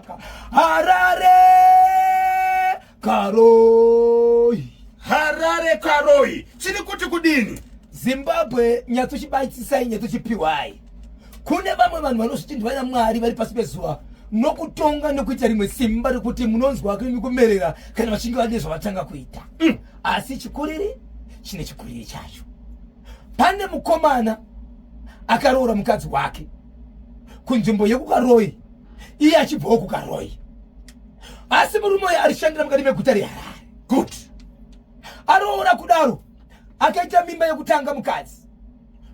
zvakanaka. Harare Karoi, Harare Karoi, chiri kuti kudini? Zimbabwe, nyatsochibatisai, nyatsochipiwai. Kune vamwe vanhu vanozviti ndivana Mwari vari pasi pezuva nokutonga nokuita rimwe simba rekuti munonzwa kumerera kana vachinge vane zvavatanga kuita. Asi chikuriri chine chikuriri chacho. Pane mukomana akaroora mukadzi wake kunzvimbo yekuKaroi, iye achibvawo kuKaroi, asi murume uyo arishandira mukati meguta reHarare. Good. Aroora kudaro, akaita mimba yekutanga, mukadzi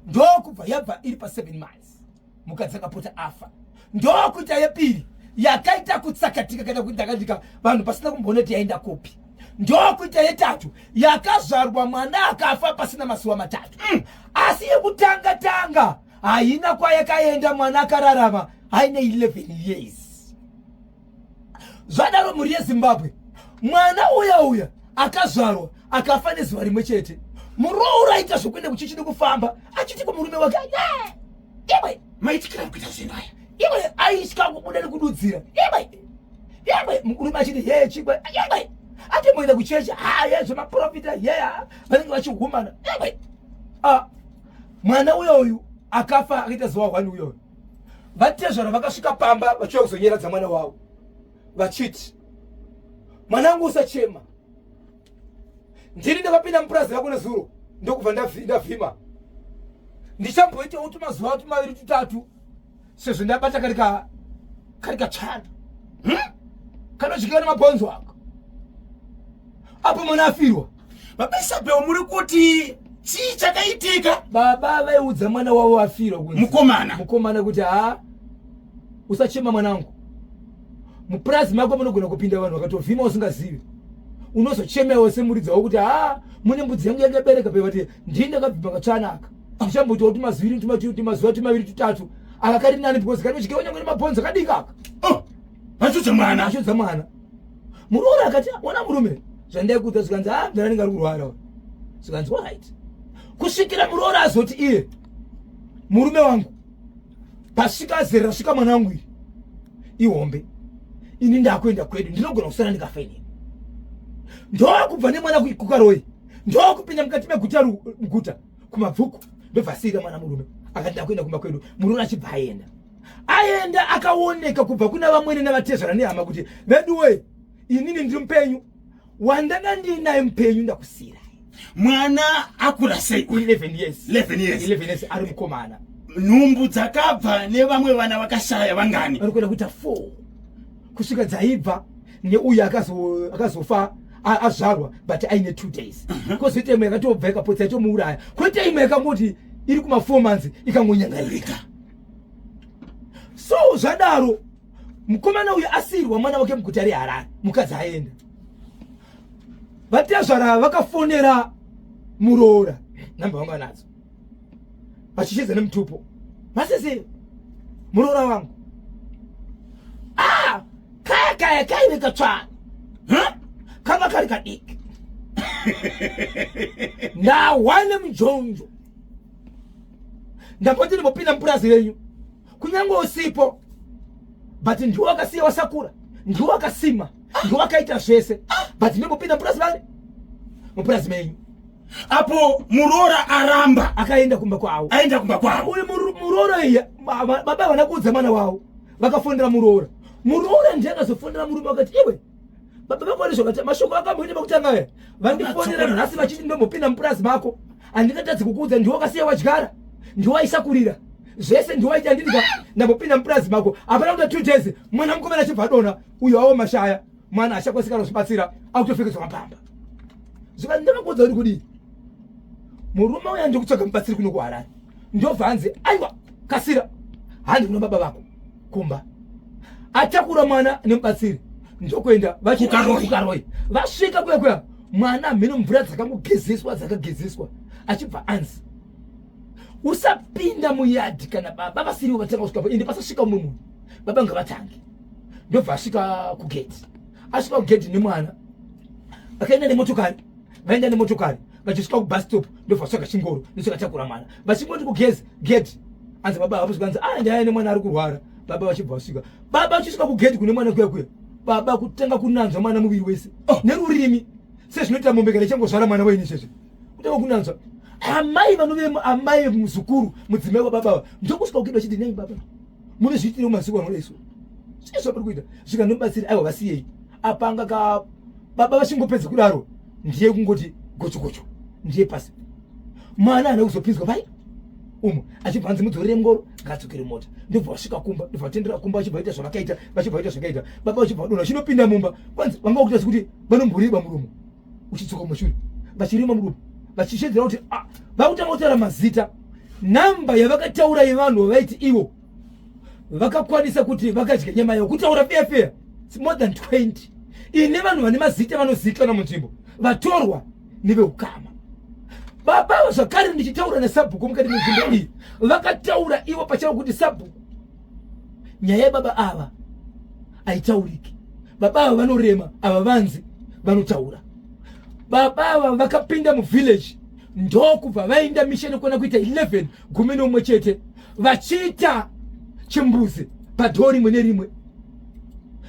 ndokubva yabva iri pa7 months, mukadzi akapota afa. Ndokuita yepiri, yakaita kutsakatika kana kuindakandika vanhu pasina kumboona kuti yaenda kupi. Ndokuita yetatu, yakazvarwa mwana akafa pasina mazuva 3. Asi yekutanga tanga haina kwayakaenda, mwana akararama aine 11 years. Zvadaro, mhuri yeZimbabwe, mwana uya uya akazvarwa akafa nezuva rimwe chete. Muroora aita zvokuenda kuchechi nekufamba achiti kumurume wake, "Iwe, Maitikira kuita zvinhu aya." Iwe, aitya kubuda nekududzira, "Iwe, iwe." Murume achiti, "Ye chikwe, iwe, atimboenda kuchechi." "Haye, zvemaprofita ye vanenge vachihumana, iwe." Ah, mwana uyo uyu akafa akaita zuva 1 uyoyo. Vatezvara vakasvika pamba vachiuya kuzonyeradza mwana wavo vachiti, "Mwanangu, usachema. Ndini ndakapinda mupurazi rako nezuro, ndokubva ndavhima. Ndichamboitawo tumazuva tumaviri tutatu sezvo ndabata kari katsvana, Kanodyiwa nemabhonzo ako." Apo mwana afirwa. Baba Isabel, muri kuti chii chakaitika? Baba vaiudza mwana wavo afirwa kunzi Mukomana. Mukomana kuti, "Ha, usachema mwanangu. Mupurazi mako munogona kupinda vanhu vakatovhima usingazivi. Unozochemewo semuridzi wavo kuti, 'Ha, mune mbudzi yangu yanga yabereka.' Pevati ndini ndakabvima katsvana aka. Ndichamboitawo tumazuva tumaviri tutatu. Aka kari nani because kanodyiwa nyange nemabhonzo kadiki aka." Oh, vachudza mwana. Achudza mwana. Muroora akati, "Ona murume, zvandaikuudza." Zvikanzi, "A, mudhara anenge ari kurwara." Zvikanzi, "Alright." Kusvikira muroora azoti iye, "Murume wangu, pasvika zera rasvika mwana wangu iri ihombe. Ini ndakuenda kwedu, ndinogona kusara ndikafa inini." Ndokubva nemwana kuKaroi, ndokupinda mukati meguta, muguta kuMabvuku, ndobva asiyira mwana murume. Akati, "Ndakuenda kumba kwedu." Murume achibva aenda. Aenda, akaoneka kubva kuna vamwene navatezvara nehama kuti, "Veduwe, inini ndiri mupenyu, wandanga ndinaye mupenyu, ndakusiyirai." Mwana akura sei? 11 years. 11 years. 11 years, ari mukomana. Nhumbu dzakabva nevamwe vana vakashaya vangani? Vari kuenda kuita 4 kusvika dzaibva neuyu akazofa azvarwa but aine 2 days. Kwozoita imwe yakatobva ikapotsa itomuuraya, kwoita imwe yakangoti iri kuma 4 months ikangonyangarika. So zvadaro, mukomana uyu asiyirwa mwana wake muguta reHarare, mukadzi aenda. Vatezvara vakafonera muroora, namba vanga nadzo, vachichedza nemutupo, "Masese, muroora wangu, ah, kaya kaya kaive katsvana." Huh? "Kanga kari kadiki, ndahwa nemujonjo. Ndamboti ndimbopinda mupurazi renyu kunyange usipo, but ndiwo wakasiya wasakura, ndiwo wakasima, ndiwo wakaita zvese, but ndimbopinda mupurazi vani, mupurazi menyu." Apo muroora aramba. Akaenda kumba kwavo. Aenda kumba kwavo. Uyu muroora iya, baba havana kuudza mwana wavo. Vakafonera muroora. Muroora ndiye akazofonera murume, akati, "Iwe, baba vako vane zvakati, mashoko akamboita pakutanga aya. Vandifonera nhasi vachiti ndombopinda mupurazi mako. Handingatadzi kukuudza, ndiwo wakasiya wadyara, ndiwo waisakurira zvese, ndiwo waita. Handidika ndambopinda mupurazi mako." Hapana kuita 2 days, mwana mukomana achibva adonha. Uyo awo mashaya mwana, achakwasikana kuzvibatsira, akutopfekedzwa mapamba. Zvikati, "Ndakakuudza kuti kudii? Murume uya ndikutsvaga mubatsiri kuno kuHarare." Ndobva hanzi, "Aiwa, kasira, handi kuna baba vako kumba." Atakura mwana nemubatsiri, ndokuenda. KuKaroi. KuKaroi. Vasvika kuya kuya, mwana mhino mvura dzakangogezeswa, dzakagezeswa, achibva anzi, "Usapinda muyadhi kana baba vasirivo vatanga kusvikapo, ende pasasvika umwe munhu, baba ngavatange." Ndobva asvika kugeti. Asvika kugeti nemwana, vakaenda nemotokari. Vaenda nemotokari, vachisvika kubus stop, ndobva vasvaka chingoro ndochakatakura mwana. Vachingoti kugezi gate, anzi, "Baba hapo." Zvikanzi, "A, ndaya nemwana ari kurwara." Baba vachibva vasvika, baba vachisvika kugedhi kune mwana kuya kuya, baba kutanga kunanzva mwana muviri wese, oh, nerurimi sezvinoita mombe kana ichangozvara mwana waini izvezvi, kutanga kunanzva. Amai vanove amai muzukuru, mudzimai wababa, ndokusvika kugedhi vachiti, nei baba munozviitire masiku anoda isu zvii zvamuri kuita? Zvikanobatsira, aiwa vasiyei. Apanga ka baba vachingopedza kudaro, ndiye kungoti gocho gocho, ndiye pasi. Mwana haana kuzopinzwa pai umo, achibva anzi mudzorere mungoro, ngaadzokere mota. Ndobva vasvika kumba, ndobva vatendera kumba, vachibva vaita zvavakaita, vachibva vaita zvakaita baba, vachibva vadonha vachinopinda mumba. Kwanzi vanga vakuita sekuti vanomboreba muromo uchidzoka kumashure, vachirima muromo vachishedzera kuti ah, vakutanga kutaura mazita, namba yavakataura yevanhu vavaiti ivo vakakwanisa kuti vakadya nyama yavo. Kutaura feya feya, more than 20 ine vanhu vane mazita vanozivikanwa munzvimbo, vatorwa neveukama. Baba zvakare, ndichitaura nesabhuku mukati menzvimbo iyi, vakataura ivo pachavo kuti, sabhuku, nyaya yebaba ava haitauriki, baba ava vanorema, ava vanzi vanotaura. Baba ava vakapinda muvillage, ndokubva vaenda misha inokwana kuita 11, 11, vachiita chimbuzi padhoo rimwe nerimwe.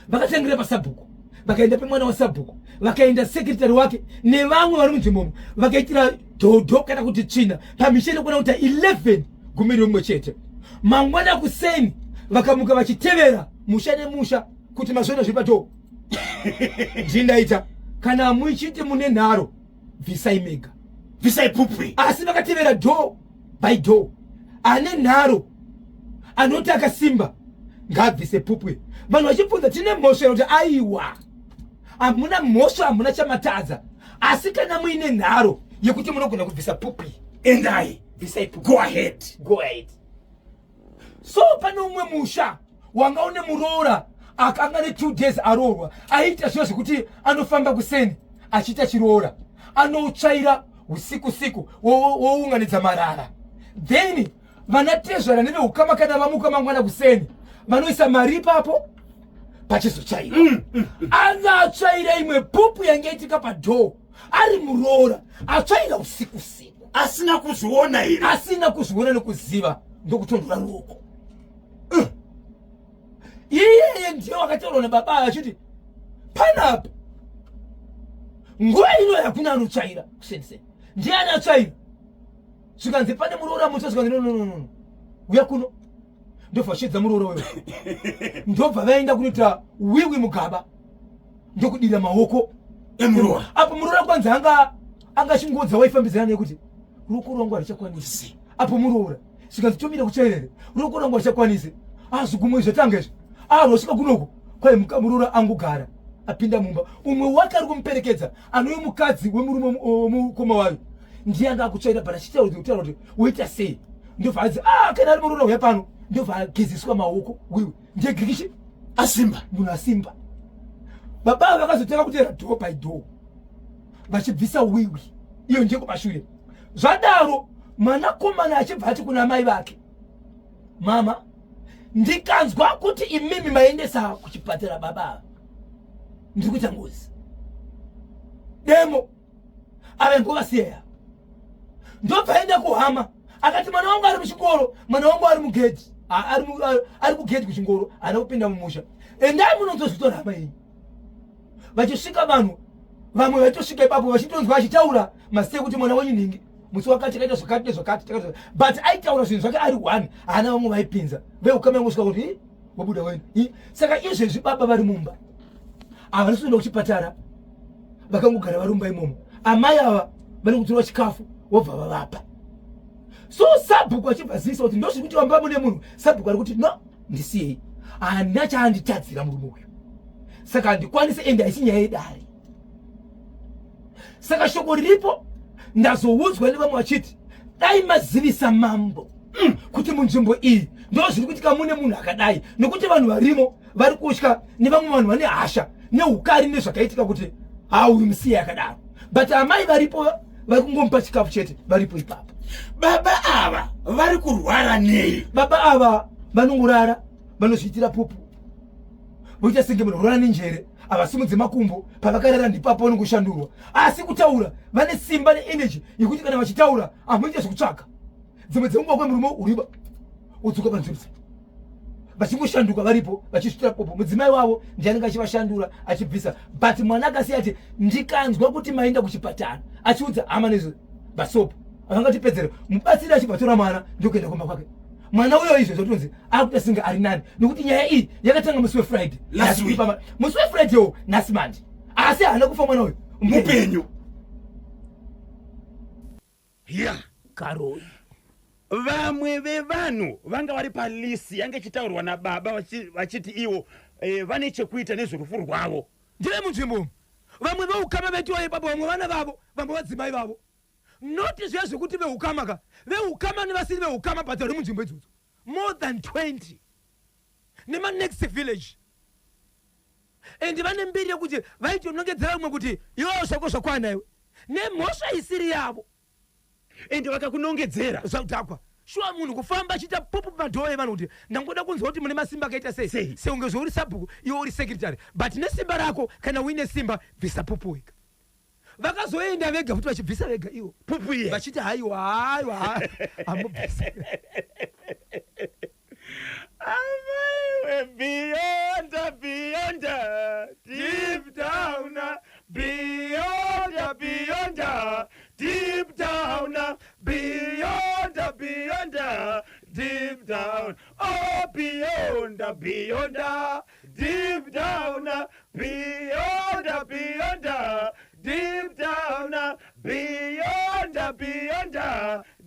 Vakatangira pasabhuku, vakaenda pemwana wasabhuku, vakaenda sekretary wake nevamwe vari munzvimbomo, vakaitira dhodho kana kuti tsvina pamisha inokwana kuita 11, 11. Mangwana kuseni vakamuka vachitevera musha nemusha kuti mazvona zviri padhoo ndindaita, kana muchiti mune nharo, bvisai mega. Bvisai pupwi. Asi vakatevera door by door. Ane nharo anoti akasimba ngaabvise pupwe. Vanhu vachibvunza, tine mhosva kuti? Aiwa, hamuna mhosva, hamuna chamatadza. Asi kana muine nharo yekuti munogona kubvisa pupwi, endai. Bvisai pupwi. Go ahead. Go ahead. So pane umwe musha wanga une muroora akanga ne2 days aroorwa, aiita zviya zvekuti anofamba kuseni achiita chiroora, anotsvaira usiku siku, wounganidza marara, then vanatezvara neveukama kana vamuka mangwana kuseni vanoisa mari ipapo pachizotsvaira. Anga atsvaira imwe pupu yange itika padhoo, ari muroora atsvaira usiku siku. Asina kuzviona here? Asina kuzviona nekuziva, ndokutondora ruoko. Iyeye ndiye wakataurwa nababa achiti panapa nguva ino hakuna anotsvaira kuseni, ndiani atsvaira? Zvikanzi pane muroora mutsva. Zvikanzi no, no, no, no, uya kuno. Ndobva vashedza muroora uyo, ndobva vaenda kunoita wiwi mugaba, ndokudira maoko emuroora. Apo muroora kwanzi anga angachingodza waifambidzana nekuti ruoko rwangu harichakwanisi. Apo muroora zvikanzi tomira kutsvairere, ruoko rwangu harichakwanisi. Ah, zvigumwe zvatanga izvi. Ah, rwasvika kunoko kwai muroora angogara apinda mumba, umwe wake ari kumuperekedza anouye mukadzi wemurume wemukoma wayo ndiye anga akutsvaira, but achitaura kutaura kuti woita sei. Ndobva anzi, ah, kana ari muroora uya pano. Ndobva agezeswa maoko wiwi, ndiye gikishi. Asimba. Munhu asimba. Baba ava vakazotanga kuteera door by door vachibvisa wiwi iyo ndiye kumashure. Zvadaro mwanakomana achibva ati kuna mai vake, mama, ndikanzwa kuti imimi maendesa kuchipatara baba ava, ndiri kuita ngozi, demo ave ngovasiyeya. Ndobva aenda kuhama akati, mwana wangu ari muchikoro, mwana wangu ari mugedhi, ari kugedhi kuchingoro, haana kupinda mumusha. Endai munonzozvitora hama yenyu. Vachisvika vanhu vamwe vaitosvika ipapo vachitonzwa achitaura mazita ekuti mwana wenyu nhingi musi wakati akaita zvakati nezvakati, but aitaura zvinhu zvake ari one, haana vamwe vaipinza. Veukama yangosvika kuti wabuda wenu. Saka izvezvi baba vari mumba, havasi kuenda kuchipatara, vakangogara vari mumba imomo. Amai ava vari kudzorwa chikafu, wobva vavapa. So sabhuku achibva zivisa kuti ndozviri kuti vamba mune munhu. Sabhuku ari kuti, no, ndisiyei, handina chaanditadzira murume uyu, saka handikwanisi, ende haisi nyaya yedare. Saka shoko riripo, ndazoudzwa nevamwe vachiti dai mazivisa mambo kuti munzvimbo iyi ndo zviri kuitika, mune munhu akadai, nekuti vanhu varimo vari kutya nevamwe vanhu vane hasha neukari nezvakaitika kuti hauyu musiye akadaro. But amai varipo, vari kungomupa chikafu chete, varipo ipapo. Baba ava vari kurwara nei? Baba ava vanongorara, vanozviitira pupu, voita senge munhu urara nenjere, havasimudze makumbo pavakarara, ndipapo vanongoshandurwa. Asi kutaura vane simba neenergy yekuti kana vachitaura hamuite zvekutsvaga. Dzimwe dzenguva kwemurume uriba udzoka panzvimbo. Vachingoshanduka varipo vachisvitira popo. Mudzimai wavo ndiye anenge achivashandura achibvisa. But mwana akasiya ati ndikanzwa kuti maenda kuchipatara achiudza hama nezvo basopo. Avangatipedzere mubatsiri achibva tora mwana ndokuenda kumba kwake. Mwana uyo izvo zvatonzi akuita singe ari nani nekuti nyaya iyi yakatanga musi weFriday. Last week. Musi weFriday wo nhasi manje. Asi haana kufa mwana uyu. Mupenyu. Yeah. Karoi. Vamwe vevanhu vanga vari palisi yange ichitaurwa nababa vachiti ivo eh, vane chekuita nezverufu rwavo. Ndeve munzvimbo umu. Vamwe veukama vetiwa ipapo, vamwe vana vavo, vamwe vadzimai vavo. Not zviya zvekuti veukama ka. Veukama nevasiri veukama but vari munzvimbo idzodzo. More than 20. Nema next village. And vane mbiri yekuti vaitonongedzera vamwe kuti iwewe zvako zvakwana iwe. Nemhosva isiri yavo. Ende vakakunongedzera. Zvakudhakwa. Shuwa munhu kufamba achiita pupu pamadhoo evanhu kuti ndangoda kunzwa kuti mune masimba akaita sei. Sei. Sekunge zvauri sabhuku iwe uri secretary. But nesimba rako kana uine simba bvisa pupu wega. Vakazoenda vega futi vachibvisa vega ivo. Pupu iye. Vachiti haiwa haiwa hamubvisi. Amaiwe beyond beyond deep down beyond beyond deep down beyond beyond deep down oh beyond beyond deep down beyond beyond deep down beyond beyond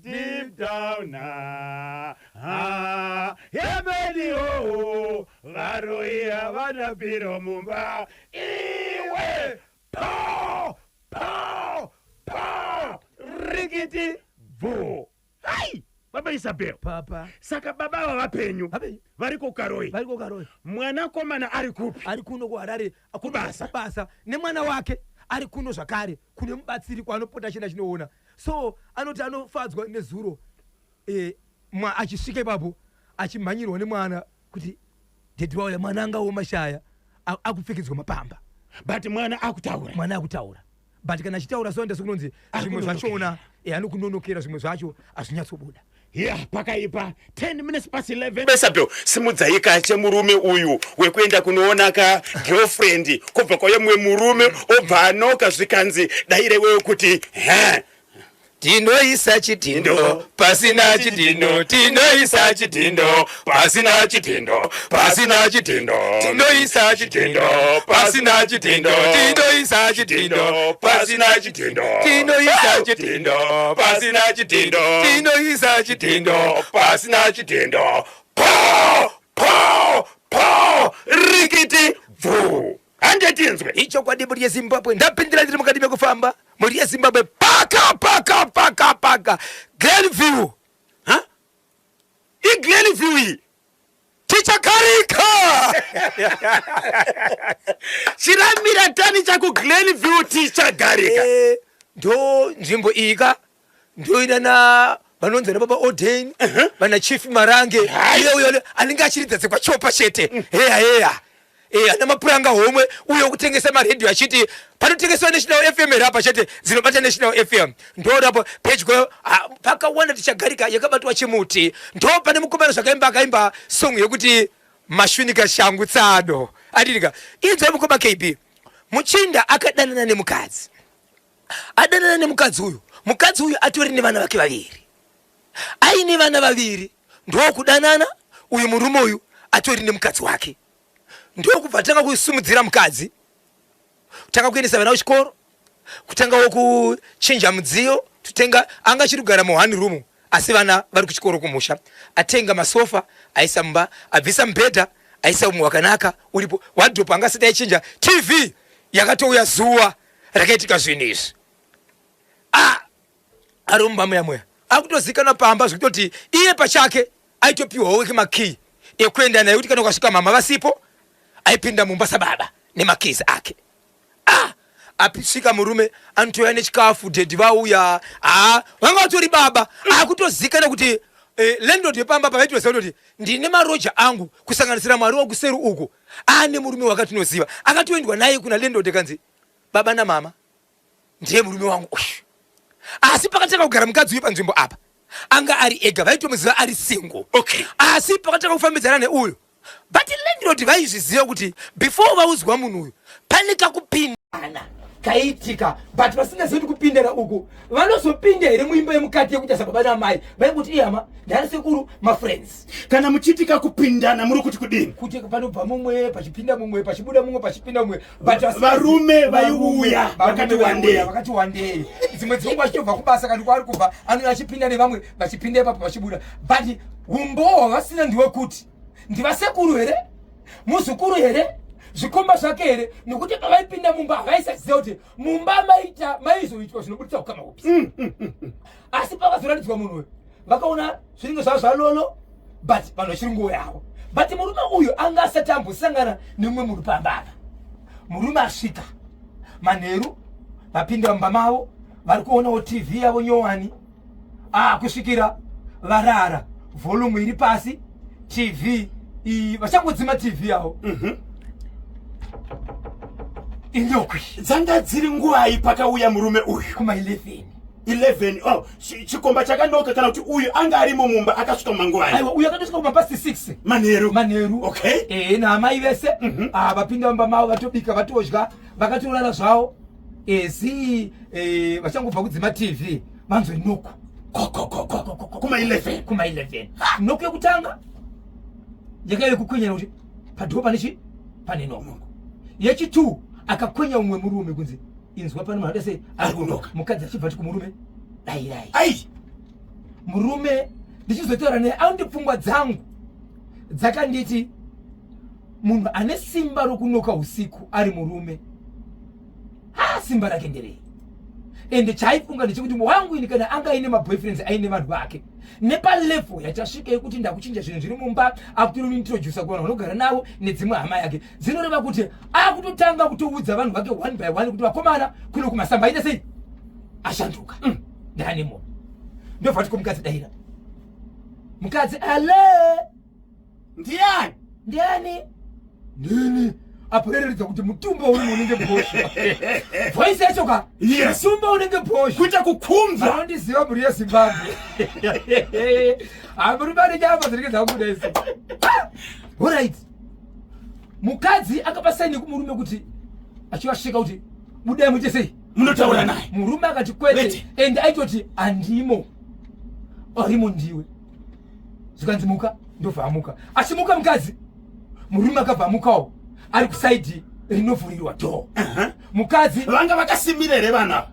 deep down ah yemeni oh varoyi havana biro mumba iwe po po po rikiti bvu hai baba Isabel Papa. Saka baba ava vapenyu. Vapenyu. Vari kuKaroi. Vari kuKaroi. Mwanakomana ari kupi? Ari kuno kuHarare. Kubasa. Kubasa. Nemwana wake ari kuno zvakare kune mubatsiri kwaanopota achienda achinoona. So anoti anofadzwa nezuro eh, mwa achisvika ipapo achimhanyirwa nemwana kuti dhedhi vauya mwana anga aoma shaya akupfekedzwa mapamba. But mwana akutaura. Mwana akutaura. But kana achitaura so ndesekunonzi zvimwe zvachona eh, anokunonokera zvimwe zvacho hazvinyatsobuda. Yeah, pakaipa 10 minutes past 11. Isabel, simudzai ka chemurume uyu wekuenda kunoona ka girlfriend kubva kwauya mumwe murume obva anoka zvikanzi daire wewe kuti he Tinoisa chidhindo pasina chidhindo, tinoisa chidhindo pasina chidhindo, pasina chidhindo, tinoisa chidhindo pasina chidhindo, tinoisa chidhindo pasina chidhindo, tinoisa chidhindo pasina chidhindo, tinoisa chidhindo pasina chidhindo. Po po po rikiti bvu. Hande tinzwe. Ichokwadi mhuri yeZimbabwe, ndapindira ndiri mukati mekufamba mhuri yeZimbabwe, paka paka paka paka Glenview. Ha? IGlenview iyi. Tichagarika. Chiramira tani chakuGlenview tichagarika. Eh, ndo nzvimbo iyi ka ndoina na vanonzi vana baba Odain vana Chief Marange iye uyo anenge achiridza dzekwachopa chete mm. heya heya Eh, ana mapuranga homwe uyo wekutengesa maredhiyo achiti panotengeswa National FM here apa chete dzinobata National FM ndorapo pedyo ah, pakawanda tichagarika yakabatwa chimuti ndo pane mukomana zvakaimba akaimba song yekuti mashunika shangu tsano atirika inzwa mukoma KB muchinda akadanana nemukadzi adanana nemukadzi uyu mukadzi uyu atori nevana vake vaviri aine vana vaviri ndokudanana uyu murume uyu atori nemukadzi wake ndokubva tanga kusumudzira mukadzi kutanga kuendesa vana kuchikoro kutangawo kuchinja mudziyo tutenga anga achiri kugara muone room asi vana vari kuchikoro kumusha atenga masofa aisa mumba abvisa mubhedha aisa umwe wakanaka uripo wadrope anga asati aichinja tv yakatouya zuva rakaitika zvinhu izvi ah, ari mumba muya muya akutozikanwa pamba zvekutoti iye pachake aitopiwawo weke makii ekuenda naye kuti kana ukasvika mama vasipo aipinda mumba sababa nemakeys ake ah apisvika murume anotouya nechikafu dhedhi vauya ah vanga vatori baba akutozikana kuti eh, landlord yepamba pavaitoziva kutoti ndine maroja angu kusanganisira mwari wakuseri uku ane murume wakatinoziva akatoendwa naye kuna landlord akanzi baba namama ndiye murume wangu uyu asi pakatanga kugara mukadzi uyu panzvimbo apa anga ari ega vaitomuziva ari single okay. asi pakatanga kufambidzana neuyu But landlord vaizviziva kuti before vaudzwa munhu uyu pane kakupindana kaitika, but vasingazivi kuti kupindana uku vanozopinda here muimba yemukati yekuita sababa namai. Vaingoti ihama, ndana sekuru, mafriends. Kana muchiti kakupindana, muri kuti kudini? Kuti panobva mumwe, pachipinda mumwe, pachibuda mumwe, pachipinda mumwe, but Varume vaiuya vakati wandei. Vakati wandei. Dzimwe dzenguva achitobva kubasa kana kwaari kubva, anouya achipinda nevamwe, vachipinda ipapo, vachibuda, but umbowo hwavasina ndewekuti ndivasekuru here, muzukuru here, zvikomba zvake here, nekuti pavaipinda mumba havaisaziva kuti mumba maita maizoitwa zvinobudisa ukama hupi. Asi pakazoratidzwa munhu uyu, vakaona zvinenge zvava zvalolo, but vanhu vachiri nguo yavo. But murume uyu anga asati ambosangana nemumwe munhu pamba apa. Murume asvika manheru, vapinda mumba mavo, vari kuonawo TV yavo nyowani, ah, kusvikira varara, volume iri pasi, TV iyi, vachangodzima TV yavo, inyokwi. Dzanga dziri nguvai pakauya murume uyu? Kuma 11. 11. Oh, chikomba chakanoka kana kuti uyu anga arimo mumba akasvika mumanguvai? Aiwa, uyu akatosvika kuma past 6 manheru. Manheru. Naamai vese. Ah, vapinda mumba mavo, vatobika, vatodya, vakatorara zvavo. Ezi vachangobva kudzima TV, vanzwe knock. Kuma 11? Kuma 11. Knock yekutanga yakaive kukwenyera kuti padoor pane chi pane knock. Yechi2 akakwenya umwe murume kunzi, "Inzwa, pane munhu sei ari kunoka." Mukadzi achibva ati kumurume, "Dairai." Ai. Murume ndichizotaura naye, aundi pfungwa dzangu dzakanditi munhu ane simba rokunoka usiku ari murume, ha, simba rake nderei? Ende chaaifunga ndechekuti wangu ini kana anga aine maboyfriends, aine vanhu vake, nepalevel yachasvika yekuti ndakuchinja zvinhu zviri mumba, akutointrodusa kuvanhu vanogara navo nedzimwe hama yake, dzinoreva kuti akutotanga kutoudza vanhu vake one by one kuti vakomana kuno kumasamba aita sei, ashanduka, ndaane munhu. Ndobva ti kumukadzi, "Daira." Mukadzi, "Ale." Ndiani? "Ndiani?" "Ndini." Aporereredza kuti mutumba uri unenge bhosvo, voice yacho ka. Mutumba unenge bhosvo. Kuita kukumva. Vanondiziva mhuri yeZimbabwe, hamurume anenge apa dzinenge dzakubuda isi. Alright, mukadzi akapa sign kumurume kuti achivasvika kuti, "Budai muite sei?" Munotaura naye. Murume akati, "Kwete." Kwete. Ende aitoti, "Handimo, arimo ndiwe." Zvikanzi, "Muka." Ndobva amuka. Achimuka mukadzi, murume akabva amukawo ari kuside rinovhurirwa door. Mukadzi Vanga vakasimira here vanhu ava?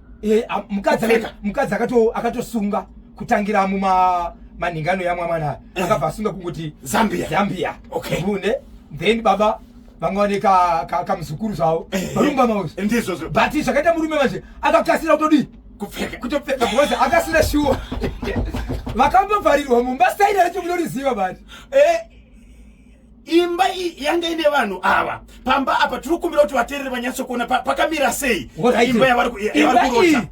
Mukadzi Kupfeka. Mukadzi akatosunga kutangira muma manhingano yamwamwana, akabva asunga kungoti Zambia. Zambia. Mbune. Then baba vanga vane kamuzukuru zvavo, varumba mauzi. Ndizvozvo. But zvakaita murume manje, akakasira kutodii? Kupfeka. Kutopfeka, because akasira shuwa vakambovharirwa mumba, side racho munoriziva bati. Imba yanga ine vanhu ava pamba apa, tiri kukumbira kuti vateereri vanyatsokuona pakamira sei imba Imba yavari iyi, kurota.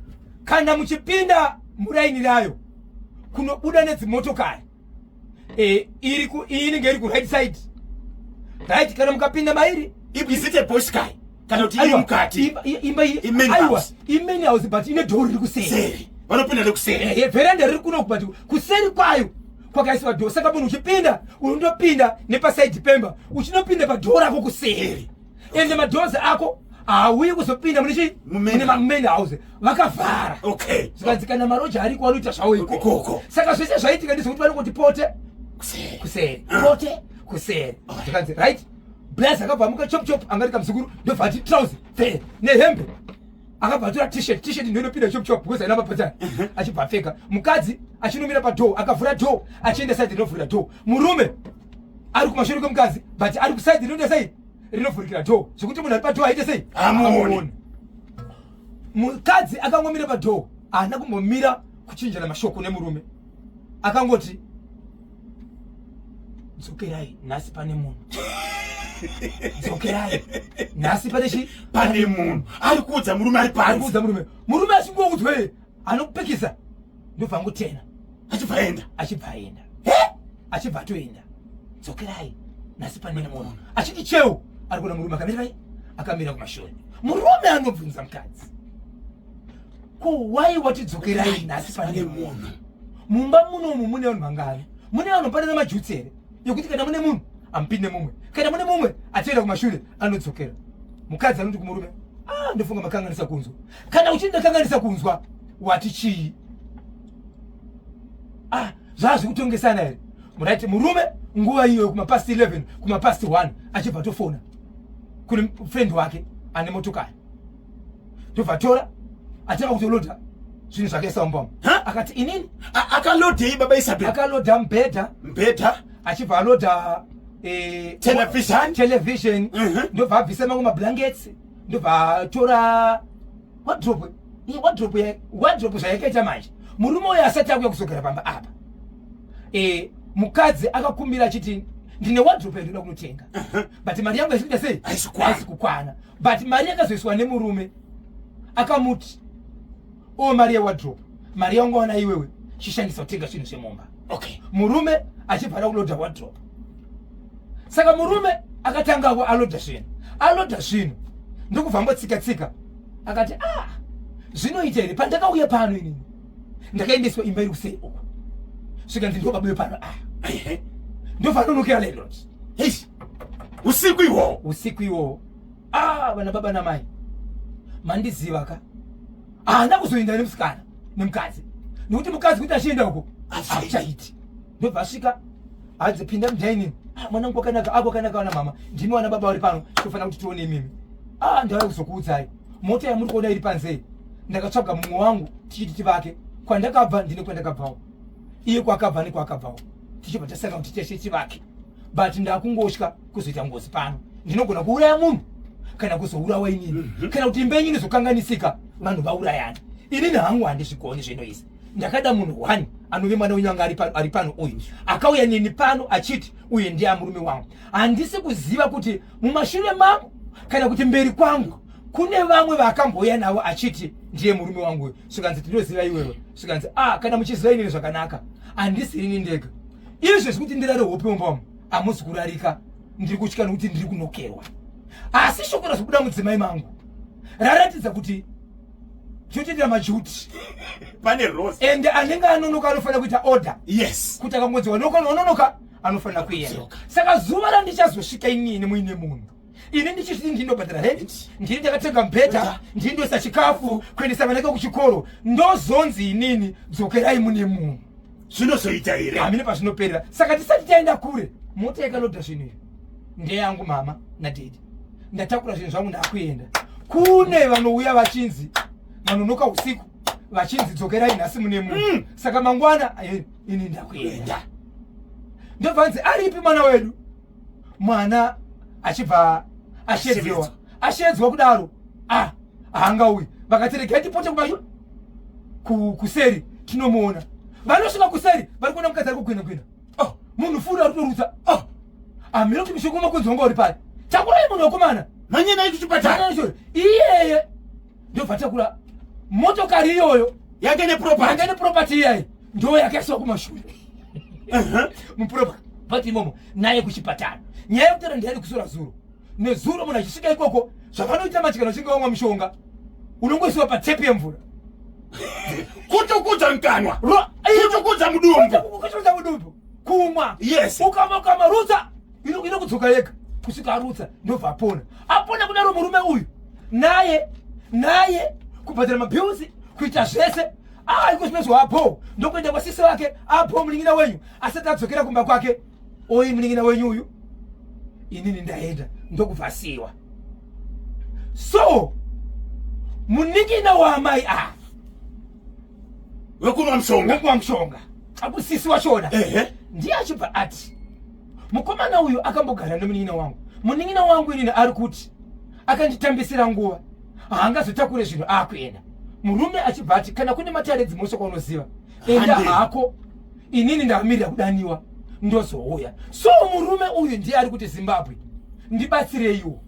Kana muchipinda muraini rayo kunobuda nedzimotokari, iyi inenge iri kuright side, right? Kana mukapinda mairi. Is it a boysky kana kuti iri Aiwa, mukati? Imba iyi Imain aiwa, house. Imain house, but ine door riri kuseri. Seri vanopinda nekuseri. Veranda riri kuno, but kuseri kwayo kwakaiswa door. Saka munhu uchipinda, unondopinda nepaside pemba, uchinopinda padoor rako kuseri. Ende madoors ako hauyi kuzopinda mune chii? Mumain Mune main house vakavhara. Zvikanzi kana maroja ariko anoita zvavo ikoko. Ikoko. Saka zvese zvaitika ndezvekuti vanongoti pote Kuseri. kuseri, pote kuseri. Zvikanzi right, blaz akabva amuka chop chop, angari kamuzukuru, ndobva ati trouser pfe nehembe, akabva atora T-shirt. T-shirt ndo inopinda chop chop because haina mabhatani. Achibva apfeka. Mukadzi achinomira padoor, akavhura door, achienda side rinovhurira door. Murume ari kumashure kwemukadzi, but ari kuside rinoenda sei, rinovhurikira door, zvekuti munhu ari padoor aite sei? Hamuoni. Mukadzi akangomira padoor, haana kumbomira kuchinjana mashoko nemurume. Akangoti, "Dzokerai, nhasi pane munhu. Dzokerai, nhasi pane chi?" Pane munhu ari kuudza murume ari Ari panze. Kuudza murume. Murume achingoudzwa iye anopikisa, ndobva angotena. Achibva aenda. Achibva aenda. Achibva atoenda. "Dzokerai, nhasi pane munhu." Achiti cheu, ari kuona murume akamira vai, akamira kumashure. Murume anobvunza mukadzi, "Ko wai wati dzokerai, nhasi pane munhu? Mumba munomu mune vanhu vangani? Mune vanhu pane namajutsi here yekuti kana mune munhu?" Amupinde mumwe. Kana mune mumwe achienda kumashure anodzokera. Mukadzi anoti kumurume, ah, ndofunga makanganisa kunzwa. Kana uchiti ndakanganisa kunzwa, wati chii? Ah, zvazvikutongesana here? Right, murume nguva iyoyo kumapast 11 kumapast 1 achibva tofona kune friend wake ane motokari, ndobva tora atanga kutoloda zvinhu zvake saumba. Akati inini Akalodhei, baba Isabel? Akaloda mubhedha. Mubhedha. Achibva aloda Television. Television. Ndobva abvisa mamwe mablankets, ndobva atora wardrobe. Iyi wardrobe zvayakaita manje, murume uyo asati akuya kuzogara pamba apa, mukadzi akakumbira achiti, "Ndine wardrobe yandoda kunotenga, but mari yangu haisi kuita sei?" Haisi kukwana. Haisi kukwana. But mari yakazoiswa nemurume, akamuti, "O, mari yewardrobe, mari yaungawana iwewe, chishandisa kutenga zvinhu zvemumba." Murume achibva ada kulodha wardrobe. Saka murume akatangawo alodha zvinhu, alodha zvinhu, ndokubva ambotsika tsika, akati, "Ah, zvinoita here? Pandakauya pano inini ndakaendeswa imba iri kusei uku." Svikanzi, "Ndo baba wepano." Ah, ndobva anonokera landlord. Heish. Usiku ihwohwo? Usiku iwowo. Ah, vana baba namai, mandiziva ka. Haana kuzoenda nemusikana, nemukadzi, nekuti mukadzi kuti achienda uko hakuchaiti. Ndobva asvika, hanzi, "Pinda mudining." "Ah, mwanangu, kwakanaka? Ah, kwakanaka vana mama. Ndimi vana baba vari pano, tofanira kuti tione imimi. Ah, ndauya kuzokuudzai, mota yamuri kuona iri panze, ndakatsvaga mumwe wangu tichiti tivake. Kwandakabva ndine kwandakabvawo, iye kwakabva nekwakabvawo, tichibva tasanga kuti teshe tivake. But ndakungotya kuzoita ngozi pano. Ndinogona kuuraya munhu kana kuzourawa inini, kana kuti imba yenyu inozokanganisika, vanhu vaurayana. Inini hangu handizvigoni zvino izvi. Ndakada munhu one anove mwana wenyu anga ari pano uyu, akauya neni pano achiti uyu ndiye murume wangu. Handisi kuziva kuti mumashure mangu kana kuti mberi kwangu kune vamwe vaakambouya navo achiti ndiye murume wangu uyu." Svikanzi, "Tinoziva iwewe." Svikanzi, "Ah, kana muchiziva inini zvakanaka. Handisi ini ndega. Izvezvi kuti ndirare hope mumba umu, hamusi kurarika. Ndiri kutya nokuti ndiri kunokerwa. Asi shoko razobuda mudzimai mangu raratidza kuti tinotoitira majuti." Pane rose. Ende anenge anonoka anofanira kuita order. Kuti akangonzi wanonoka anofanira kuenda. Kudzoka. Saka zuva randichazosvika inini muine munhu, ini ndichiti ndinobhadhara rent, ndini ndakatenga mubhedha, ndini ndoisa chikafu, kuendesa vana vake kuchikoro, ndozonzi inini, "Dzokerai mune munhu." Zvinozoita here? Hamene pazvinoperera. Saka tisati taenda kure, mota yakalodha zvinhu izvi ndeyangu, mama nadaddy. Ndatakura zvinhu zvangu, ndakuenda. Kune vanouya vachinzi vanonoka usiku, vachinzi, "Dzokerai nhasi mune munhu." Saka mangwana ini ndakuenda. Ndobvanzi, "Aripi mwana wedu?" Mwana achibva ashedzwa. Ashedzwa kudaro, ah, haangauyi. Vakati, "Regai tipote kumashure, kuseri tinomuona." Vanosvika kuseri, vari kuona mukadzi ari kugwina gwina. Oh, munhu furi ari kutorutsa. Oh, amira kuti mishonga makonzi wanga uri pari. "Takurai munhu, wakomana." Manyena kuchipatara. Iyeye ndobva takura motokari iyoyo. Yake neproperty. Yanga neproperty iyayi ndo yakaiswa kumashure muproperty imomo, naye kuchipatara. Nyaya yekutaura ndeyari kusura zuro nezuro. Munhu achisvika ikoko, zvavanoita manje, kana uchinge wamwa mishonga, unongoisiwa patepi yemvura. Kutukudza mukanwa, kutukudza mudumbu. Kutukudza mudumbu, kumwa. Ukama ukama rutsa, inokudzoka yega kusvika arutsa. Ndobva apona. Apona kudaro, murume uyu naye kubhadhara mabills, kuita zvese. Ah, iko zvinozwa apo, ndokuenda kwasisi vake apo, munin'ina wenyu asati adzokera kumba kwake, "Oi, munin'ina wenyu uyu, inini ndaenda." Ndokubva asiyiwa. So munin'ina waamai ava wekunwa mushonga. Wekunwa mushonga, akusisi wachona, ndiye achibva ati, "Mukomana uyu akambogara nemunin'ina wangu. Munin'ina wangu inini ari kuti akanditambisira nguva, haangazotakure zvinhu aakuenda." Murume achibva ati, "Kana kune matare dzimhosva kwaunoziva, enda Hande. hako. Inini ndamirira kudaniwa, ndozouya." So murume uyu ndiye ari kuti, "Zimbabwe, ndibatsireiwo.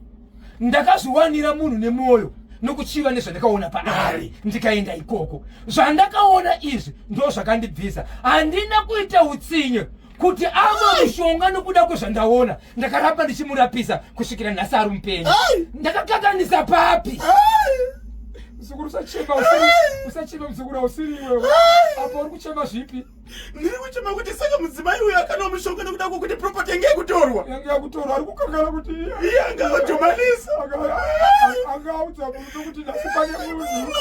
Ndakazviwanira munhu nemwoyo nokuchiva nezvandakaona paari, ndikaenda ikoko. Zvandakaona izvi ndo zvakandibvisa. Handina kuita utsinye kuti amwe mushonga nokuda kwezvandaona. Ndakaramba ndichimurapisa kusvikira nhasi ari mupenyu. Ndakakanganisa papi?" Muzukuru, usachema, usachema muzukuru, ausiri iwewe apa uri kuchema zvipi? Ndiri kuchema kuti saka mudzimai uyu akanwa mushonga nekuda kwokuti property yange yakutorwa. Yange yakutorwa ari kukangana kuti iye anga adhumanisa. Anga audza murume kuti nhasi pane munhu.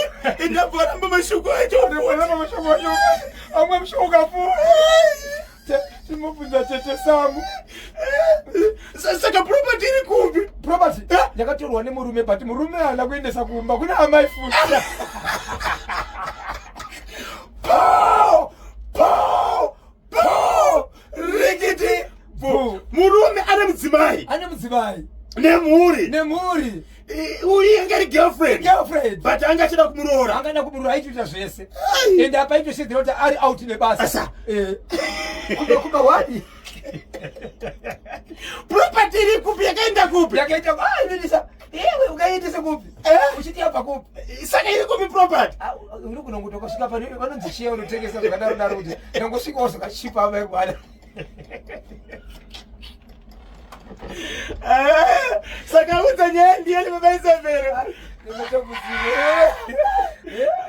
Indabva aramba mashoko acho. Aramba mashoko acho. Amwe mushonga futi. Timobvunza tete Samu. Saka property iri kupi? Property yakatorwa nemurume but murume haana kuendesa kumba kuna amai futi. Po! Po! Po! Rikiti! Bu. Murume ane mudzimai. Ane mudzimai. Nemhuri. Nemhuri. Uyu anga ari girlfriend. Girlfriend. But anga achida kumuroora. Anga achida kumuroora aitoita zvese. Ende apa aitoshedzera kuti ari out nebasa. Asa. Eh. Kuba kuba wadi. Property iri kupi yakaenda kupi? Yakaenda ah inonisa. Iwe ukaendese kupi? Eh? Uchiti yabva kupi? Saka iri kupi property? Ah, uri kunongoto ukasvika pano vanonzi chiya unotengesa zvakadaro daro kuti ndangosvika wozvakachipa amai mwana. Eh, saka udza nyaya ndiyani baba Isabella?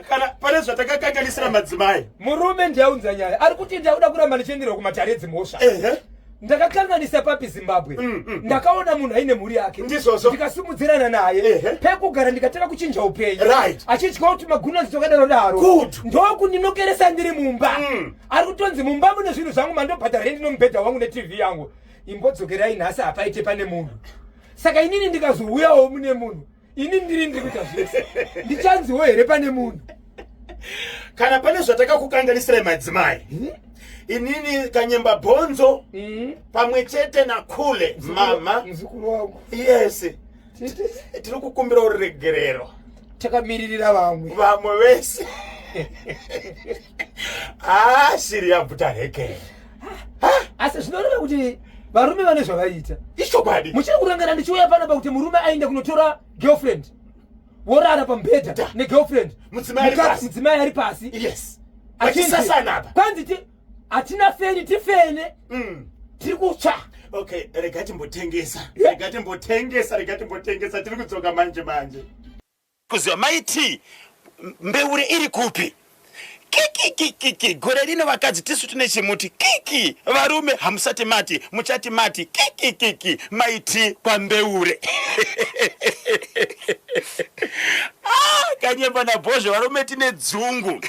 Kana pane zvatakakanganisira madzimai. Murume ndiye aunza nyaya. Ari kuti ndakuda kuramba ndichienderwa kumatare edzimhosva. Ehe. Ndakakanganisa papi Zimbabwe. Ndakaona munhu aine mhuri yake. Ndizvozvo. Ndikasimudzirana naye. Ehe. Pekugara ndikatanga kuchinja upenyu. Right. Achitya kuti magunanzi tokadaro daro. Good. Ndokundinokeresa ndiri mumba. Ari kutonzi mumba mune zvinhu zvangu mandobhadhara rendi nomubhedha wangu neTV yangu. Imbodzokerai nhasi hapaite pane munhu. Saka inini ndikazouyawo mune munhu. Ini ndiri ndiri kuita zvese. Ndichanziwo here pane munhu? Kana pane zvatakakukanganisirai madzimai. Inini kanyemba bhonzo pamwe chete nakhule mama. Muzukuru wangu. Yes. Tiri kukumbira ruregerero. Takamiririra vamwe. Vamwe vese. Ah, shiri yabvuta heke. Asi zvinoreva kuti varume vane zvavaiita. Ichokwadi. Muchiri kurangana ndichiuya panapa kuti murume aende kunotora girlfriend. Worara pamubhedha negirlfriend. Mudzimai ari pasi. Mudzimai ari pasi. Yes. Achinzi- Vachisasana apa. Kwanzi ti hatina feni tifene. Tiri kutsva. Okay, rega timbotengesa. Rega timbotengesa, rega timbotengesa. Tiri kudzoka manje manje. Kuziva mai T mbeure iri kupi? Kikikikiki gore rino vakadzi tisu tine chimuti kiki varume hamusati mati muchati mati kikikiki mai T kwambeure. Ah, kanyemba nabhozho varume tine dzungu.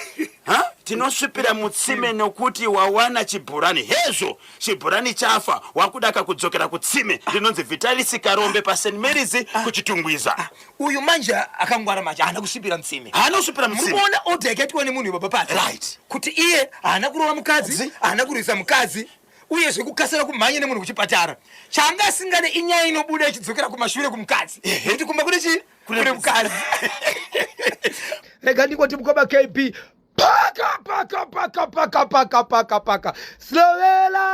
Ha? Tinosvipira mutsime nokuti wawana chibhorani hezvo chibhorani chafa wakudaka kudzokera kutsime rinonzi Vitalis Karombe paSt Mary's kuChitungwiza. Uyu manje akangwara manje haana kusvipira mutsime. Haana kusvipira mutsime. Muri kuona order yakaitwa nemunhu baba pasi. Right. Kuti iye haana kurova mukadzi, haana kurwisa mukadzi uyezve kukasira kumhanya nemunhu kuchipatara. Chaanga asingade inyaya inobuda ichidzokera kumashure kumukadzi. Nekuti kumba kune chii? Kune mukadzi. Rega ndingoti mukoma KB paka paka paka paka paka paka paka slovela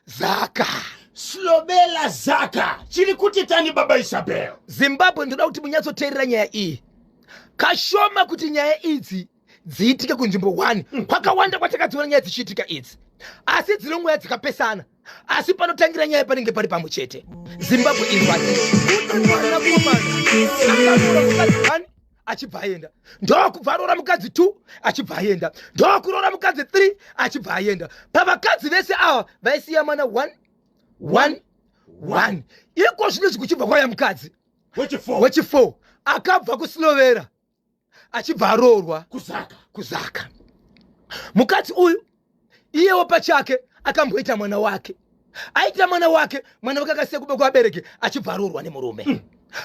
zaka Slovela Zaka chiri kuti tani baba Isabel. Zimbabwe ndoda kuti munyatsoteerera nyaya iyi. Kashoma kuti nyaya idzi dziitike kunzvimbo 1. Kwakawanda kwatakadziona nyaya dzichiitika idzi, asi dzinongouya dzikapesana, asi panotangira nyaya panenge pari pamwe chete. Zimbabwe inzwai. Kune mwanakomana akaroora mukadzi 1 achibva aenda, ndokubva aroora mukadzi 2 achibva aenda, ndokuroora mukadzi 3 achibva aenda. Pavakadzi vese ava vaisiya mwana 1 1 1. Iko zvino zvikuchibva kwauya mukadzi wechi4 akabva kuSlovera achibva aroorwa kuZaka. Kuzaka. Mukadzi uyu iyewo pachake akamboita mwana wake, aita mwana wake, mwana wake akasiya kuba kuvabereki achibva aroorwa nemurume.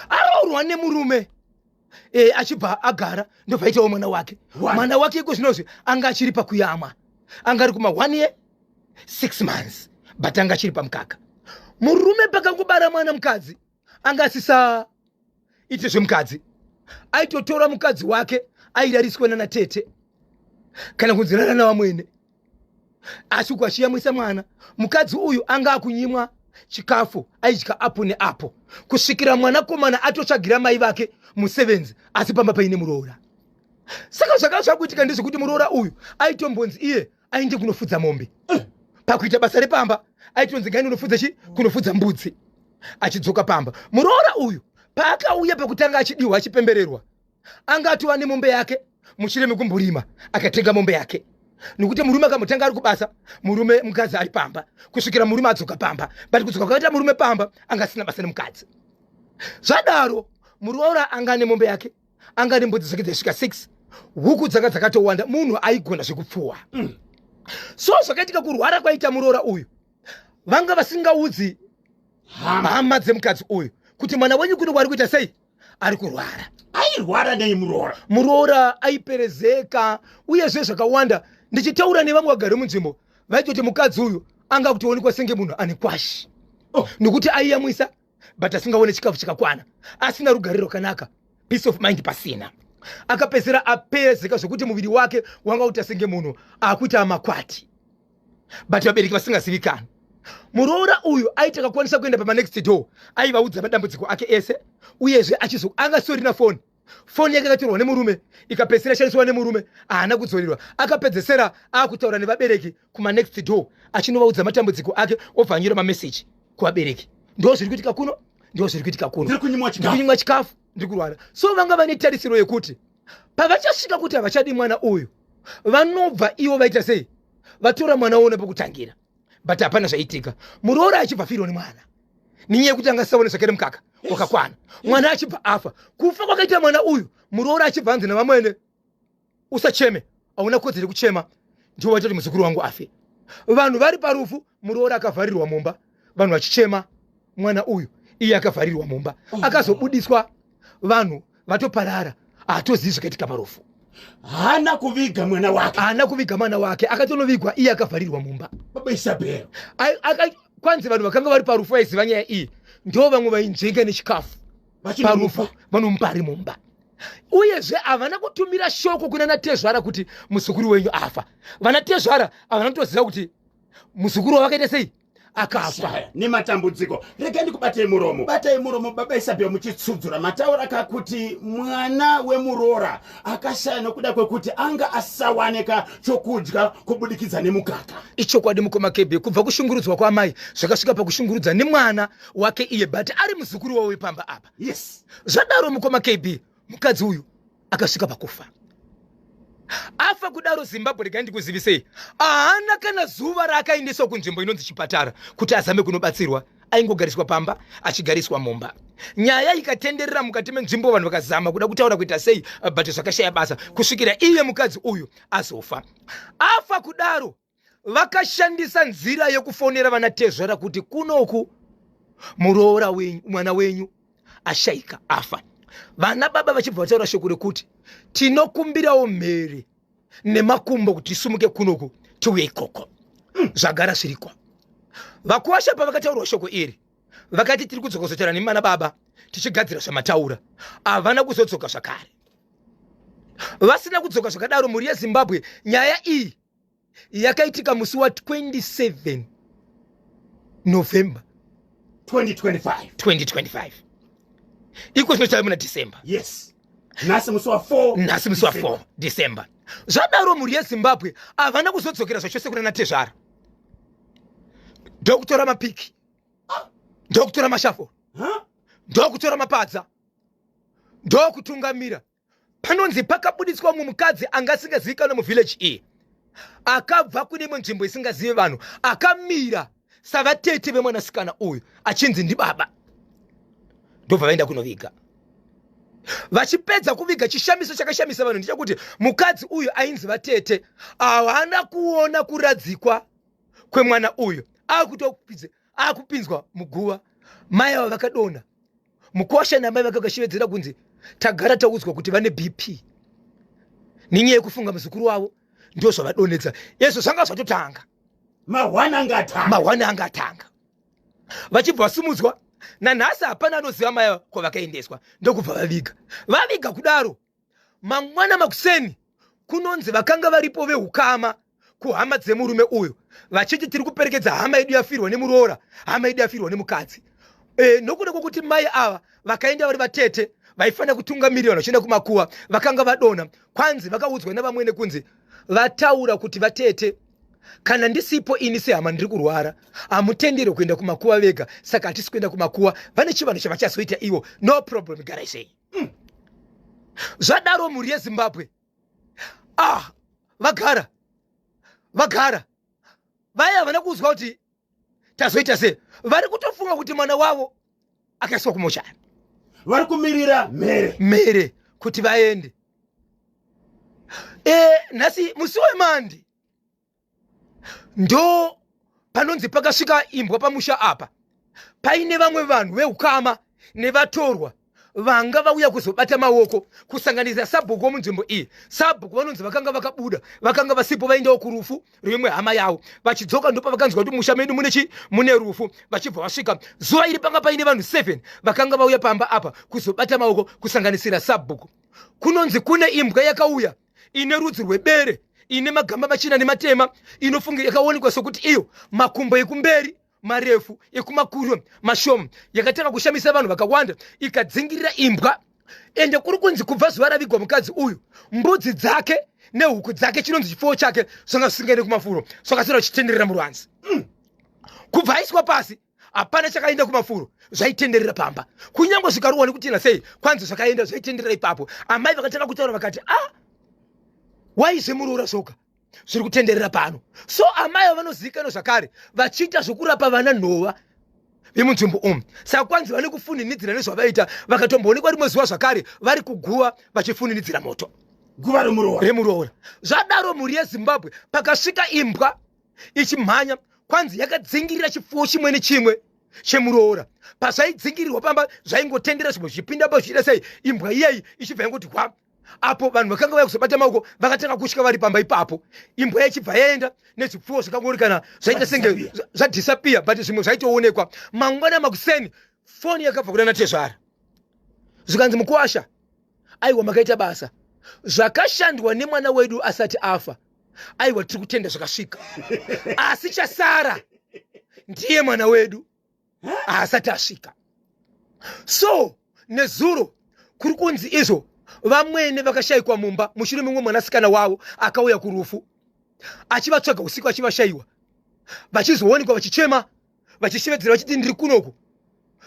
Aroorwa nemurume achibva agara ndobva aitawo mwana wake. Mwana wake iko zvinozvi anga achiri pakuyamwa, anga ari kuma 1 year 6 months, but anga achiri pamukaka. Murume pakangobara mwana mukadzi anga asisa ite zvemukadzi, aitotora mukadzi wake airariswa nana tete kana kunzi rara navamwene, asi uku achiyamwisa mwana. Mukadzi uyu anga akunyimwa chikafu, aidya apo neapo kusvikira mwanakomana atotsvagira mai vake musevenzi, asi pamba paine muroora. Saka zvakanga zvakuitika ndezvekuti muroora uyu aitombonzi iye aende kunofudza mombe. Pakuita basa repamba aitonzi ngaende kunofudza chi kunofudza mbudzi, achidzoka pamba. Muroora uyu paakauya pakutanga achidiwa achipembererwa, anga atova nemombe yake mushure mekumborima akatenga mombe yake. Nekuti murume akambotanga ari kubasa, murume mukadzi ari pamba kusvikira murume adzoka pamba, but kudzoka kwakaita murume pamba anga asina basa nemukadzi. Zvadaro muroora anga ane mombe yake, anga ane mbudzi dzake dzaisvika 6, huku dzanga dzakatowanda, munhu aigona zvekupfuwa. So zvakaitika kurwara kwaita muroora uyu, vanga vasingaudzi hama dzemukadzi uyu kuti mwana wenyu kuno kwari kuita sei, ari kurwara. Airwara nei muroora? Muroora aiperezeka uyezve zvakawanda. Ndichitaura nevamwe vagari munzvimbo vaitoti mukadzi uyu anga kutoonekwa senge munhu ane kwashi. Oh. Nokuti aiyamwisa but asingaone chikafu chakakwana, asina rugare rwakanaka, peace of mind pasina. Akapedzisira aperezeka zvekuti muviri wake wanga uta senge munhu akuita makwati, but vabereki vasingazivikani. Muroora uyu aiti akakwanisa kuenda pamanext door aivaudza madambudziko ake ese, uyezve achizo anga sitorina foni. Foni yake yakatorwa nemurume ikapedzisira shandiswa nemurume, haana kudzorerwa. Akapedzesera akutaura nevabereki kumanext door achinovaudza matambudziko ake, obva anyora mameseji kuvabereki, ndo zviri kuitika kuno, ndo zviri kuitika kuno, Ndiri kunyimwa chikafu. Ndiri kunyimwa chikafu, ndiri kurwara. So vanga vane tarisiro yekuti pavachasvika kuti havachadi mwana uyu, vanobva ivo vaita sei, vatora mwana uone pekutangira. But hapana zvaitika. Muroora achibva afirwa nemwana nenyaya yekuti anga asaone zvakare mukaka wakakwana. Mwana achibva afa. Kufa kwakaita mwana uyu, muroora achibva anzi navamwene, usacheme, hauna kodzero yekuchema, ndiwo vaita kuti muzukuru wangu afe. Vanhu vari parufu, muroora akavharirwa mumba, vanhu vachichema mwana uyu, iye akavharirwa mumba. Akazobudiswa vanhu vatoparara, haatozivi zvakaitika parufu. Haana kuviga mwana wake. Haana kuviga mwana wake, akatonovigwa iye akavharirwa mumba. Baba Isabel. Kwanzi vanhu vakanga vari parufu vaiziva nyaya iyi, ndo vamwe vainzvenga nechikafu Vachinomupa. Parufu vanomupa ari mumba. Uyezve havana kutumira shoko kuna natezvara kuti muzukuru wenyu afa. Vana tezvara havana kutoziva kuti muzukuru wavakaita sei akafa. Shaya nematambudziko. Regai ndikubatei muromo. Batai muromo baba Isabel muchitsudzura. Mataura kakuti mwana wemuroora akashaya nokuda kwekuti anga asawaneka chokudya kubudikidza nemukaka. Ichokwadi mukoma KB, kubva kushungurudzwa kwaamai zvakasvika pakushungurudza nemwana wake iye, but ari muzukuru wavo wepamba apa. Yes. Zvadaro mukoma KB, mukadzi uyu akasvika pakufa. Afa kudaro Zimbabwe, regai ndikuzivisei, haana kana zuva raakaendeswa kunzvimbo inonzi chipatara kuti azame kunobatsirwa. Aingogariswa pamba, achigariswa mumba. Nyaya ikatenderera mukati menzvimbo, vanhu vakazama kuda kutaura kuita sei, but zvakashaya basa kusvikira iye mukadzi uyu azofa. Afa kudaro vakashandisa nzira yekufonera vana tezvara kuti kunoku muroora wenyu, mwana wenyu ashaika, afa. Vana baba vachibva vataura shoko rekuti tinokumbirawo mhere nemakumbo kuti tisumuke kunoku tiuye ikoko. Zvagara zviriko. Vakuwasha pavakataurwa shoko iri vakati tiri kudzoka kuzotaura nemana baba tichigadzira zvamataura. Havana kuzodzoka zvakare. Vasina kudzoka zvakadaro, mhuri yeZimbabwe, nyaya iyi yakaitika musi wa 27 November 2025. 2025. Iko zvino tave muna December. Yes. Nhasi musi wa 4. Nhasi musi wa 4 December. Zvadaro mhuri yeZimbabwe, havana kuzodzokera zvachose kuna natezvara. Ndokutora mapiki, ndokutora mashafo, Huh? ndokutora mapadza, ndokutungamira. Panonzi pakabuditswa mumwe mukadzi anga asingazivikanwe muvillage iyi, akabva kune imwe nzvimbo isingazivi vanhu, akamira savatete vemwanasikana uyu achinzi ndibaba. Ndobva vaenda kunoviga. Vachipedza kuviga, chishamiso chakashamisa vanhu ndechekuti mukadzi uyu ainzi vatete haana kuona kuradzikwa kwemwana uyu. Akupinzwa muguva, mai ava vakadonha. Mukosha namai vakakashevedzera kunzi tagara taudzwa kuti vane BP nenyaya yekufunga muzukuru wavo, ndo zvavadonhedza. Izvo zvanga zvatotanga. Mahwani anga atanga. Mahwani anga atanga. Vachibva vasimudzwa. Nanhasi hapana anoziva mai ava kwavakaendeswa. Ndokubva vaviga. Vaviga kudaro, mangwana makuseni kunonzi vakanga varipo veukama kuhama dzemurume uyu vachiti tiri kuperekedza hama yedu yafirwa nemuroora, hama yedu yafirwa nemukadzi. Nokuda kwokuti mai ava vakaenda vari vatete vaifanira kutungamirira vanhu vachienda kumakuva, vakanga vadonha. Kwanzi vakaudzwa navamwene kunzi vataura kuti vatete, kana ndisipo ini sehama ndiri kurwara, hamutenderwe kuenda kumakuva vega, saka hatisi kuenda kumakuva. Vane chivanhu chavachazoita ivo, no problem, garai zvenyu. Zvadaro mhuri yeZimbabwe, vagara. Vagara vaya havana kuzwa kuti tazoita sei. Vari kutofunga kuti mwana wavo akaiswa kumochari. Vari kumirira mhere mhere kuti vaende. Nhasi musi wemandi ndo panonzi pakasvika imbwa pamusha apa, paine vamwe vanhu veukama nevatorwa vanga vauya kuzobata maoko, kusanganisa sabhuku womunzvimbo iyi. Sabhuku vanonzi vakanga vakabuda, vakanga vasipo, vaendawo kurufu rwemwe hama yavo. Vachidzoka ndopavakanzwa kuti musha medu mune chi mune rufu. Vachibva vasvika zuva iri, panga paine vanhu 7 vakanga vauya pamba apa kuzobata maoko, kusanganisira sabhuku. Kunonzi kune imbwa yakauya ine rudzi rwebere, ine magamba machena nematema, inofunga yakaonekwa sokuti iyo makumbo ekumberi marefu, ekumakuru mashoma. Yakatanga kushamisa vanhu vakawanda, ikadzingirira imbwa. Ende kuri kunzi kubva zuva ravigwa mukadzi uyu, mbudzi dzake nehuku dzake, chinonzi chipfuwo chake, zvanga zvisingaende kumafuro, zvakasara zvichitenderera muruvanze. Kubva aiswa pasi hapana chakaenda kumafuro, zvaitenderera pamba, kunyange zvikarohwa nekutina sei, kwanzi zvakaenda zvaitenderera ipapo. Amai vakatanga kutaura vakati, a waizvemuroora zvoga zviri kutenderera pano. So amai vanozivikanwa zvakare vachiita zvokurapa vana nhova vemunzvimbo umu, saka kwanzi vane kufuninidzira nezvavaita. Vakatomboonekwa rimwe zuva zvakare vari kuguva vachifuninidzira moto guva remuroora remuroora. Zvadaro, mhuri yeZimbabwe, pakasvika imbwa ichimhanya, kwanzi yakadzingirira chipfuwo chimwe nechimwe chemuroora. Pazvaidzingirirwa pamba zvaingotendera, zvimwe zvichipinda pa zvichiita sei, imbwa iyeyi ichibva yangoti hwa. Apo vanhu vakanga vaya kuzobata maoko vakatanga kusvika vari pamba ipapo, imbwa yachibva yaenda nezvipfuwo zvakangori kana zvaita senge zvadisappear, but zvimwe zvaitoonekwa. Mangwana makuseni foni yakabva kuna natezvara, zvikanzi, mukuwasha, aiwa makaita basa, zvakashandwa nemwana wedu asati afa, aiwa tiri kutenda zvakasvika, asi chasara ndiye mwana wedu haasati asvika. So nezuro kuri kunzi izvo vamwene vakashayikwa mumba mushure memumwe mwanasikana wavo akauya kurufu achivatsvaga usiku achivashayiwa, vachizoonekwa vachichema, vachishevedzera vachiti ndiri kunoku,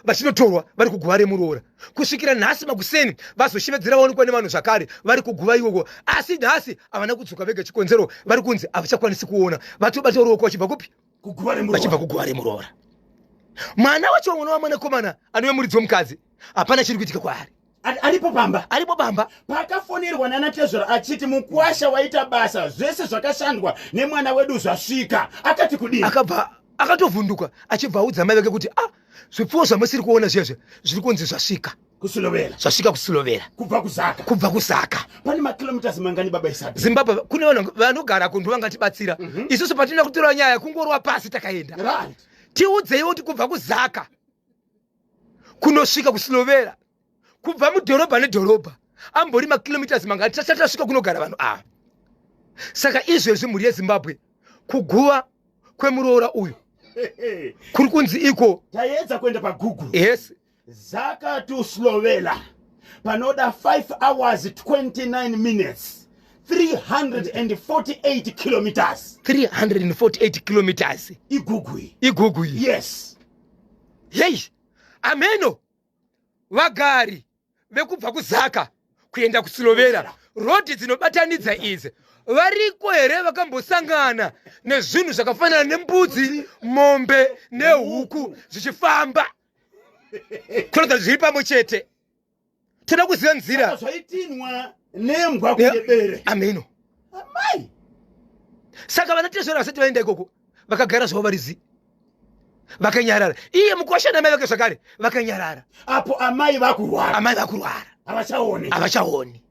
vachinotorwa vari kuguva remuroora. Kusvikira nhasi makuseni vazoshevedzera vaonekwa nevanhu zvakare vari kuguva ikoko, asi nhasi havana kudzoka vega. Chikonzero, vari kunzi havachakwanisi kuona, vatobata ruoko vachibva kupi? Vachibva kuguva remuroora. Mwana wacho, mwana wamwanakomana anove muridzi wemukadzi, hapana chiri kuitika kwaari. Aripo pamba. Aripo pamba. Pakafonerwa nanatezvara achiti mukwasha waita basa, zvese zvakashandwa nemwana wedu zvasvika, akati kudini? Akabva akatovhunduka, achibva audza mai vake kuti, ah, zvipfuwo zvamusiri kuona zviyazvi zviri kunzi zvasvika kuSilovela. Zvasvika kuSilovela. Kubva kuZaka. Kubva kuZaka. Pane makilometers mangani, baba Isabi? Zimbabwe, kune vanhu vanogara kundu vangatibatsira. Isusu patina kutora nyaya kungorwa pasi takaenda. Tiudzeiwo kuti kubva kuZaka kunosvika kuSilovera, kubva mudhorobha nedhorobha, ambori makilometers mangani tisati tasvika kunogara vanhu ava? Saka izvezvi, mhuri yeZimbabwe, kuguva kwemuroora uyu kuri kunzi iko Taedza kuenda paGoogle. Zaka to Slovela panoda 5 hours 29 minutes, 348 kilometers. 348 kilometers. Igugui. Igugui. Yes. Yei, ameno vagari vekubva kuZaka kuenda kuSilovera, rodhi dzinobatanidza idzi, variko here vakambosangana nezvinhu zvakafanana nembudzi, mombe nehuku zvichifamba kuratidza zviri pamwe chete? Toda kuziva nzira. Zvaitinwa nembwa kunge bere. Ameno. Amai. Saka vanatezvera vasati vaenda ikoko, vakagara zvavo vari zi, vakanyarara. Iye mukwasha namai vake zvakare vakanyarara. Apo amai vakurwara. Amai vakurwara. Havachaoni. Havachaoni.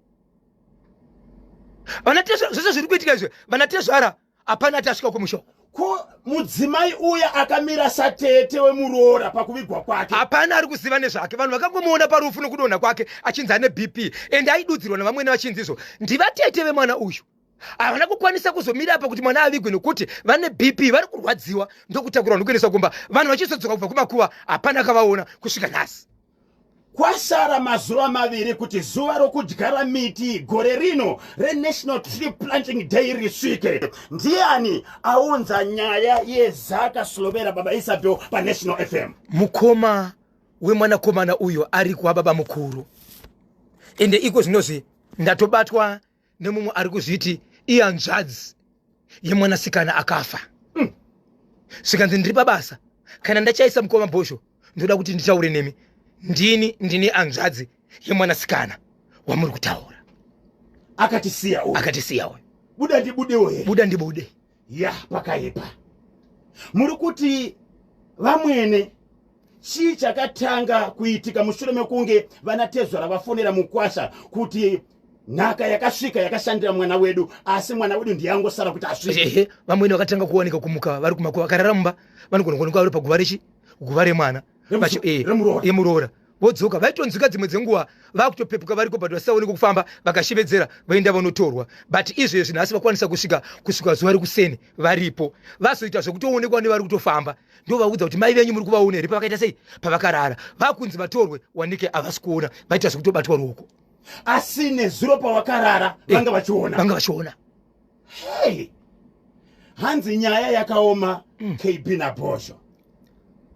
Vanatezvara, zvese zviri kuitika izvi, vanatezvara hapana ati asvika kumusha. Ko mudzimai uya akamira satete wemuroora pakuvigwa kwake? Hapana ari kuziva nezvake. Vanhu vakangomuona parufu nokudonha kwake achinzi ane BP, ende aidudzirwa navamwene vachinzi izvo ndivatete vemwana uyu. Havana kukwanisa kuzomira apa kuti mwana avigwe nokuti vane BP, vari kurwadziwa, ndokutakurwa nokuendeswa kumba. Vanhu vachizodzoka kubva kumakuva hapana akavaona kusvika nhasi. Kwasara mazuva maviri kuti zuva rokudyara miti gore rino reNational Tree Planting Day risvike. Ndiani aunza nyaya yeZaka Slovera, baba Isabel, paNational FM? Mukoma wemwanakomana uyo ari kwababa mukuru, ende iko zvinozvi ndatobatwa nemumwe ari kuzviti ihanzvadzi. yemwanasikana akafa. Zvikanzi ndiri pabasa, kana ndachaisa mukoma Bhosho ndoda kuti nditaure nemi. Ndini hanzvadzi yemwanasikana wamuri kutaura. Akatisiya uyu. Akatisiya uyu. Buda ndibudewo here? Buda ndibude. Ya, pakaipa. Muri kuti vamwene, chii chakatanga kuitika mushure mekunge vanatezvara vafonera mukwasha kuti nhaka yakasvika yakashandira mwana wedu, asi mwana wedu ndiye angosara kuti asvike? Ehe, vamwene vakatanga kuwanika kumuka vari kumakuva, vakarara mumba, vanogona kuonekwa vari paguva rechi guva remwana. Remuroora. Yemuroora. Vodzoka vaitonzwika dzimwe dzenguva vakutopepuka variko, but vasaonekwa kufamba, vakashevedzera voenda vanotorwa. But izvezvi nhasi vakwanisa kusvika zuva rekuseni varipo, vazoita zvekutoonekwa nevari kutofamba, ndovaudza kuti mai venyu muri kuvaona here pavakaita sei, pavakarara, vakunzi vatorwe wanike havasi kuona, vaita zvekutobatwa ruoko. Asi nezuro pavakarara vanga vachiona? Vanga vachiona. Hey! Hanzi nyaya yakaoma. KB naBhosho.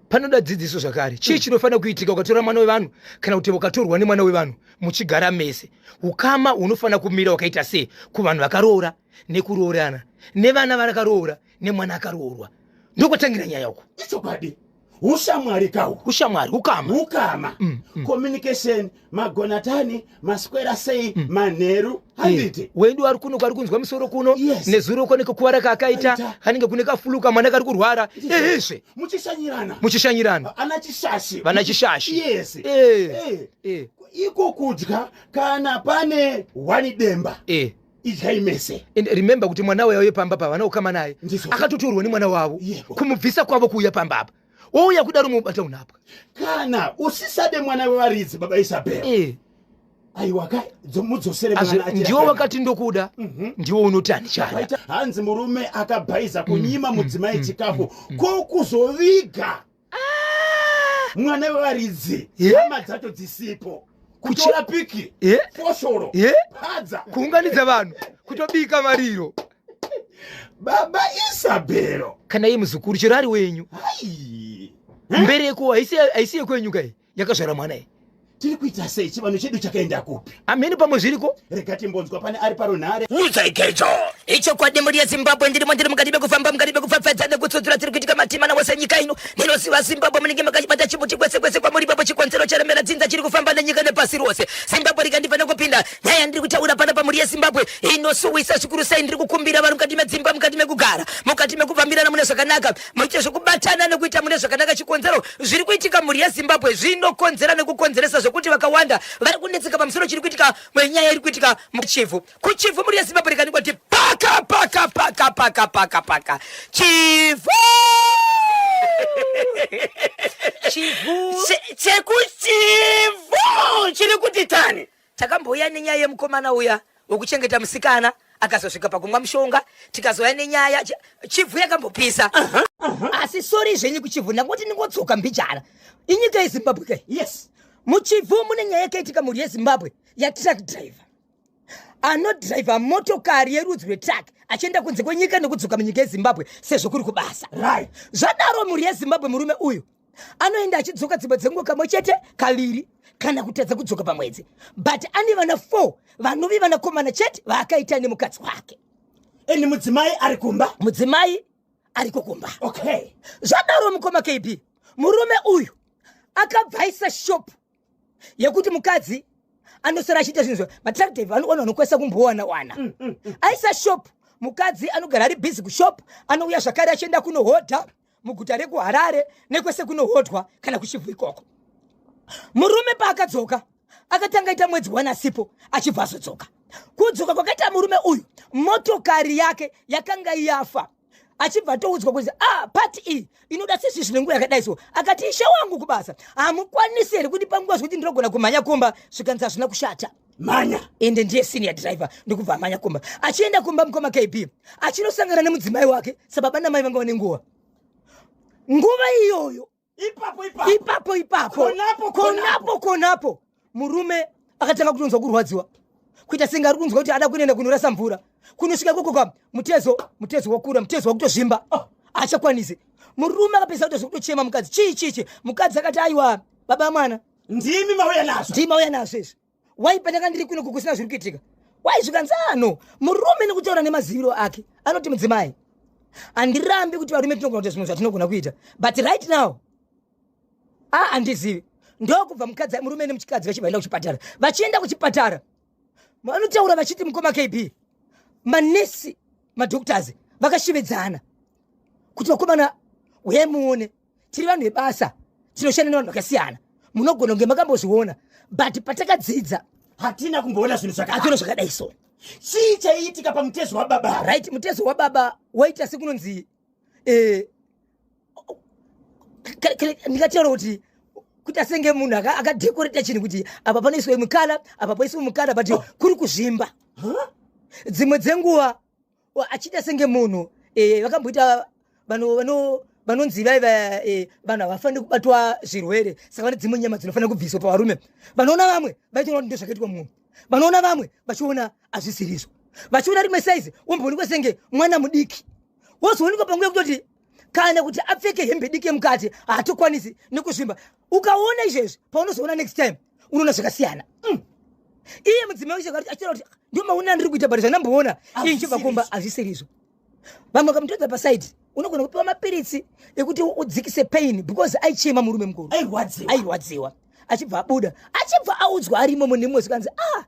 Panoda dzidziso zvakare. Chii chinofanira kuitika ukatora mwana wevanhu, kana kuti ukatorwa nemwana wevanhu muchigara mese? Ukama hunofanira kumira wakaita sei kuvanhu vakaroora nekuroorana, nevana vakaroora nemwana akaroorwa? Ndokwatangira nyaya uko. Ichokwadi, ushamwari kahu. Ushamwari, ukama. Ukama. Communication, magonatani, maswera sei, manheru, handiti? Wedu ari kuno, kwari kunzwa musoro kuno. Nezuro kone kukuvara kaakaita. Aita. Kanenge kune kafuluka, mwana kari kurwara, ehezve. Muchishanyirana. Muchishanyirana. Ana chishashi. Vana chishashi. Yes. Iko kudya, kana pane wani demba, idyai mese. And remember kuti mwana wauye pamba pa vana ukama naye. Ndizvo. Akatotorwa nemwana wavo. Yebo. Kumubvisa kwavo kuuya pamba apa, wouya kudaro mubata unhapwa. Kana usisade mwana wevaridzi, baba Isabel, aiwa ka, mudzosere mwana achiri Ndiwo akana. wakati ndokuda, ndiwo unoti handichada. Paita hanzi murume akabhaiza kunyima mudzimai chikafu, ko kuzoviga mwana wevaridzi hama dzacho dzisipo, kutora piki, foshoro, padza, kuunganidza vanhu, kutobika mariro. Baba Isabelo. Kana iye muzukuru chero ari wenyu, Hai. mbereko haisi yekwenyu kai yakazvara mwana iyi. Tiri kuita sei? Chivanhu chedu chakaenda kupi? Amheni, pamwe zviriko. Rega timbonzwa pane ari parunhare. Nyudzaikecho ichokwadi, mhuri yeZimbabwe, ndirimo, ndiri mukati mekufamba, mukati mekupfapfaidza nekutsudzura tiri kuitika matimana wose nyika ino. Ndinoziva Zimbabwe munenge makachibata chimuti kwese kwese kwamuri ipapo. Chikonzero charemera dzinza chiri kufamba nenyika nepasi rose. Zimbabwe rikandifana kupinda nyaya yandiri kutaura pana pamhuri yeZimbabwe inosuwisa zvikuru sei. Ndiri kukumbira vari mukati medzimba, mukati mekugara, mukati mekufambirana mune zvakanaka, muite zvekubatana nekuita mune zvakanaka. Chikonzero zviri kuitika mhuri yeZimbabwe zvinokonzera nekukonzeresa zvekuti vakawanda vari kunetseka pamusoro chiri kuitika, nyaya iri kuitika muChivhu, kuChivhu, mhuri yeZimbabwe. Rikanikwa kuti paka paka paka paka paka paka Chivhu, Chivhu. ChekuChivhu chiri kuti tani. Takambouya nenyaya yemukomana uya wekuchengeta musikana akazosvika pakumwa mushonga, tikazouya nenyaya Chivhu yakambopisa. Asi sorry zvenyu kuChivhu, ndangoti ndingotsoka mbijana. Inyika yeZimbabwe kai. MuChivhu mune nyaya yakaitika, mhuri yeZimbabwe, yatruck driver anodhiraivha motokari yerudzi rwetruck achienda kunze kwenyika nekudzoka munyika yeZimbabwe sezvo kuri kubasa. Zvadaro, mhuri yeZimbabwe, murume uyu anoenda achidzoka dzimwe dzenguva kamwe chete, kaviri, kana kutadza kudzoka pamwedzi, but ane vana 4 vanovi vanakomana chete vaakaita nemukadzi wake. And mudzimai ari kumba? Mudzimai ariko kumba. Zvadaro, mukoma KB, murume uyu akabvaisa shop yekuti mukadzi anosara achiita zvinhu. Matruck driver anoona vanokwanisa kumbowana wana. Aisa shop, mukadzi anogara ari busy kushop, anouya zvakare achienda kunohodha muguta rekuHarare nekwese kunohodwa kana kuChivhu ikoko. Murume paakadzoka akatanga ita mwedzi wana asipo, achibva azodzoka. Kudzoka kwakaita murume uyu, motokari yake yakanga yafa, achibva atoudzwa kuti, "Ah, part iyi inoda sezvizvi nenguva yakadai." So akati, "Ishe wangu, kubasa hamukwanisi here kuti panguva zvekuti ndinogona kumhanya kumba?" Zvikanzi, "Hazvina kushata." Mhanya. Ende ndiye senior driver, ndokubva amhanya kumba. Achienda kumba, mukoma KB, achinosangana nemudzimai wake sababa namai vanga vane nguva iyoyo. Ipapo ipapo. Ipapo ipapo. Konapo. Konapo konapo, murume akatanga kutonzwa kurwadziwa, kuita senge ari kunzwa kuti ada kunoenda kunorasa mvura. Kunosvika ikoko kwa mutezo wakura, mutezo wakutozvimba. Oh, achakwanisi. Murume akapedzisa kuita zvekutochema mukadzi, "Chii, chii, chii?" Mukadzi akati, "Aiwa, baba mwana." Ndimi mauya nazvo. Ndimi mauya nazvo izvi. Wai pandanga ndiri kuno kusina zviri kuitika? Wai? Zvikanzi ano murume nekutaura nemaziviro ake. Anoti mudzimai, handirambi kuti varume tinogona kuita zvimwe zvatinogona kuita, but right now a handizivi. Ndokubva mukadzi, murume nemuchikadzi vachibva vaenda kuchipatara. Vachienda kuchipatara, vanotaura vachiti, mukoma KB, manesi, madoctors vakashevedzana kuti, "Vakomana, uyai muone, tiri vanhu vebasa, tinoshanda nevanhu vakasiyana. Munogona kunge makambozviona, but patakadzidza hatina kumboona zvinhu zvakadai." Hationa zvakadai. So Chii chaiitika pamutezo wababa? Right, mutezo wababa waita sekunonzi ndingataura kuti kuita senge munhu akadecorata chinhu, kuti apa panoiswa mukala, apa poiswa mukala, but kuri kuzvimba. Dzimwe dzenguva achiita senge munhu vakamboita vanonzi vaiva vanhu havafaniri kubatwa zvirwere, saka vane dzimwe nyama dzinofanira kubviswa pavarume. Vanoona vamwe vaitoona kuti ndo zvakaitwa mumwe, vanoona vamwe vachiona hazvisirizvo, vachiona rimwe saizi, womboonekwa senge mwana mudiki, wozoonekwa panguva yekutoti kana kuti apfeke hembe diki yemukati haatokwanisi nekuzvimba. Ukaona izvezvi, paunozoona next time unoona zvakasiyana. Iye mudzimai wacho achitaura kuti ndio maonero andiri kuita, but zvandamboona iye nchibva kumba hazvisirizvo. Vamwe vakamutodza pasaidi, unogona kupiwa mapiritsi ekuti udzikise pain, because aichema murume mukuru. Airwadziwa. Airwadziwa. Achibva abuda, achibva audzwa arimo mune mumwe, zvikanzi, "Ah,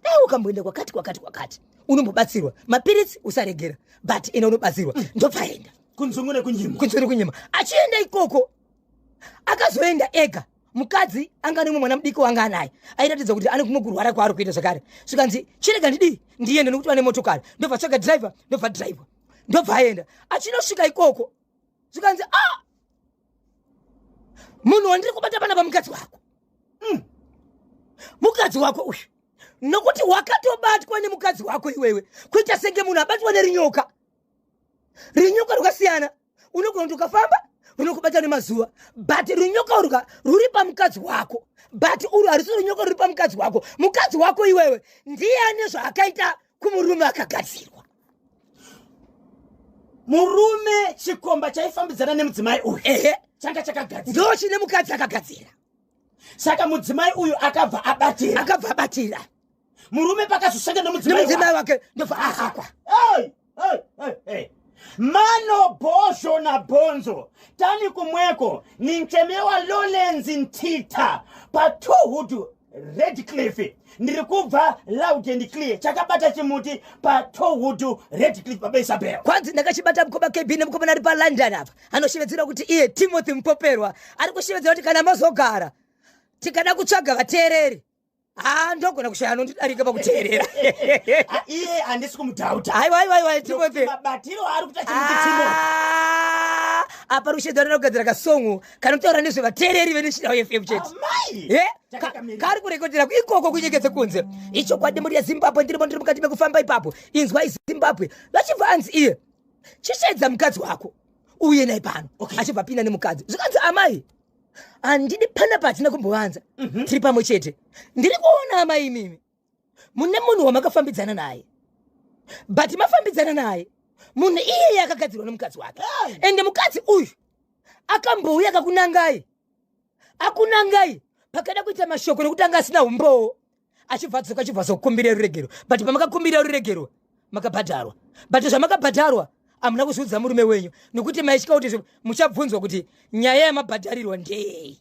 dai ukamboenda kwakati kwakati kwakati, unombobatsirwa. Mapiritsi usaregera, but enda unobatsirwa." Ndobva aenda. Kunzungu nekunyima. Kunzungu nekunyima. Achienda ikoko, akazoenda ega. Mukadzi anga nemumwe mwana mudiki wanga anaye, airatidza kuti ane kumwe kurwara kwaari kuita zvakare. Zvikanzi, "Chirega ndidii, ndiende, nekuti vane motokari." Ndobva tsvaga driver, ndobva driver, ndobva aenda. Achinosvika ikoko, zvikanzi, "A, munhu wandiri kubata panapa mukadzi wako. Mukadzi wako uyu, nokuti wakatobatwa nemukadzi wako iwewe, kuita senge munhu abatwa nerinyoka. Rinyoka rwakasiyana, unogona kuti ukafamba runokubata nemazuva, but runyoka urwa ruri pamukadzi wako, but urwu harisi runyoka ruri pamukadzi wako. Mukadzi wako iwewe ndiye ane zvaakaita kumurume akagadzirwa." Murume, chikomba chaifambidzana nemudzimai uyu, changa chakagadzira. Ndo chine mukadzi akagadzira. Saka mudzimai uyu akabva abatira. Akabva abatira. Murume pakazosanga nemudzimai nemudzimai wake, ndobva ahakwa. Hey, hey, hey, hey. Mano bhozho nabhonzo tani kumweko ninchemewa Lawrence Ntita paTohood Redcliff. Ndiri kubva loud and clear, chakabata chimuti paTohood Redcliff, baba Isabel. Kwanzi ndakachibata, mukoma KB, nemukomana ari paLondon apa, anoshevedzera kuti iye Timothy Mupoperwa, ari kushevedzera kuti kana mazogara tikada kutsvaga vateereri, ha, ndogona kushaya anondidarika pakuteerera. Ah, iye handisi kumudhauta. Aiwa, aiwa, aiwa, Timothy. Mabatiro ari kuita chimuti Timothy. Ah, apa rushedzera kugadzira kasongo kanotaura nezvevateereri veNational FM chete. Amai. Chakakamira. Kari kurekodera ikoko kunyika dzekunze. Ichokwadi, muri yeZimbabwe, ndirimo, ndiri mukati mekufamba ipapo. Inzwa, iZimbabwe. Vachibva anzi iye, "Chisvedza mukadzi wako uye naye pano." Achibva pinda nemukadzi, zvikanzi, "Amai, handidi panapa, hatina kumbovanza, tiri pamwe chete. Ndiri kuona amai, imimi mune munhu wamakafambidzana naye, but mafambidzana naye munhu iyeye akagadzirwa nemukadzi wake. Ende mukadzi uyu akambouya akakunangai, akunangai pakada kuita mashoko, nekuti anga asina umbowo, achibva adzoka, achibva azokumbira ruregero. But pamakakumbira ruregero makabhadharwa, but zvamakabhadharwa hamuna kuzviudza murume wenyu, nekuti maitya kuti muchabvunzwa kuti nyaya yamabhadharirwa ndeyei."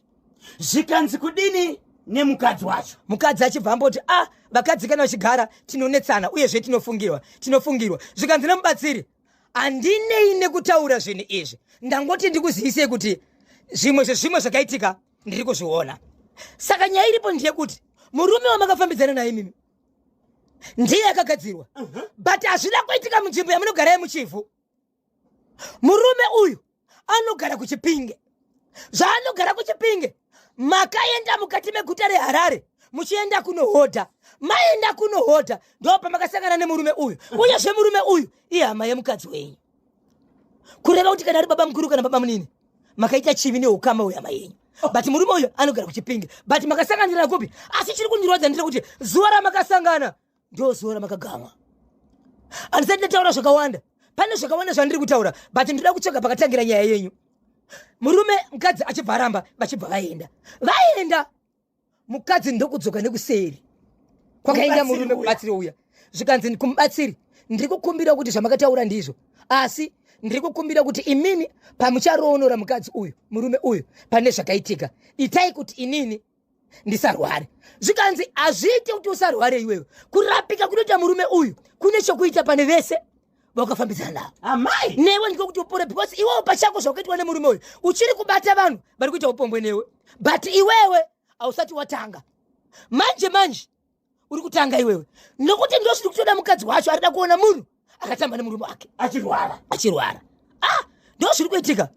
Zvikanzi kudini nemukadzi wacho? Mukadzi achibva amboti, "A, vakadzi kana vachigara tinonetsana, uyezve tinofungirwa, tinofungirwa." Zvikanzi nemubatsiri, "Handinei nekutaura zvinhu izvi, ndangoti ndikuzivisei kuti zvimwe zvezvimwe zvakaitika ndiri kuzviona. Saka nyaya iripo ndeyekuti murume wamakafambidzana naye mimi ndiye akagadzirwa, but hazvina kuitika munzvimbo yamunogara yemuChivhu. Murume uyu anogara kuChipinge. Zvaanogara kuChipinge, makaenda mukati meguta reHarare muchienda kunohodha. Maenda kunohodha, ndo pamakasangana nemurume uyu. Uyezve murume uyu ihama yemukadzi wenyu, kureva kuti kana ari baba mukuru kana baba munini, makaita chivi neukama hwehama yenyu. But murume uyu anogara kuChipinge, but makasanganira kupi? Asi chiri kundirwadza ndire kuti zuva ramakasangana ndo zuva ramakagamwa. Handisati ndataura zvakawanda, pane zvakawanda zvandiri kutaura, but ndinoda kutsvaga pakatangira nyaya yenyu." Murume, mukadzi achibva aramba, vachibva vaenda. Vaenda, mukadzi ndokudzoka nekuseri kwakaenda Mubatsiri murume. uya. Kubatsiri uya, zvikanzi kumubatsiri, Ndiri kukumbira kuti zvamakataura ndizvo, asi ndiri kukumbira kuti imimi pamucharoonora mukadzi uyu, murume uyu, pane zvakaitika, itai kuti inini ndisarware. Zvikanzi hazviite kuti usarware iwewe. Kurapika kunoita murume uyu kune chokuita pane vese vakafambidzana navo. Amai, newe ndiko kuti upore, because iwewe pachako zvakaitwa nemurume uyu uchiri kubata vanhu vari kuita upombwe newe, but iwewe hausati watanga. Manje manje uri kutanga iwewe, nokuti ndozviri kutoda mukadzi wacho, arida kuona munhu akatamba nemurume wake achirwara. Achirwara. Ah, ndozviri kuitika.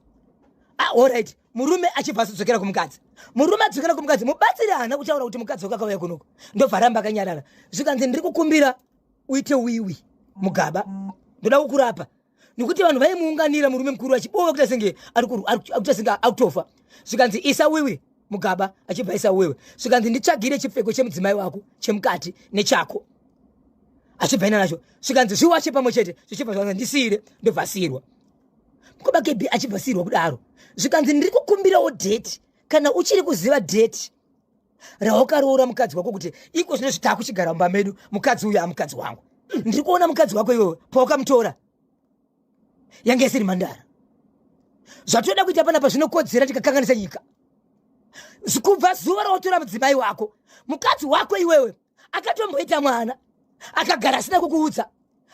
Ah, alright. Murume achibva azodzokera kumukadzi. Murume adzokera kumukadzi, mubatsiri haana kutaura kuti mukadzi wake akauya kunoko, ndobva aramba akanyarara. Zvikanzi ndiri kukumbira uite wiwi mugaba, ndoda kukurapa, nekuti vanhu vaimuunganira murume mukuru achibova kuita senge akuita senge akutofa. Zvikanzi isa wiwi mugaba, achibva isa wiwi. Zvikanzi nditsvagire chipfeko chemudzimai wako chemukati nechako, achibva ina nacho. Zvikanzi zviwache pamwe chete, zvichibva zvanzi ndisiyire, ndobva asiyirwa. Mukoma KB achibva asiyirwa kudaro, zvikanzi ndiri kukumbirawo date, kana uchiri kuziva date rawakaroora mukadzi wako, kuti iko zvino zvitakuchigara mumba medu, mukadzi uyu amukadzi wangu. Ndiri kuona mukadzi wako iwewe pawakamutora yange isiri mandara. Zvatoda kuita panapa zvinokodzera tikakanganisa nyika. Kubva zuva rawatora mudzimai wako, mukadzi wako iwewe akatomboita mwana, akagara asina kukuudza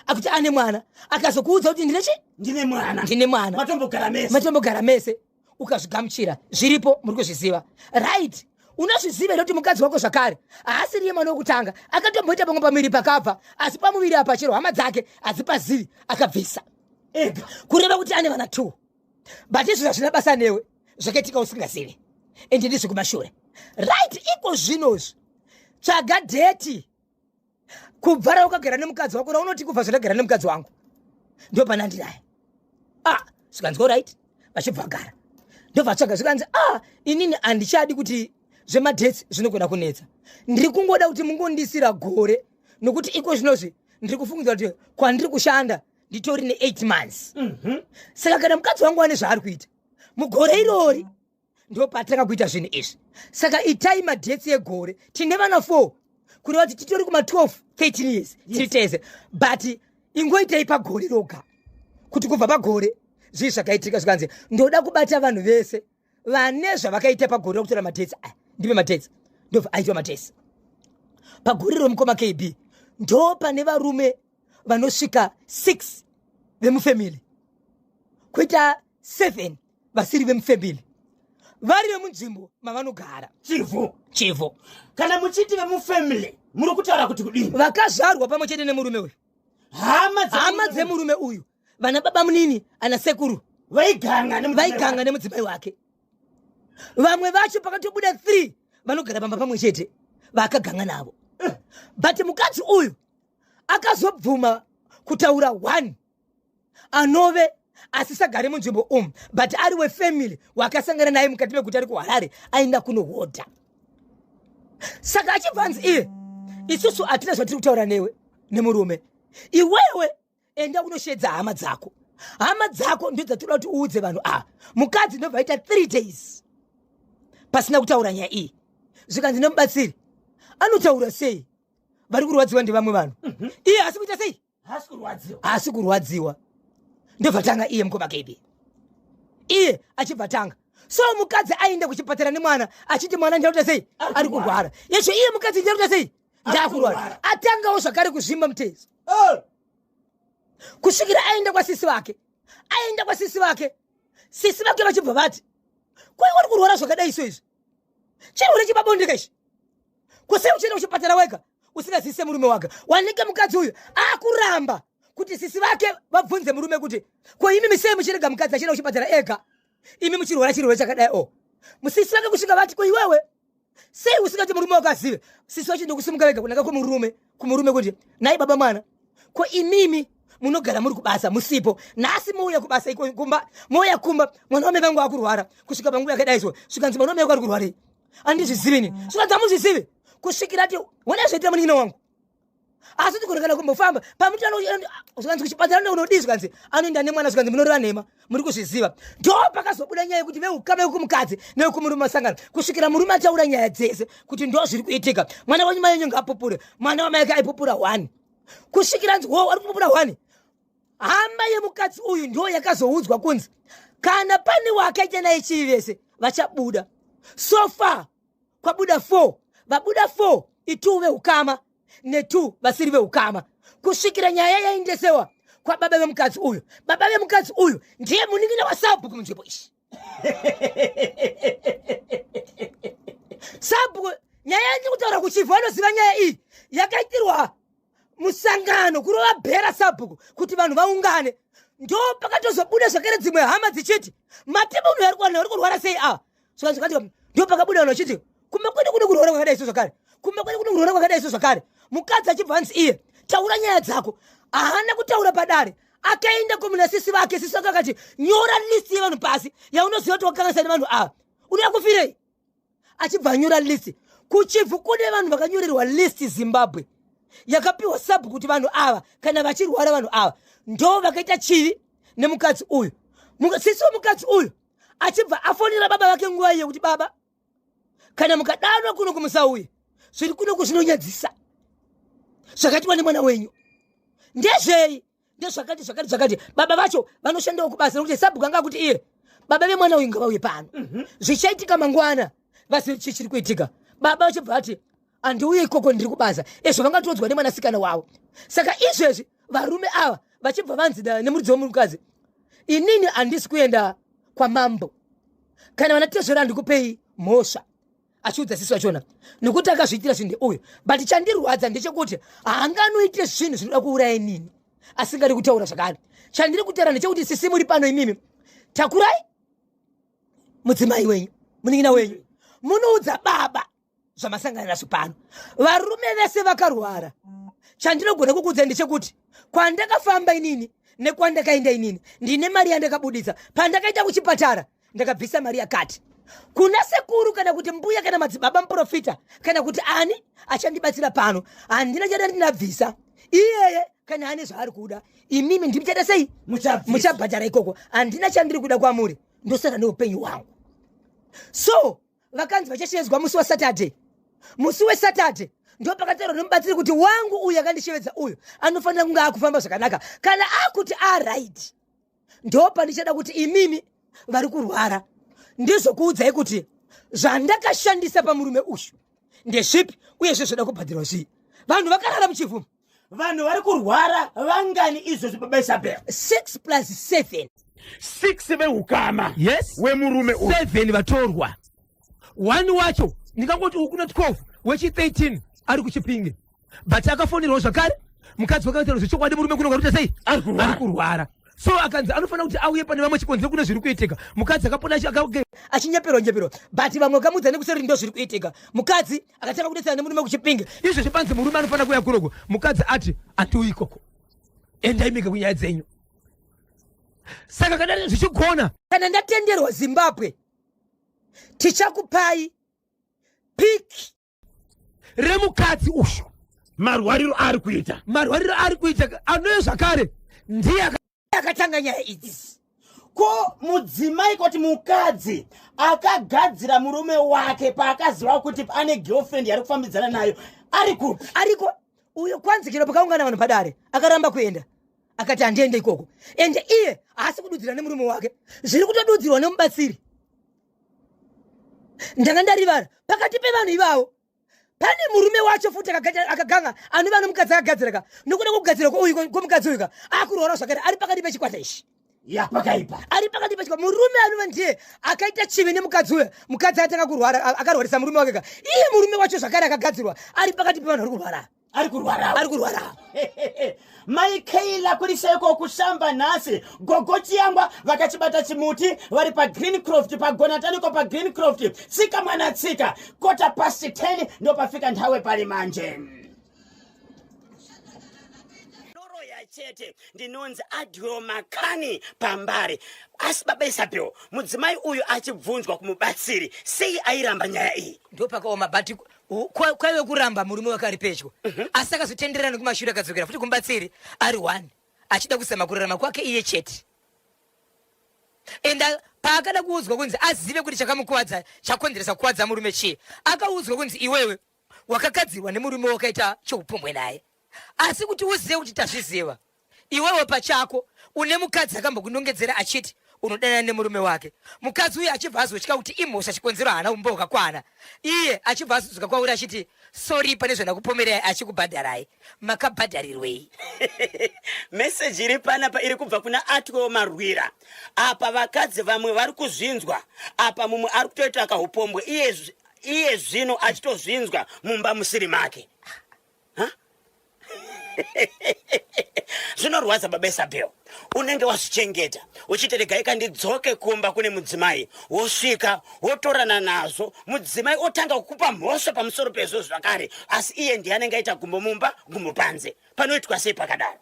akuti ane mwana, akazokuudza kuti ndine chi Ndine mwana. Ndine mwana. Matombogara mese. Matombogara mese, ukazvigamuchira, zviripo, muri kuzviziva, right? Unozviziva here kuti mukadzi wako zvakare haasiriye mwana wekutanga? Akatomboita pamwe pamuviri pakabva, asi pamuviri apa chero hama dzake hadzipazivi, akabvisa ega. Kureva kuti ane vana two, but izvo hazvina basa newe, zvakaitika usingazivi, ende ndezvekumashure, right? Iko zvinozvi tsvaga date kubva raukagara nemukadzi wako, raunoti kubva zvandagara nemukadzi wangu ndo pana ndinaye. Ah, zvikanzi right, vachibva vagara, ndobva tsvaga. Zvikanzi ah, inini handichadi kuti zvemadates zvinogona kunetsa, ndiri kungoda kuti mungondisira gore, nokuti iko zvinozvi ndiri kufungidza kuti kwandiri kushanda nditori ne8 months. Saka kana mukadzi wangu ane zvaari kuita mugore irori, ndo patanga kuita zvinhu izvi. Saka itai madates egore. Tine vana 4, kureva kuti titori kuma 12 13 years tiri tese, but ingoitei pagore roga, kuti kubva pagore zvii zvakaitika. Zvikanzi ndoda kubata vanhu vese vane zvavakaita pagore rokutora madates aya, ndipe madates. Ndobva aitwa madates pagore romukoma KB. Ndo pane varume vanosvika 6 vemufamily, kuita 7 vasiri vemufamily, vari vemunzvimbo mavanogara. Chivhu. Chivhu. Kana muchiti vemufamily, muri kutaura kuti kudini? Vakazvarwa pamwe chete nemurume uyu. Hama. Hama dzemurume uyu, vana baba munini, ana sekuru. Vaiganga nemudzimai. Vaiganga nemudzimai wake. Vamwe vacho pakatobuda 3 vanogara pamba pamwe chete vakaganga navo, but mukadzi uyu akazobvuma kutaura one anove asisagare munzvimbo umu, but ari wefamily, wakasangana naye mukati meguta ari kuHarare aenda kunohodha. Saka achibva anzi iye, isusu hatina zvatiri kutaura newe nemurume iwewe, enda unoshedza hama dzako, hama dzako ndo dzatoda kuti uudze vanhu ava. Mukadzi ndobva aita 3 days pasina kutaura nyaya iyi. Zvikanzi nemubatsiri, anotaura sei? Vari kurwadziwa ndevamwe vanhu, iye asi kuita sei? Haasi kurwadziwa. Haasi kurwadziwa. Ndobva tanga iye mukoma KB, iye achibva tanga. So mukadzi aenda kuchipatara nemwana achiti mwana ndakuita sei, ari kurwara. Yezvo iye mukadzi ndakuita sei, ndakurwara. Atangawo zvakare kuzvimba mutezo kusvikira aenda kwasisi vake. Aenda kwasisi vake, sisi vake vachibva vati, koi uri kurwara zvakadai so, izvi chirwere chepabonde ichi, kusei uchienda kuchipatara wega usingazivise murume wake? Wanike mukadzi uyu akuramba kuti sisi vake vabvunze murume kuti ko imi misei muchirega mukadzi achienda kuchipatara ega, imi muchirwara chirwere chakadai? O musisi vake kusvika vati, ko iwewe sei usingati murume wako azive? Sisi vacho ndokusimuka vega kunanga kumurume, kumurume kuti, nai baba mwana, ko imimi munogara muri kubasa musipo, nhasi mouya kubasa iko kumba, mouya kumba mwana wamai vangu akurwara kusvika panguva yakadai so. Svikanzi mwana wamai vangu ari kurwarei? Handizvizivi ini. Svikanzi hamuzvizivi? Kusvikira ati, wona zvaita munin'ina wangu, asi tigone kana kumbofamba pamuti. Zvikanzi kuchipatara neunodii? Zvikanzi anoenda nemwana. Zvikanzi munoreva nhema, muri kuzviziva. Ndo pakazobuda nyaya yekuti veukama vekumukadzi nevekumurume masangano, kusvikira murume ataura nyaya dzese kuti ndo zviri kuitika. Mwana wenyu mai wenyu ngaapupure, mwana wamai ake aipupura one. Kusvikira nzi wo ari kungobuda one. Hama yemukadzi uyu ndo yakazoudzwa kunzi kana pane wakaita naye chivi vese vachabuda. So far kwabuda 4, vabuda 4 i2 veukama ne2 vasiri veukama, kusvikira nyaya yaendesewa kwababa vemukadzi uyu. Baba vemukadzi uyu ndiye munin'ina wasabhuku munzvimbo iyi. Sabhuku, nyaya yandiri kutaura kuChivhu vanoziva nyaya iyi, yakaitirwa musangano kurova bhera sabhuku kuti vanhu vaungane. Ndo pakatozobuda zvakare dzimwe hama dzichiti matimu munhu ari kurwara sei ava. Zvikati ndo pakabuda vanhu vachiti kumba kwedu kune kurwara kwakadai so zvakare, kumba kwedu kune kurwara kwakadai so zvakare. Mukadzi achibva anzi iye taura nyaya dzako, haana kutaura padare, akaenda kumuna sisi vake. Sisi vake akati nyora list yevanhu pasi yaunoziva kuti wakanganisa nevanhu ava, unoda kufirei? Achibva anyora list. KuChivhu kune vanhu vakanyorerwa list Zimbabwe yakapiwa sabhu kuti vanhu ava kana vachirwara, vanhu ava ndo vakaita chivi nemukadzi uyu. Sisi wemukadzi uyu achibva afonera baba vake nguva iyo kuti baba, kana mukadanwa kuno kumusauye, zviri kunoku zvinonyadzisa, zvakaitwa nemwana wenyu ndezvei? Ndezvakati zvakati zvakati. Baba vacho vanoshandawo kubasa, nekuti sabhuku anga kuti iye baba vemwana uyu ngavauye pano, zvichaitika mangwana vazive chii chiri kuitika. Baba vachibva vati handiuye ikoko, ndiri kubasa. Ezvo vangatodzwa nemwanasikana wavo. Saka izvezvi varume ava vachibva vanzi nemuridzi wemukadzi, inini handisi kuenda kwamambo, kana vana tezvera handikupei mhosva, achiudza sisi vachona, nekuti akazviitira zvinhu ndeuyu. But chandirwadza ndechekuti haanganoite zvinhu zvinoda kuuraya inini asingadi kutaura zvakare. Chandiri kutaura ndechekuti sisi muri pano imimi, takurai mudzimai wenyu, munin'ina wenyu, munoudza baba zvamasangana nazvo pano. Varume vese vakarwara, chandinogona kukuudzai ndechekuti kwandakafamba inini nekwandakaenda inini ndine mari yandakabuditsa. Pandakaita kuchipatara ndakabvisa mari yakati. Kuna sekuru kana kuti mbuya kana madzibaba muprofita kana kuti ani achandibatsira pano, handina chada ndinabvisa. Iyeye kana ane zvaari kuda, imimi ndimichada sei muchabhadhara ikoko. Handina chandiri kuda kwamuri, ndosara neupenyu hwangu. So vakanzi vachashevedzwa musi waSaturday. Musi weSaturday ndo pakataurwa nemubatsiri kuti wangu uyu akandishevedza uyu anofanira kunge akufamba zvakanaka. Kana akuti aright, ndo pandichada kuti imimi vari kurwara ndizokuudzai kuti zvandakashandisa pamurume uyu ndezvipi, uyezve zvoda kubhadhirwa zvii. Vanhu vakarara muChivhu. Vanhu vari kurwara vangani izvozvi, baba Isabel? 6 plus 7. 6 veukama Yes. wemurume uyu. 7 vatorwa, one wacho ndingangoti uku kuna 12, wechi13 ari kuChipinge, but akafonerawo zvakare mukadzi wakataura zvechokwadi, murume kuno kakuita sei? Ari kurwara. Ari kurwara. So akanzi anofanira kuti auye pane vamwe chikonzero kune zviri kuitika. Mukadzi akapona achinyeperwa nyeperwa, but vamwe vakamudza nekuseri ndo zviri kuitika. Mukadzi akatanga kudetsera nemurume kuChipinge. Izvezvi panzi murume anofanira kuuya kuroko, mukadzi ati andiuyi ikoko, endai mega kunyaya dzenyu. Saka kana zvichigona, kana ndatenderwa Zimbabwe, tichakupai pic remukadzi uyu marwariro ari kuita. Marwariro ari kuita anoyo zvakare ndiye akatanga nyaya idzi. Ko mudzimai kuti mukadzi akagadzira murume wake paakaziva kuti ane girlfriend yari kufambidzana nayo ari kupi? Ariko uyo. Kwanzi chero pakaungana vanhu padare akaramba kuenda, akati handiende ikoko. Ende iye haasi kududzira nemurume wake, zviri kutodudzirwa nemubatsiri. Ndanga ndarivara, pakati pevanhu ivavo pane murume wacho futi akaganga anova nomukadzi akagadziraka nokuda kwekugadzira kweuyu kwemukadzi uyu ka akurwara zvakare, ari pakati pechikwata ichi. Ya, pakaipa. Ari pakati pechikwata, murume anova ndiye akaita chivi nemukadzi uyu, mukadzi atanga kurwara, akarwarisa murume wake ka. Iye murume wacho zvakare akagadzirwa ari pakati pevanhu vari kurwara. Ari kurwara. Ari kurwara. Mai Keila kuri seiko kushamba nhasi? Gogo Chiyangwa vakachibata chimuti vari paGreencroft, pagonataniko paGreencroft. Tsika mwana tsika, 10:15 ndopafika nthawe pali manje. Noroya chete, ndinonzi Adwell Makani pambare. Asi baba Isabel, mudzimai uyu achibvunzwa kumubatsiri sei airamba nyaya iyi? Ndo pakaoma, but kwaive kuramba murume wake ari pedyo, asi akazotenderera nekumashure akadzokera futi kumubatsiri ari one, achida kuzama kurarama kwake iye chete. Enda paakada kuudzwa kunzi azive kuti chakamukuvadza, chakonzeresa kukuvadza murume chii, akaudzwa kunzi iwewe wakagadzirwa nemurume wakaita cheupombwe naye. Asi kuti uzive kuti tazviziva, iwewe pachako une mukadzi akambokunongedzera achiti unodanana nemurume wake. Mukadzi uyu achibva azotya kuti imhosva chikonzero haana umbo hwakakwana. Iye achibva azodzoka kwauri achiti sorry pane zvandakupomerai achikubhadharai. Makabhadharirwei? Meseji iri panapa iri kubva kuna Atwell Marwira. Apa vakadzi vamwe vari kuzvinzwa, apa mumwe ari kutoita kahupombwe iye iye zvino achitozvinzwa mumba musiri make. Zvinorwadza baba Isabel, unenge wazvichengeta uchiti regai kandidzoke kumba kune mudzimai, wosvika wotorana nazvo, mudzimai otanga kukupa mhosva pamusoro pezvo zvakare, asi iye ndiye anenge aita gumbo mumba gumbo panze. Panoitwa sei pakadaro?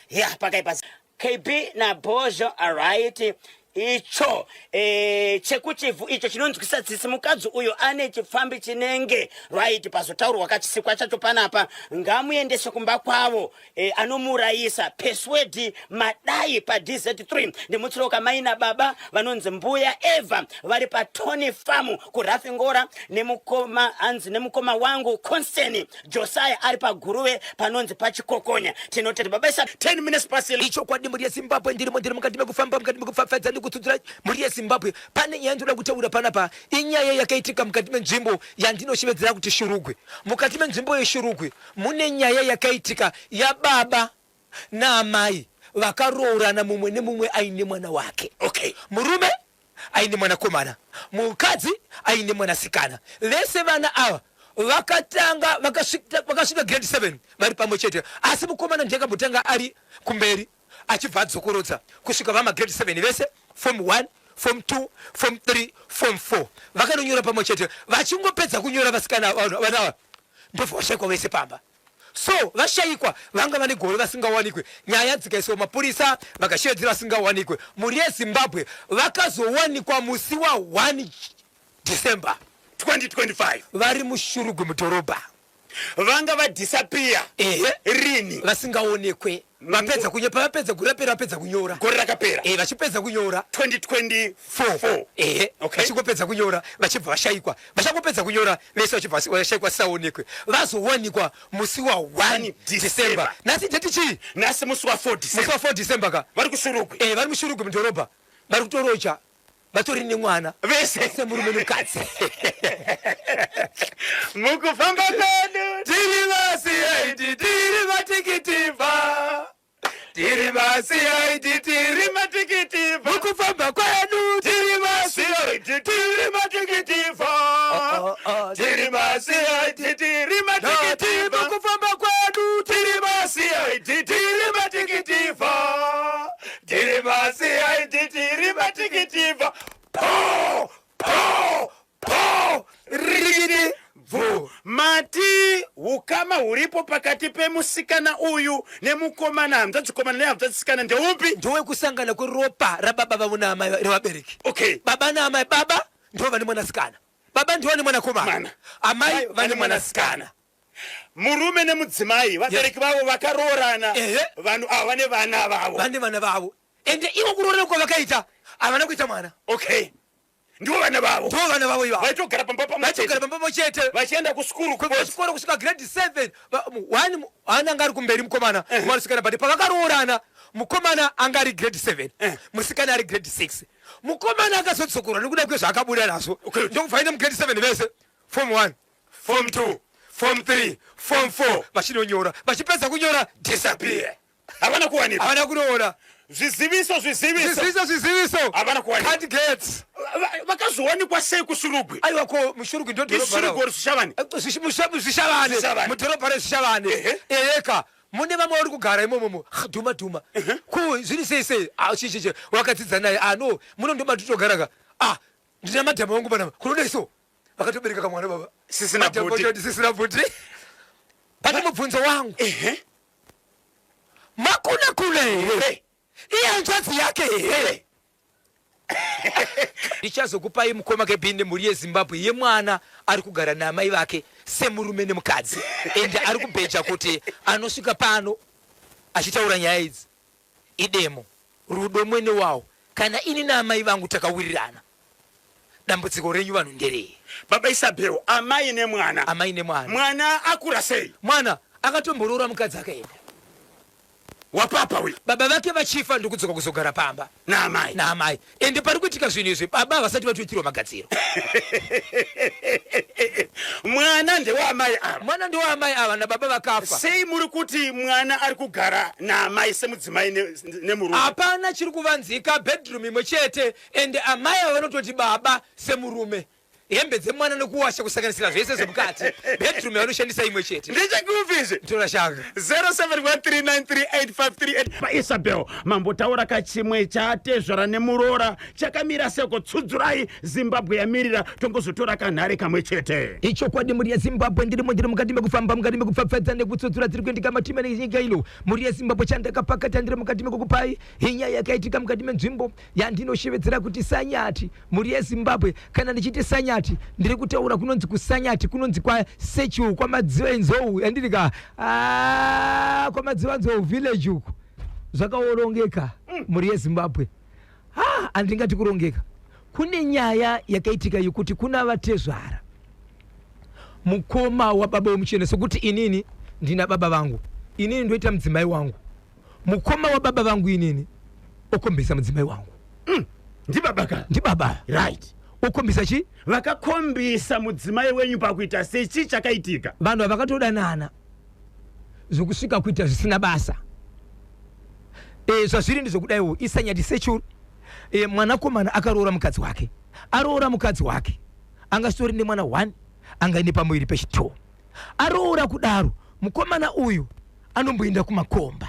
Ya, pakaipa. KB naBhozho, alright. Icho e, chekuchivhu icho chinonzwisa tsitsi. Mukadzi uyo ane chipfambi chinenge right. Pazotaurwa kachisikwa chacho panapa, ngamuendese kumba kwavo e, anomuurayisa. Persuade Madai pa DZ3 ndimutsiroka mai nababa vanonzi mbuya Eva vari pa Tony Farm kuRafingora, nemukoma hanzi nemukoma wangu Constantine Josiah ari paGuruve panonzi paChikokonya. Tinotenda baba isa 10 minutes past. Ichokwadi mhuri yeZimbabwe, ndirimo ndiri mukati mekufamba, mukati mekupfapfaidza nekutsudzura mhuri yeZimbabwe. Pane nyaya ndinoda kutaura panapa, inyaya yakaitika mukati menzvimbo yandinoshevedzera kuti Shurugwi. Mukati menzvimbo yeShurugwi mune nyaya yakaitika yababa naamai vakaroorana, mumwe nemumwe aine mwana wake. Okay. Murume aine mwanakomana, mukadzi aine mwanasikana. Vese vana ava vakatanga vakasvika grade 7 vari pamwe chete, asi mukomana ndiye akambotanga ari kumberi achibva adzokorodza kusvika vama grade 7 vese, form 1, form 2, form 3, form 4 vakanonyora pamwe chete. Vachingopedza kunyora vasikana vana ava ndobva vashaikwa vese pamba. So vashaikwa vanga vane gore vasingawanikwe, nyaya dzikaiswa mapurisa vakashevedzera vasingawanikwe. Mhuri yeZimbabwe vakazowanikwa musi wa 1 December 2025 vari muShurugwi mudhorobha. Vanga vadisappear Ehe. rini? Vasingaonekwe. Vapedza kunyepa, vapedza gore rapera, vapedza kunyora. Gore rakapera. Eh, vachipedza kunyora. 2024. Ehe. Okay. Vachingopedza kunyora vachibva vashaikwa. Vachangopedza kunyora vese vachibva vashaikwa sisaonekwe. Vazowanikwa musi wa 1 December. Nhasi date chii? Nhasi musi wa 4 December. Musi wa 4 December ka. Vari kuShurugwi. Eh, vari muShurugwi mudhorobha. Vari kutoroja. Vatori nemwana. Vese. Semurume nemukadzi. Mukufamba kwedu tiri vasiyaiti, tiri vatikitivha. Tiri vasiyaiti, tiri matikitivha. Mukufamba kwedu tiri vasiyaiti, tiri matikitivha. Tiri vasiyaiti, tiri matikitivha. Mukufamba kwedu tiri vasiyaiti, tiri matikitivha. Tiri vasiyaiti, tiri matikitivha. Po, po, po, rikiti bvu. Mati hukama huripo pakati pemusikana uyu nemukomana, hanzvadzikomana nehanzvadzisikana ndeupi? Ndowekusangana kweropa rababa vavo naamai revabereki. Okay. Baba naamai, baba ndivo vane mwanasikana, baba ndivo vane mwanakomana, amai vane mwanasikana. Murume nemudzimai vabereki vavo vakaroorana. Vanhu ava vane vana vavo. Vane vana vavo. Ende ivo kuroorana kwavakaita havana kuita mwana. Okay. Ndivo vana vavo. Ndivo vana vavo ivavo. Vaitogara pamba pamwe chete. Vaitogara pamba pamwe chete. Vachienda kusukuru kuchikoro kusvika grade 7. One one anga ari kumberi mukomana, mwanasikana, but pavakaroorana mukomana anga ari grade 7, musikana ari grade 6. Mukomana akazodzokorwa nekuda kwezvaakabuda nazvo. Ndokubva aenda mugrade 7 vese. Form 1, form 2, form 3, form 4 vachinonyora. Vachipedza kunyora disappear. Havana kuwanikwa. Havana kunoona. Zviziviso, zviziviso. Zviziviso, zviziviso. Havana kuwanikwa. Can't get. Vakazowanikwa sei kuShurugwi? Aiwa, ko muShurugwi ndo dhorobha. Shurugwi or Zvishavane? Zvishavane. Mudhorobha reZvishavane. Eyeka. Mune vamwe vari kugara imomo, dhuma dhuma. Ko zviri sei sei? Ah, chi chi chi. Wakadzidza naye. Ah, no. Muno ndo matitogaraka. Ah, ndina madhamu wangu panapa. Kunoda iso. Vakatobereka kamwana baba. Sisina bhuti. Sisina bhuti. But mubvunzo wangu. Makuna kuna here? Iye hanzvadzi yake here? Ndichazokupai mukoma kebhinde mhuri yeZimbabwe yemwana ari kugara naamai vake semurume nemukadzi, ende ari kubheja kuti anosvika pano achitaura nyaya idzi idemo rudo mwene wawo. Kana ini naamai vangu takawirirana, dambudziko renyu vanhu nderei? Baba Isabel, amai nemwana. Amai nemwana. Mwana akura sei? Mwana Akatomboroora mukadzi akaenda. Wapapa uyu. Baba vake vachifa ndokudzoka kuzogara pamba. Naamai. Naamai. Ende pari kuitika zvinhu izvi baba havasati vatoitirwa magadziro. Mwana ndewaamai ava. Mwana ndewaamai ava nababa vakafa. Sei muri kuti mwana ari kugara naamai semudzimai nemurume? Hapana chiri kuvanzika, bedroom imwe chete ende amai ava vanototi baba semurume. Hembe dzemwana nekuwasha kusanganisira zvese zvemukati. Bedroom yavanoshandisa imwe chete. Ndechekupi izvi? Tora shanga. 0713938538 paIsabel mambotaura kachimwe chatezvara nemuroora chakamira seko tsudzurai Zimbabwe yamirira tongozotora kanhare kamwe chete. Ichokwadi mhuri yeZimbabwe ndirimo ndiri mukati mekufamba mukati mekupfapfaidza nekutsudzura dziri kuendeka matima nenyika ino mhuri yeZimbabwe chandakapakata ndiri mukati mekukupai inyaya yakaitika mukati menzvimbo yandinoshevedzera kuti Sanyati mhuri yeZimbabwe kana ndichiti Sanyati ndiri kutaura kunonzi kuSanyati kunonzi kwaSechu kwaMadziva enzou yandiri ka ah, kwaMadziva nzou village uku zvakaorongeka mhuri yeZimbabwe Ha, handingati kurongeka. Kune nyaya yakaitika yekuti kuna vatezvara mukoma wababa wemuchene sokuti inini ndina baba vangu inini ndoita mudzimai wangu mukoma wababa vangu inini okombisa mudzimai wangu Ndibaba ka? Ndibaba. Right. Okombisa chi? Vakakombisa mudzimai wenyu pakuita sei? Chii chakaitika? Vanhu ava vakatodanana zvokusvika kuita zvisina basa. E, zvazviri ndezvekudaiwo isanyati sechuru e, mwanakomana akaroora mukadzi wake aroora mukadzi wake angasitori nemwana one angaine pamuviri pechitwo aroora kudaro mukomana uyu anomboenda kumakomba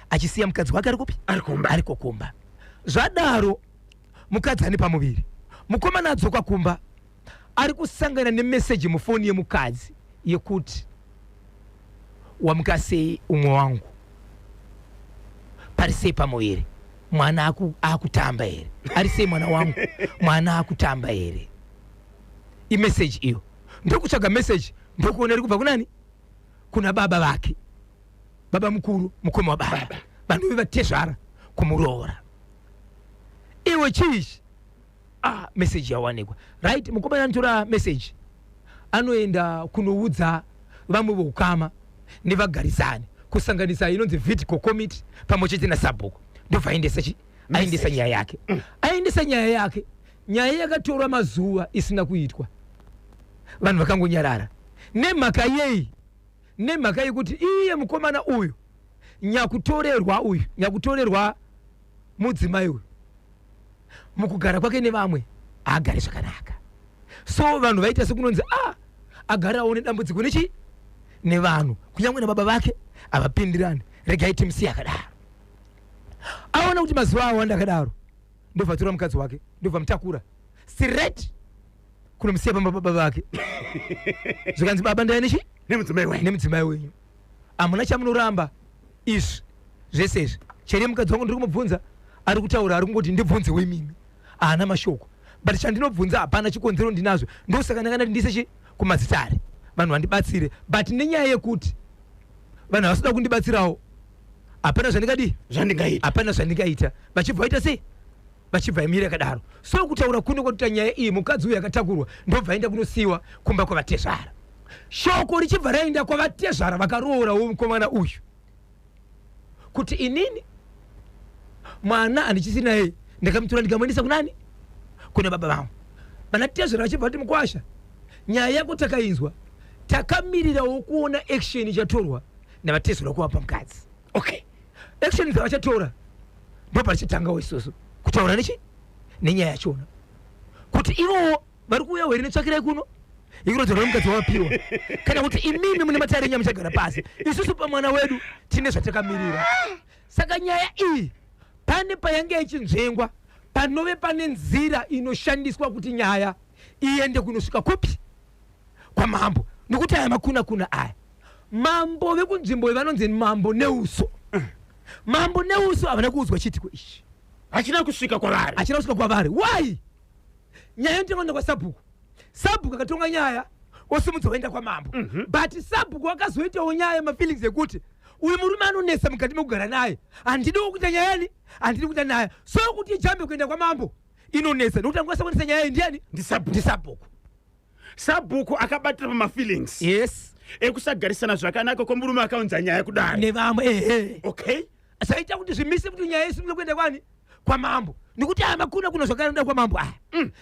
achisiya mukadzi wake ari kupi ari kumba ari kokumba zvadaro mukadzi ane pamuviri mukomana adzoka kumba ari kusangana nemeseji mufoni yemukadzi yekuti wamuka sei umwe wangu pari sei pamuviri mwana akutamba here ari sei mwana wangu mwana akutamba here imeseji iyo ndokutsvaga meseji ndokuona iri kubva kunani kuna baba vake baba mukuru mukoma wababa vanove vatezvara kumuroora iwe chii ah message yawanikwa right mukomana anotora message anoenda kunoudza vamwe voukama nevagarisani kusanganisa inonzi vitico committee pamwe chete nasabhuku ndobva aendesa chi aendesa nyaya yake aendesa nyaya yake nyaya yakatorwa mazuva isina kuitwa vanhu vakangonyarara nemhaka yei nemhaka yekuti iye mukomana uyu nyakutorerwa uyu nyakutorerwa mudzimai uyu mukugara kwake nevamwe haagari zvakanaka so vanhu vaita sekunonzi a ah, agarawo nedambudziko nechi nevanhu kunyange nababa vake havapindirani regai timusiye akadaro aona kuti mazuva awanda akadaro ndobva atora mukadzi wake ndobva mutakura straight kunomusiya pamba baba vake zvikanzi baba ndaya nechi nemudzimai wenyu nemudzimai wenyu hamuna chamunoramba izvi zvese izvi chere mukadzi wangu ndiri kumubvunza ari kutaura ari kungoti ndibvunze wemimi haana mashoko but chandinobvunza hapana chikonzero ndinazvo ndosaka ndanga ndati ndise chi kumazitare vanhu vandibatsire but nenyaya yekuti vanhu havasida kundibatsirawo hapana zvandingadii zvandingaita hapana zvandingaita vachibva vaita sei vachibva imira yakadaro so kutaura kuno kwatuta nyaya iyi mukadzi uyu akatakurwa ndobva aenda kunosiyiwa kumba kwavatezvara shoko richibva raenda kwavatezvara vakaroorawo mukomana uyu kuti inini mwana handichisiri naye ndakamutora ndikamuendesa kunani kuna baba vangu vanatezvara vachibva vati mukwasha nyaya yako takainzwa takamirirawo kuona action ichatorwa navatezvara kuvapa mukadzi okay action dzavachatora ndoparichatangawo isusu kutaura nechi nenyaya yachona kuti ivowo vari kuuya here netsvakirai kuno ikurodzerwa mukadzi wawapiwa kana kuti imimi mune matare enyu amuchagara pasi isusu pamwana wedu tine zvatakamirira saka nyaya iyi pane payange ichinzvengwa panove pane nzira inoshandiswa kuti nyaya iende kunosvika kupi kwamambo nokuti aya makuna kuna aya mambo vekunzvimbo iyi vanonzi mambo neuso mambo neuso havana kuudzwa chiitiko ichi hachina kusvika kwavari hachina kusvika kwavari why nyaya inotonga kwasabhuku sabhuku akatonga nyaya osimudza oenda kwamambo mm -hmm. but sabhuku akazoitawo nyaya mafeelings ekuti uyu murume anonetsa mukati mekugara naye handidi kuita nyaya yani handidi kuita naye so kuti ijambe kuenda kwamambo inonetsa nekuti angakwanisa kuendesa nyaya iyi ndiani ndisabhuku ndisabhuku sabhuku akabatira pamafeelings yes. Ekusagarisana zvakanaka kwemurume akaunza nyaya kudare nevamwe, ehe. Okay. Zvaita kuti zvimise kuti nyaya isimuke kuenda kwani? Kwamambo, nekuti aya makuna kuna zvakaenda kwamambo aya.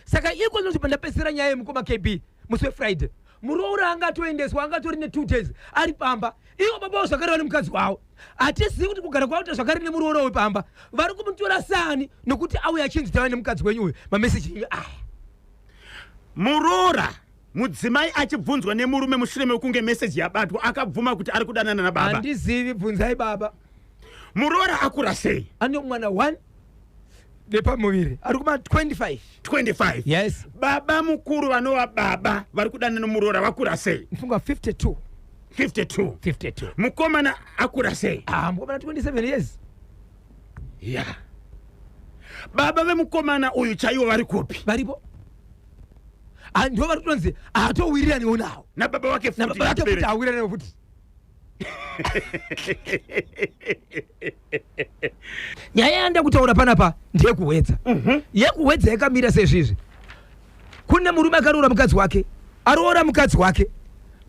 Saka iko zvinoti pandapedzisira nyaya yemukoma KB musi weFriday, muroora angatoendeswa, angatori ne2 days ari pamba. Ivo baba zvakare vane mukadzi wavo, hatizivi kuti kugara kwavo zvakare nemuroora wepamba vari kumutora sani, nokuti auya achinzi tava nemukadzi wenyu uyu, mameseji enyu aya. Muroora mudzimai achibvunzwa nemurume mushure mekunge meseji yabatwa, akabvuma kuti ari kudanana nababa? Handizivi, bvunzai baba. Muroora akura sei? Ane mwana 1 nepamuviri, ari kuma 25. 25? Yes. Baba mukuru vanova baba vari kudanana nomuroora vakura sei? Mfunga 52. 52? 52. Mukomana akura sei? Ah, mukomana 27 years. Ya, baba vemukomana uyu chaiwo vari kupi? Varipo. Ah, ndo vari kutonzi haatowiriraniwo nawo. Nababa wake futi? Nababa vake futi hawiriraniwo futi. Nyaya yanda kutaura panapa ndeyekuHwedza. YekuHwedza yakamira sezvizvi: kune murume akaroora mukadzi wake, aroora mukadzi wake,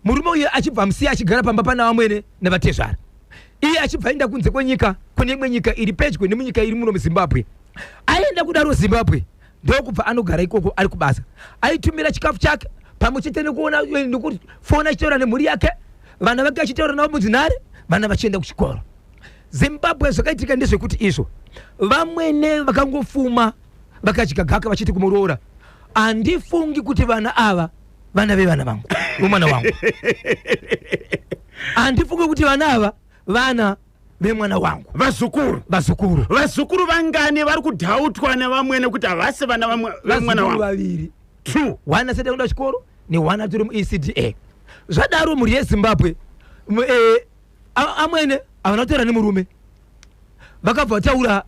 murume uyu achibva amusiya achigara pamba pana vamwene nevatezvara, iye achibva aenda kunze kwenyika, kune imwe nyika iri pedyo nemunyika iri muno muZimbabwe. Aenda kudaro Zimbabwe, ndokubva anogara ikoko ari kubasa. Aitumira chikafu chake pamwe chete nekuona nekufona, achitaura nemhuri yake, vana vake achitaura navo mudzinhare, vana vachienda kuchikoro Zimbabwe. Zvakaitika ndezvekuti izvo vamwene vakangofuma vakadya gaka vachiti kumuroora, "Handifungi kuti vana ava vana vevana vangu, vemwana wangu. Handifungi kuti vana ava vana vemwana wangu." Vazukuru. Vazukuru. Vazukuru vangani vari kudhautwa nevamwene kuti havasi vana vemwana Vazukuru wavo? vaviri. Two. One asati akuenda kuchikoro neone atori muECDA. Zvadaro, mhuri yeZimbabwe, amwene havana kutaura nemurume, vakabva vataura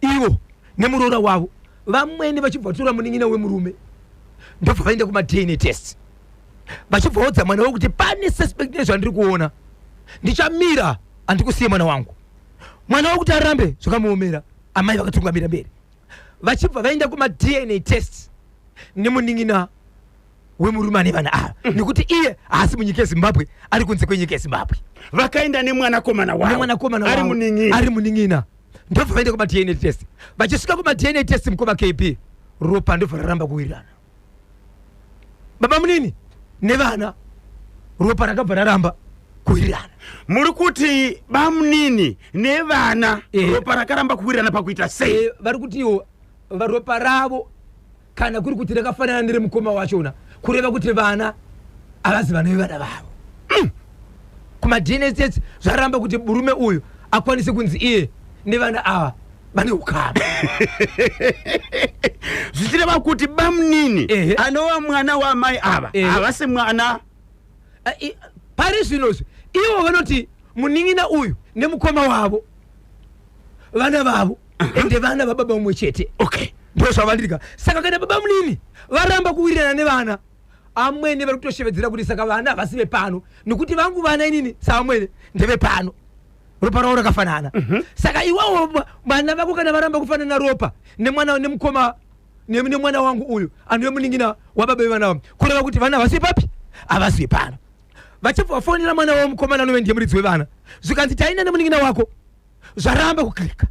ivo nemuroora wavo. Vamwene vachibva vatora munin'ina wemurume, ndobva vaenda kumaDNA test, vachibva vaudza mwana wavo kuti pane suspect nezvandiri kuona, ndichamira, handikusiye mwana wangu. Mwana wavo kuti arambe zvakamuomera, amai vakatungamira mberi, vachibva vaenda kumaDNA test nemunin'ina wemurume ane vana ava, nekuti iye haasi munyika yeZimbabwe, ari kunze kwenyika yeZimbabwe. Vakaenda nemwanakomana wavo? Nemwanakomana ari wavo, munin'ina. Ari munin'ina. Ndobva vaenda kumaDNA test. Vachisvika kumaDNA test, mukoma KB, ropa ndobva raramba kuwirirana. Baba munini nevana, ropa rakabva raramba kuwirirana. Muri kuti bamunini nevana ropa rakaramba kuwirirana pakuita sei? Vari kuti iwo ropa ravo kana kuri kuti rakafanana neremukoma wachona, kureva kuti vana havazi vana vevana vavo. KumaDNA test zvaramba kuti murume uyu akwanise kunzi iye nevana ava vane ukama. Zvichireva kuti bamunini anova mwana waamai ava havasi mwana. Pari zvinozvi ivo vanoti munin'ina uyu nemukoma wavo vana vavo, ende vana vababa mumwe chete. Ndo zvavandirika. Saka kana baba munini varamba kuwirirana nevana, amwene vari kutoshevedzera kuti saka vana havasi vepano, nekuti vangu vana inini saamwene ndevepano, ropa ravo rakafanana. Saka iwawo vana vako kana varamba kufanana ropa nemwana nemukoma nemwana wangu uyu anove munin'ina wababa vevana vavo, kureva kuti vana havasi papi? Havasi vepano. Vachibva vafonera mwana wavo mukomana anove ndiye muridzi wevana, zvikanzi taina nemunin'ina wako, zvaramba kuklika.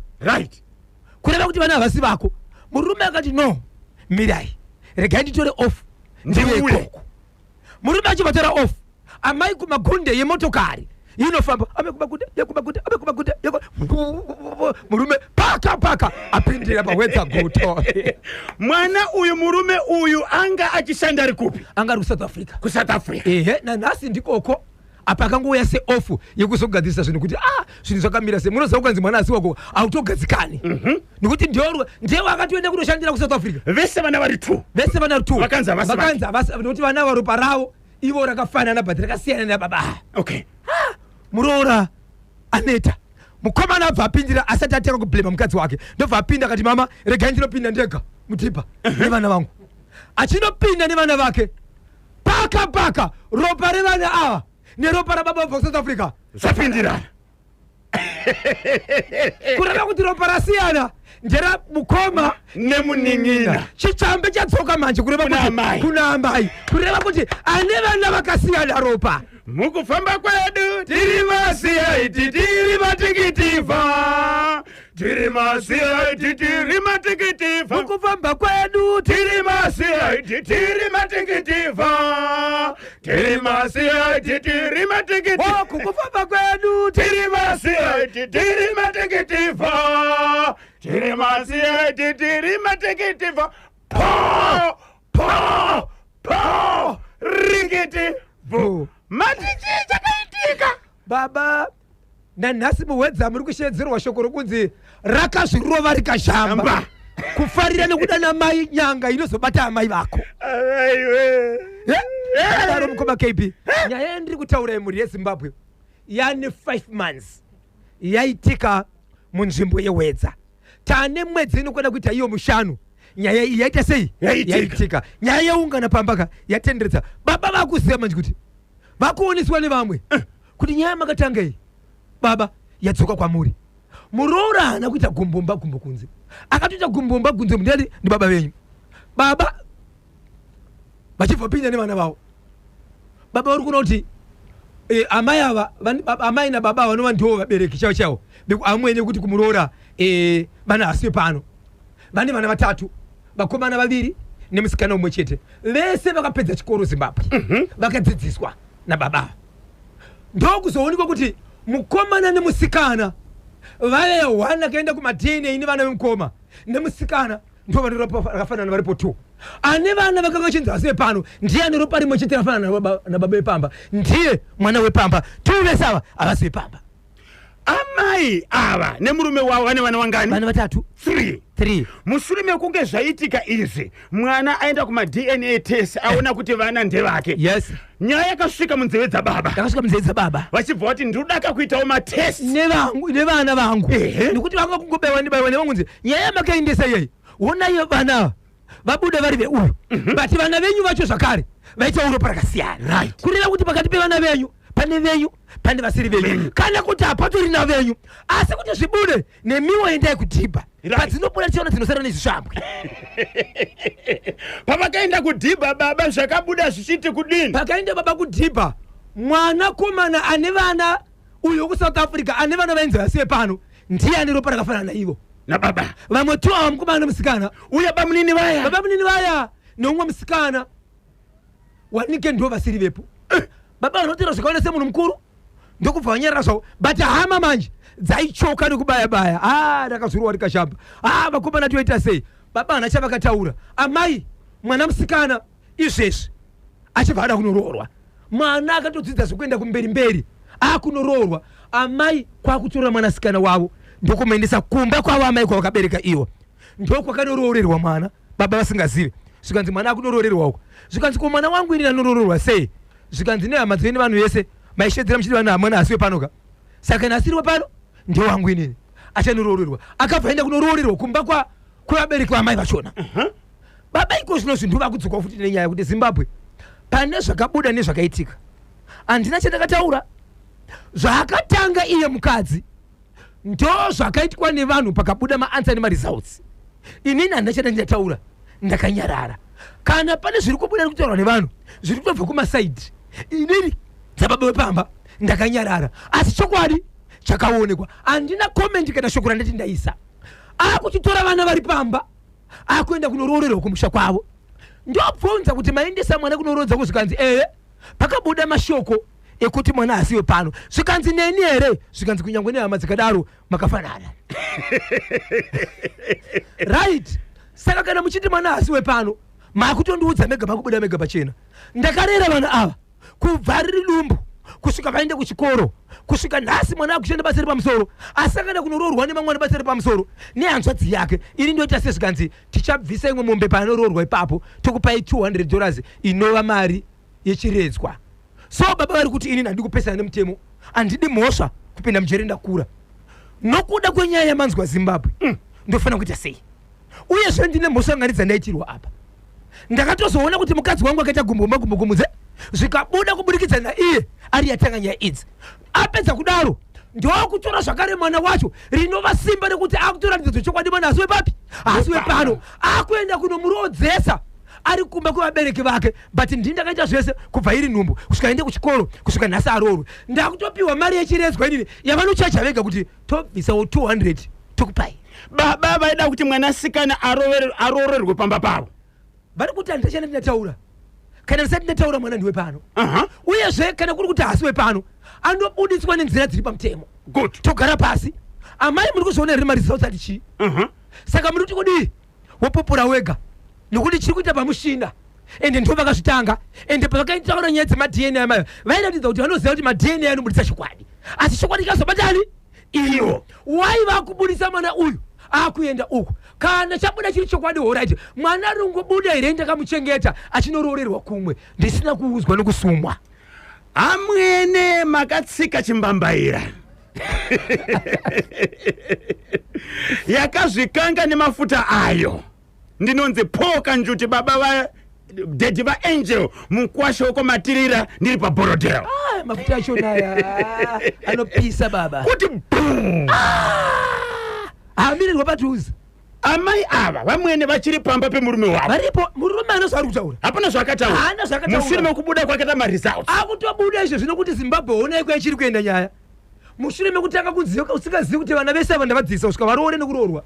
Kureva kuti vana havasi vako. Murume akati, "No, mirai, regai nditore off, ndiwe Ndiuye." ikoko." Murume achibva tora off, amai kumagunde yemotokari inofamba, ame kumagunde yekumagunde, ame kumagunde murume paka paka apindira paHwedza guto. Mwana uyu, murume uyu anga achishanda ari kupi? Anga ari kuSouth Africa. KuSouth Africa. Ehe, nanhasi ndikoko. Apa akangouya seoff yekuzogadzirisa zvinhu kuti zvinhu zvakamira sei. Munoziva kukanzi mwana asi wako autogadzikani, nekuti ndiye wakatoenda kunoshandira kuSouth Africa. Vese vana vari two? Vese vana two. Vakanzi havasi vake. Vakanzi havasi, nekuti vana varopa ravo ivo rakafanana but rakasiyana nababa. Muroora aneta, mukomana abva apindira asati atanga kublema mukadzi wake, ndobva apinda akati, "Mama, regai ndinopinda ndega mudhibha nevana vangu." Achinopinda nevana vake, paka paka ropa revana ava neropa rababa vabva kuSouth Africa zvapindirana. Kureva kuti ropa rasiyana ndera mukoma nemunin'ina. Chitsvambe chadzoka manje, kureva Kuna kuti amai. Kuna amai, kureva kuti ane vana vakasiyana ropa. Mukufamba kwedu tiri maCID, tiri matikitivha, tiri maCID, tiri matikitivha. Mukufamba kwedu tiri maCID, tiri matikitivha, tiri maCID, tiri matikitivha. Kukufamba kwedu tiri maCID, tiri matikitivha, tiri maCID, tiri matikitivha. Po po po, rikiti bvu. Mati chii chakaitika? Baba, nanhasi muHwedza muri kushedzerwa shoko rokunzi rakazvirova rikashamba. Kufarira nekuda namai nyanga inozobata amai vako. Aiwe. Adaro mukoma KB, nyaya yandiri kutaura yemhuri yeZimbabwe yane 5 months yaitika munzvimbo yeHwedza. Tane mwedzi inokwana kuita iyo mushanu nyaya iyi yaita sei? Yaitika. Yaitika. Nyaya yaungana pambaka yatenderedza. Baba vakuziva manje kuti vakuoneswa nevamwe kuti nyaya makatanga iyi baba yadzoka kwamuri. Muroora haana kuita gumbomba gumbo kunze, akatoita gumbomba kunze mundiyani ndi baba venyu. Baba vachibva pinda nevana vavo, baba vari kuona kuti amai ava amai nababa ava vanova ndivo vabereki chaivo chaivo, amwene kuti kumuroora vana hasiwe pano. Vane vana vatatu, vakomana vaviri nemusikana umwe chete. Vese vakapedza chikoro Zimbabwe, vakadzidziswa nababa ava. Ndokuzoonekwa kuti mukomana nemusikana vave one akaenda kumaDNA nevana vemukoma nemusikana ndo vane ropa rakafanana varipo 2. Ane vana vakanga vachinzi vasive pano ndiye ane ropa rimwe chete rafanana nababa vepamba, ndiye mwana wepamba. 2 vese ava havasi vepamba. Amai ava nemurume wavo vane vana vangani? Vana vatatu. 3. 3. Mushure mekunge zvaitika izvi, mwana aenda kumaDNA test aona kuti vana ndevake. Nyaya yakasvika munzeve dzababa. Yakasvika munzeve dzababa. Vachibva vati ndodaka kuitawo matest nevangu nevana vangu. Nekuti vanga kungobaiwa ndibaiwa nevangu nzi nyaya yamakaendesa iyeyi. Honai vana ava vabuda vari veuyu. But vana venyu vacho zvakare vaitawo ropa rakasiyana. Kureva kuti pakati pevana venyu pane venyu pane vasiri venyu, kana kuti hapatorina venyu, asi kuti zvibude nemiwo endai kudhibha. Padzinobuda tichiona dzinosara nezvishambwe. Pavakaenda kudhibha baba zvakabuda zvichiti kudini? Pakaenda baba kudhibha, mwanakomana ane vana uyo kuSouth Africa ane vana vainzi vasiye pano ndiye ane ropa rakafanana naivo nababa. Vamwe tu ava mukomana nemusikana uye bamunini vaya, baba munini vaya neumwe musikana wanike ndo vasiri vepo. Baba vanotera zvakaona semunhu mukuru ndokubva vanyarara zvavo, but hama manje dzaichoka nekubaya baya. Rakazvirova rikashamba. Vakomana toita sei? Baba hana chavakataura. Amai mwana musikana izvezvi achibva ada kunoroorwa, mwana akatodzidza zvekuenda kumberi mberi akunoroorwa. Amai kwakutora mwanasikana wavo ndokumuendesa kumba kwavo amai kwavakabereka ivo, ndokwakanoroorerwa mwana baba vasingazive. Zvikanzi mwana akunoroorerwa uko, zvikanzi ko mwana wangu ini anoroorerwa sei? Zvikanzi nehama dzenyu nevanhu vese maishedzera muchiti vanhu mwana asiwe pano ka, saka kana asiriwe pano ndewangu inini achanoroorerwa. Akabva aenda kunoroorerwa kumba kwevabereki vamai vachona. Baba iko zvino zvinhu vakudzoka futi nenyaya yekuti Zimbabwe pane zvakabuda nezvakaitika handina chandakataura. Zvaakatanga iye mukadzi ndo zvakaitwa nevanhu pakabuda maanswer nemaresults. Inini handina chandandataura, ndakanyarara. Kana pane zviri kubuda nekutaurwa nevanhu zviri kutobva kumasaidi, inini dzababa vepamba ndakanyarara, asi chokwadi chakaonekwa. Handina comment kana shoko randati ndaisa. Akuchitora vana vari pamba akuenda kunoroorerwa kumusha kwavo. Ndobvunza kuti maendesa mwana kunoroodza kuzvikanzi ehe, pakabuda mashoko ekuti mwana asiwe pano. Zvikanzi neni here? Zvikanzi kunyangwe nehama dzikadaro makafanana. Right. Saka kana muchiti mwana asiwe pano makutondiudza mega, makubuda mega pachena. Ndakarera vana ava kubva riri dumbu kusvika vaende kuchikoro kusvika nhasi mwana akushanda basa repamusoro, asangana kunoroorwa nemamwe basa repamusoro nehanzvadzi yake. Ini ndoita sezvikanzi tichabvisa imwe mombe paanoroorwa ipapo tokupai $200 inova mari yechiredzwa. So baba vari kuti ini handidi kupesana nemutemo, handidi mhosva kupinda mujeri ndakura. Nokuda kwenyaya yamanzwa Zimbabwe, ndofanira kuita sei? Uyezve ndine mhosva ngani dzandaitirwa apa? Ndakatozoona kuti mukadzi wangu akaita gumbo magumbo kumudze, zvikabuda kuburikidza naiye ari yatanga nyaya idzi. Apedza kudaro ndokutora zvakare mwana wacho, rinova simba rekuti akutoratidza chokwadi mwana asiwe papi, asiwe pano, akuenda kunomurodzesa. Ari kumba kwevabereki vake, but ndini ndakaita zvese kubva iri nhumbu kusvika aende kuchikoro kusvika nhasi aroorwe. Ndakutopiwa mari yechiredzwa inini yavanochaja vega kuti tobvisawo 200 tokupai. Baba vaida kuti mwanasikana aroorerwe pamba pavo. Vari kuti handisati ndataura. Kana ndisati ndataura mwana ndiwe pano. Uyezve kana kuri kuti haasi wepano anobuditswa nenzira dziri pamutemo. Good. Togara pasi. Amai muri kuzviona here maresults ati chii? Saka muri kuti kudii? Wopupura wega nokuti chiri kuita pamushina ende ndivo vakazvitanga ende pavakaitaura nyaya dzemaDNA amayo vairatidza kuti vanoziva kuti maDNA anobudisa chokwadi, asi chokwadi chikazobatani ivo wai vakubudisa mwana uyu akuenda uku. Kana chabuda chiri chokwadi, horaiti mwana rungobuda here ndakamuchengeta achinoroorerwa kumwe ndisina kuudzwa nokusumwa. Amwene makatsika chimbambaira yakazvikanga nemafuta ayo. Ndinonzi Paul Kanjuti, baba va daddy vaAngel mukwasha wekwaMatirira, ndiri paBorodale. Ah, mafuta acho naya anopisa baba. Kuti boom. Haamirirwa padhuze. Amai ava vamwene vachiri pamba pemurume wavo. Varipo, murume ano zvaari kutaura. Hapana zvaakataura. Haana zvaakataura. Mushure mekubuda kwakaita maresults. Akutobuda izvo zvino kuti Zimbabwe honai kwaichiri kuenda nyaya. Mushure mekutanga kunzi usingazivi kuti vana vese ava ndavadzidzisa kusvika varoore nekuroorwa.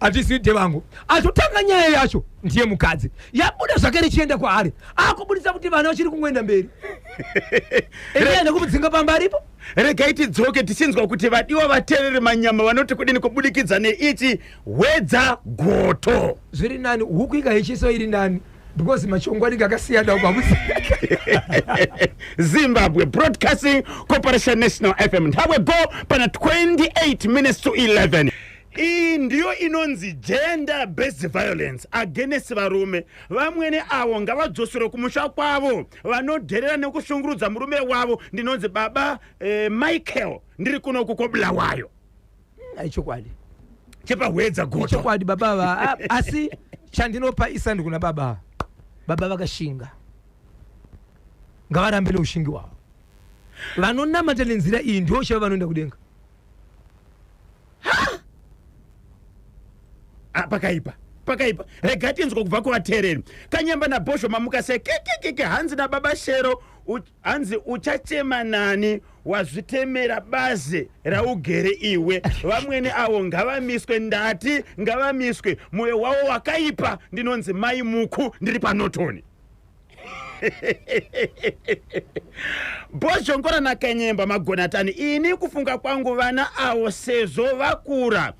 Hatisi ndevangu. Atotanga nyaya yacho ndiye mukadzi. Yabuda zvake richienda kwaari. Akubudisa kuti vana vachiri kungoenda mberi. Ende nekumudzinga pamba aripo. Regai tidzoke tichinzwa kuti vadiwa vateereri manyama vanoti kudini kubudikidza neichi hwedza goto. Zviri nani huku ikahechiswa iri nani because machongo anenge akasiyana uko hamusi. Zimbabwe Broadcasting Corporation National FM Nhabwe go pana 28 minutes to 11. Iyi ndiyo inonzi gender based violence against varume. Vamwene avo ngavadzoserwe kumusha kwavo, vanodherera nekushungurudza murume wavo. Ndinonzi baba Michael, ndiri kuno kukoBulawayo. Aichokwadi chepahwedza goto. Chokwadi baba ava, asi chandinopa isandi kuna baba. Baba vakashinga, ngavarambe neushingi hwavo. Vanonamata nenzira iyi ndivo chaivo vanoenda kudenga. Pakaipa, pakaipa. Rega tinzwa kubva kuvateereri. Kanyamba naBhozho mamuka sei? Kekekeke. Hanzi nababa Shero, hanzi uchachema nani wazvitemera bazi raugere iwe. Vamwene avo ngavamiswe, ndati ngavamiswe, mwoyo wavo wakaipa. Ndinonzi mai Muku, ndiri paNotoni. Bhozhongora naKanyemba magonatani. Ini kufunga kwangu vana avo sezvo vakura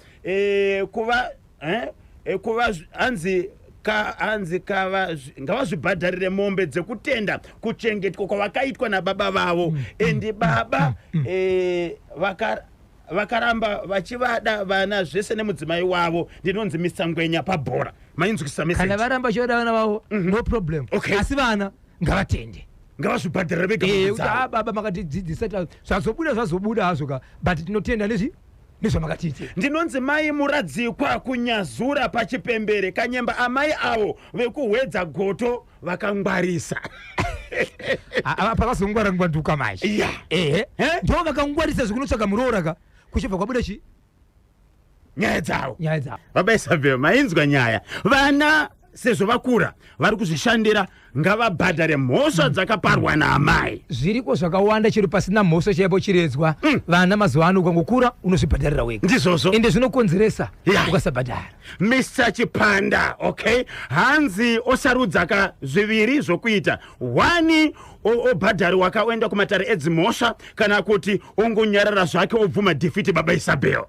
kuva kuva hanzi ka, hanzi kava ngavazvibhadharire mombe dzekutenda kuchengetwa kwavakaitwa nababa vavo. Endi baba vakaramba vachivada vana zvese nemudzimai wavo. Ndinonzi Mr Ngwenya pabhora. Mainzwisisa message? Kana varamba vachivada vana vavo, no problem. Asi vana ngavatende, ngavazvibhadharire vega mombe dzavo. Baba makatidzidzisa, zvazobuda zvazobuda hazvo ka, but tinotenda nezvamakatiitira. Ndinonzi mai Muradzikwa kuNyazura pachipembere. Kanyemba, amai avo vekuhwedza goto vakangwarisa. Apa vazongwara ngwanduka manje. Ehe. Ndo vakangwarisa zvekunotsvaga muroora ka, kuchibva kwabuda chi nyaya dzavo. Nyaya dzavo. Baba Isabel, mainzwa nyaya. Vana sezvo vakura vari kuzvishandira, ngavabhadhare mhosva dzakaparwa naamai. Zviriko zvakawanda, chero pasina mhosva chaipo chiredzwa. Vana mazuva ano ukangokura unozvibhadharira wega. Ndizvozvo. Ende zvinokonzeresa ukasabhadhara. Mr Chipanda, okay, hanzi osarudza ka zviviri zvokuita. One, obhadhariwa ka oenda kumatare edzimhosva, kana kuti ongonyarara zvake obvuma defeat. Baba Isabel,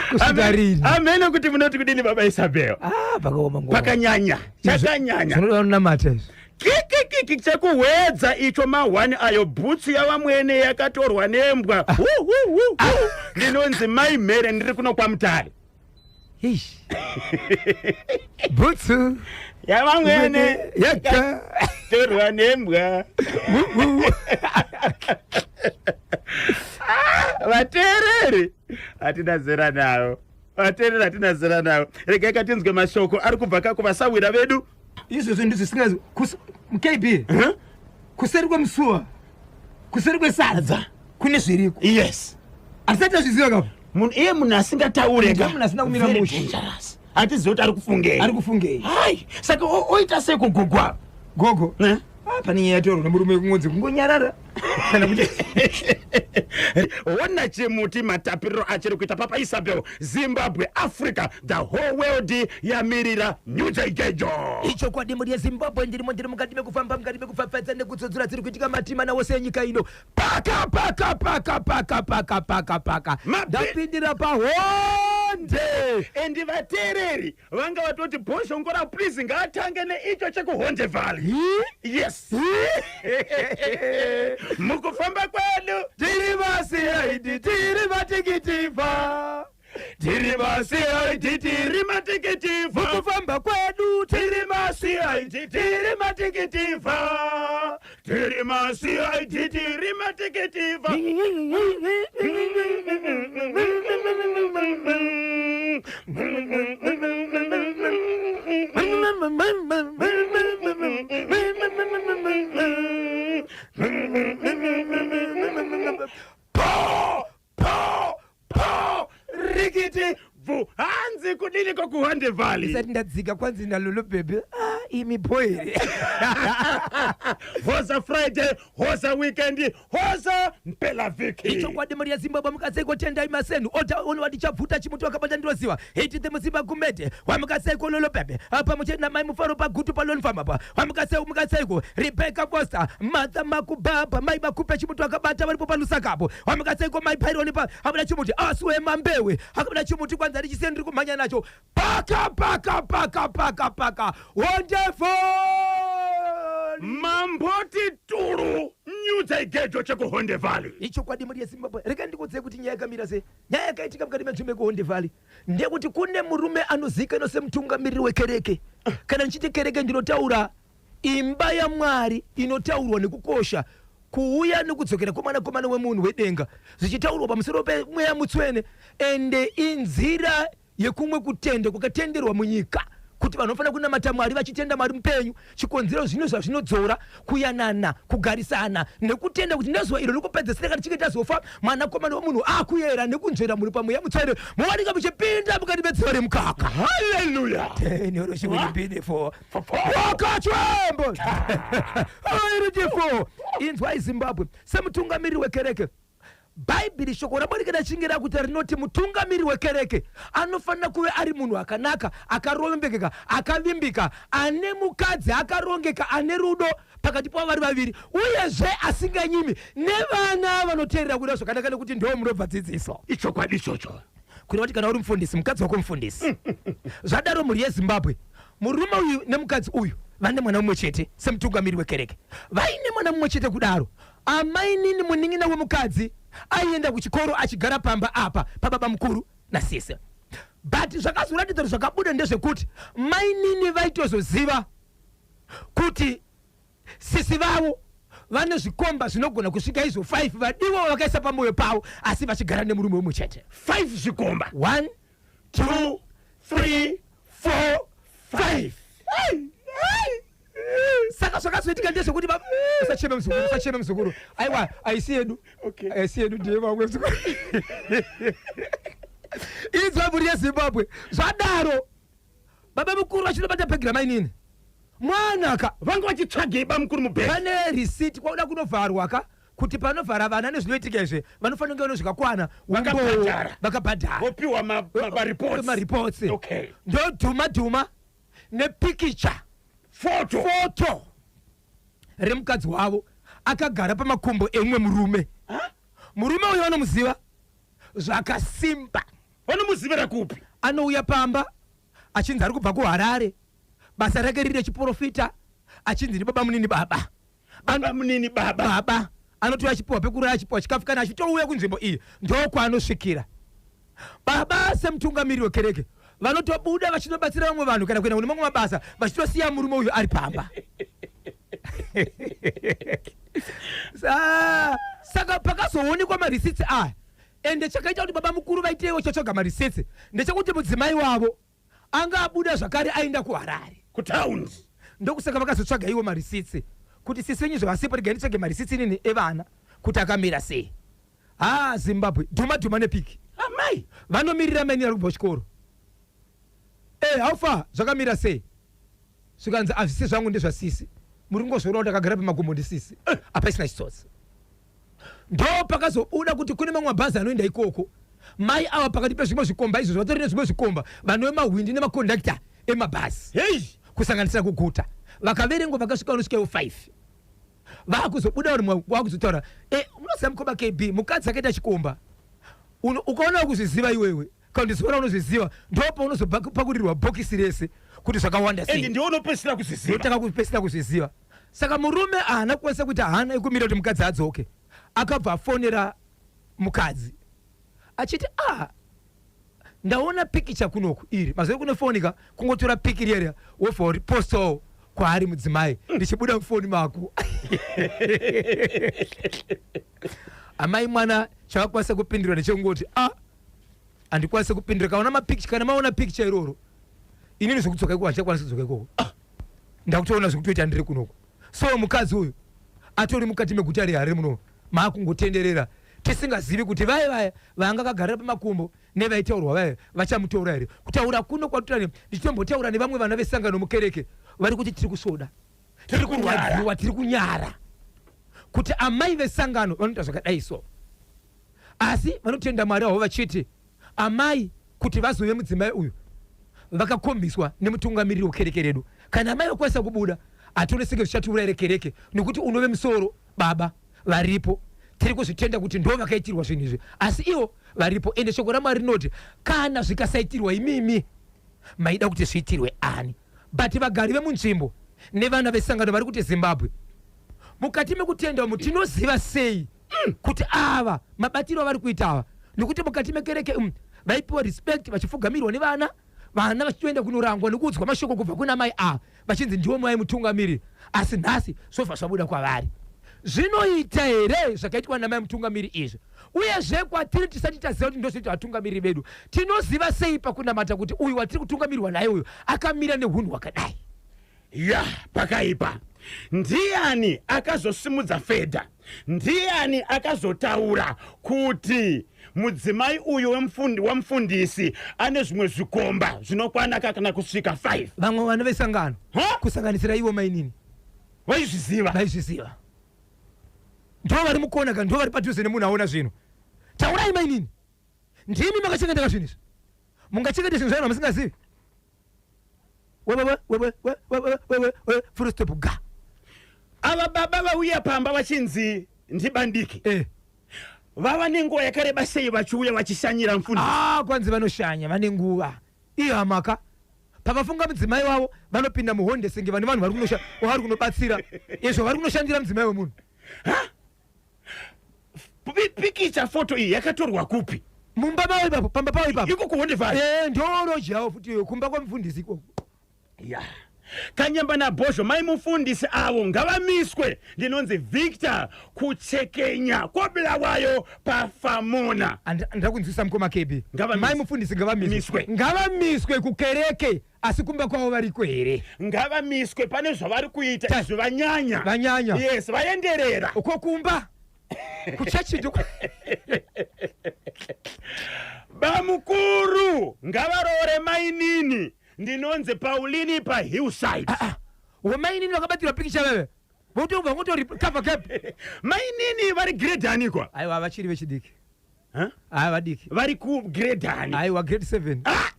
Kusvika rini? Amene kuti munoti kudini, baba Isabel? Ah, pakaoma ngoma. Pakanyanya, chakanyanya. Zvinoda kunamata izvi. Kikikiki chekuhwedza icho mahwani ayo, bhutsu yavamwene yakatorwa nembwa. Hu, hu, hu, hu. Ndinonzi mai Mhere, ndiri kuno kwaMutare. Eish. Bhutsu yavamwene yakatorwa yakatorwa nembwa. Vateereri hatina zera navo, vateereri hatina zera navo. Regai katinzwe mashoko ari kubva kakuvasawira vedu. Izvozvo ndizvo zvisingazi KB, kuseri kwemusuwa, kuseri kwesadza kune zviriko. Hatisati tazviziva kapo. Munhu iye munhu asingataure Ndiye munhu asina kumira Very mushe. dangerous. Hatizivi kuti ari kufungei. Ari kufungei. Hai, saka oita sei kugugwa? Gogo. Ne? Ah, pane nyaya yatorwa nemurume wekungonzi kungonyarara. Kana kuti Ona chimuti matapiriro achiri kuita Papa Isabel, Zimbabwe, Africa, the whole world yamirira New Gejo. Ichokwadi mhuri yeZimbabwe ndirimo ndiri mukati mekufamba mukati mekupfapfaidza nekudzodzora dziri kuitika matima wose enyika ino. Paka paka paka paka paka paka paka. Ndapindira pahonde. Endi vateereri vanga vatoti Bhozhongora please ngaatange neicho chekuHonde Valley. Yes. Mukufamba kwedu tiri vasiyaidi tiri vatikitivha tiri maCID tiri matikitivha mukufamba kwedu tiri maCID tiri matikitivha tiri maCID tiri matikitivha. Po po po rikiti bvu hanzi kudini kokuHonde Valley. Ndisati ndadzika kwanzi naLolo baby, ah, imi bho here? Hoza Friday, hoza weekend, hoza mpelavhiki. Ichokwadi mhuri yeZimbabwe, mukaseiko Tendai Masenu oda ono wandichabvuta chimuti wakabata ndiroziva hiti the musimba gumede wamukaseiko Lolo bebe apa muchete namai Mufaro pagutu palonfam apa wamukasei mukaseiko Rebecca Foster Martha Makubaba mai Makupe chimuti wakabata varipo paLusaka apo wamukaseiko mai Paironi pa abuda chimuti aswe mambewe akabuda chimuti kwanza ndichisiya ndiri kumhanya nacho paka paka paka paka paka wonderful. Mamboti turu nyudza igejo chekuHonde Valley. Ichokwadi mhuri yeZimbabwe, regai ndikuudzei kuti nyaya yakamira sei. Nyaya yakaitika mukati menzvimbo yekuHonde Valley ndeyekuti kune murume anozivikanwa semutungamiriri wekereke. Kana ndichiti kereke ndinotaura imba yaMwari inotaurwa nekukosha kuuya nekudzokera kwemwanakomana wemunhu wedenga zvichitaurwa pamusoro pemweya mutswene, ende inzira yekumwe kutenda kwakatenderwa munyika kuti vanhu vanofanira kunamata Mwari vachitenda Mwari mupenyu. Chikonzero zvino zvazvinodzora kuyanana, kugarisana nekutenda kuti nezuva iro rekupedzesera kana tichinge tazofa mwanakomana wemunhu akuyera nekunzvera muri pamweya mutsvene mowanika muchipinda mukati medziva remukaka. Haleluya. Wakachwembo airitifo. Inzwai Zimbabwe, semutungamiriri wekereke, Bhaibheri shoko raMwari kana chinge rakuti rinoti mutungamiri wekereke anofanira kuve ari munhu akanaka, akarongeka, akavimbika, ane mukadzi akarongeka, ane rudo pakati pavo vari vaviri, uyezve asinganyimi, nevana vanoteerera kuda zvakanaka nekuti ndo munobva dzidziso. Ichokwadi ichocho. Kureva kuti kana uri mufundisi, mukadzi wako mufundisi. Zvadaro mhuri yeZimbabwe, murume uyu nemukadzi uyu vane mwana mumwe chete semutungamiri wekereke. Vaine mwana mumwe chete kudaro, amainini munin'ina wemukadzi aienda kuchikoro achigara pamba apa pababa mukuru nasisi. But zvakazoratidza kuti zvakabuda ndezvekuti mainini vaitozoziva kuti sisi vavo vane zvikomba zvinogona kusvika izvo 5 vadiwa vakaisa pamoyo pavo, asi vachigara nemurume mumwe chete. 5 zvikomba. 1 2 3 4 5. Saka zvakazoitika ndezvekuti usacheme muzukuru, usacheme muzukuru, aiwa aisi yedu, aisi yedu, ndiye vamwe muzukuru. Inzwa mhuri yeZimbabwe, zvadaro baba mukuru vachinobata bhegi ramainini mwana ka. Vanga vachitsvagei bamukuru mubhegi? Pane risiti kwauda kunovharwa ka, kuti panovhara vana nezvinoitika izvi vanofanira kunge vane zvakakwana, Vakabhadhara. Vakabhadhara. Vopiwa mareports. Mareports. Ndodhuma dhuma nepikicha. Foto. Foto remukadzi wavo akagara pamakumbo emumwe murume. Murume uyu vanomuziva zvakasimba. Vanomuzivira kupi? Anouya pamba achinzi ari kubva kuHarare, basa rake riri rechiprofita, achinzi ndibaba munini baba. Baba munini baba. Baba anotouya achipiwa pekurara, achipiwa chikafu, kana achitouya kunzvimbo iyi ndokwanosvikira. Baba semutungamiriri wekereke vanotobuda vachinobatsira vamwe vanhu kana kuenda kune mamwe mabasa, vachitosiya murume uyu ari pamba. Saka pakazoonekwa marisitsi aya, ende chakaita kuti baba mukuru vaiteiwo chotsvaga marisitsi ndechekuti mudzimai wavo anga abuda zvakare aenda kuHarare, kutaundi. Ndokusaka vakazotsvaga iwo marisitsi kuti sisi venyu zvavasipo, regai nditsvage marisitsi inini evana kuti akamira sei. Ha, Zimbabwe, dhuma dhuma nepiki. Amai vanomirira maini ari kubva kuchikoro. Hey, how far zvakamira sei? Zvikanzi hazvisi zvangu ndezvasisi. Muri kungozviona kuti akagara pamakumbo ndisisi. Eh, apa isina chitsotsi. Ndo pakazobuda kuti kune mamwe mabhazi anoenda ikoko. Mai ava pakati pezvimwe zvikomba izvozvo vatori nezvimwe zvikomba vanove mahwindi nemakondakta emabhazi. Hey! Kusanganisira kuguta. Vakaverengwa vakasvika vanosvika ivo 5. Vakuzobuda vanhu vakuzotaura eh, munoziva mukoma KB mukadzi akaita chikomba. Ukaona kuzviziva iwewe kana kuti zuva raunozviziva ndopaunozopakurirwa bhokisi rese kuti zvakawanda sei and ndiwe unopedzisira kuzviziva unotanga kupedzisira kuzviziva saka murume haana kukwanisa kuita hana yekumira kuti mukadzi adzoke akabva afonera mukadzi achiti ah ndaona pikicha kunoku iri mazuva kune foni ka kungotora piki riya riya wobva uripostawo kwaari mudzimai ndichibuda mufoni mako amai mwana chavakwanisa kupindura ndechekungoti a ah, handikwanise kupindura kaona mapicture kana maona picture iroro inini zvekudzoka ikoko handichakwanisi kudzoka ikoko ah, ndakutoona zvekutoita ndiri kunoko so mukadzi uyu atori mukati meguta reharare muno maakungotenderera tisingazivi kuti vaye vaya vanga kagarira pamakumbo nevaitaurwa vaye vachamutora here kutaura kuno kwatutane ndichitombotaura nevamwe vana vesangano mukereke vari kuti tiri kusvoda tiri kurwadziwa tiri kunyara kuti amai vesangano vanoita zvakadai so Asi vanotenda Mwari wavo vachiti amai kuti vazove mudzimai uyu vakakombiswa nemutungamiriri wekereke redu. Kana amai vakwanisa kubuda hatione senge zvichatiurayire kereke nekuti unove musoro baba varipo. Tiri kuzvitenda kuti ndo vakaitirwa zvinhu izvi asi ivo varipo ende shoko raMwari rinoti kana zvikasaitirwa imimi maida kuti zviitirwe ani? But vagari vemunzvimbo nevana vesangano vari kuti Zimbabwe mukati mekutenda umu tinoziva sei kuti ava mabatiro avari kuita ava nekuti mukati mekereke umu vaipiwa respect vachifugamirwa nevana vana vachitoenda kunorangwa nekuudzwa mashoko kubva kuna mai ava vachinzi ndiwo mai mutungamiri asi nhasi zvobva zvabuda kwavari zvinoita here zvakaitwa namai mutungamiri izvi uyezve kwatiri tisati taziva kuti ndozvinoita vatungamiriri vedu tinoziva sei pakunamata kuti uyu watiri kutungamirwa naye uyu akamira neunhu hwakadai Ya, pakaipa. Ndiani akazosimudza fedha? Ndiani akazotaura kuti mudzimai uyu wemfundi, wamufundisi ane zvimwe zvikomba zvinokwana kana kusvika 5? Vamwe vana vesangano Ha? kusanganisira ivo mainini Vaizviziva. vaizviziva ndo vari mukona ka ndo vari padhuze nemunhu aona zvinhu taurai mainini ndimi makachengeteka zvinhu izvi mungachengete zvinhu zvavanhu vamusingazivi Full stop ga. Ava baba vauya pamba vachinzi ndibandiki eh. Vava nenguva yakareba sei vachiuya vachishanyira mfundisi? Ah, kwanzi vanoshanya vane nguva iyo hamaka pavafunga mudzimai wavo vanopinda muhonde senge vane vanhu vari kunobatsira izvo vari kunoshandira mudzimai wemunhu. Pikicha foto iyi yakatorwa kupi? Mumba mavo ipapo, pamba pavo ipapo. Iko kuHonde Valley. Eh, ndoroji yavo futi iyo kumba kwamufundisi ikoko. Ya. Kanyemba naBhozho mai mufundisi avo ngavamiswe. Ndinonzi Victor kuchekenya kwaBulawayo paFamona. Andida kunzwisa mukoma KB. Ngavamiswe. Mai mufundisi ngavamiswe. Miswe. Ngavamiswe kukereke asi kumba kwavo variko here? Ngavamiswe pane zvavari kuita izvi vanyanya. Vanyanya. Yes, vaenderera. Uko kumba kuchechi ndo Bamukuru ngavaroore mainini. Ndinonzi Paulini paHillside. Ah, ah. Wamainini vakabatirwa pikicha veve. Votobva votori cover cap. Mainini vari grade anikwa? Aiwa vachiri vechidiki. Huh? Aiwa vadiki. Vari ku grade ani? Aiwa grade 7. Ah!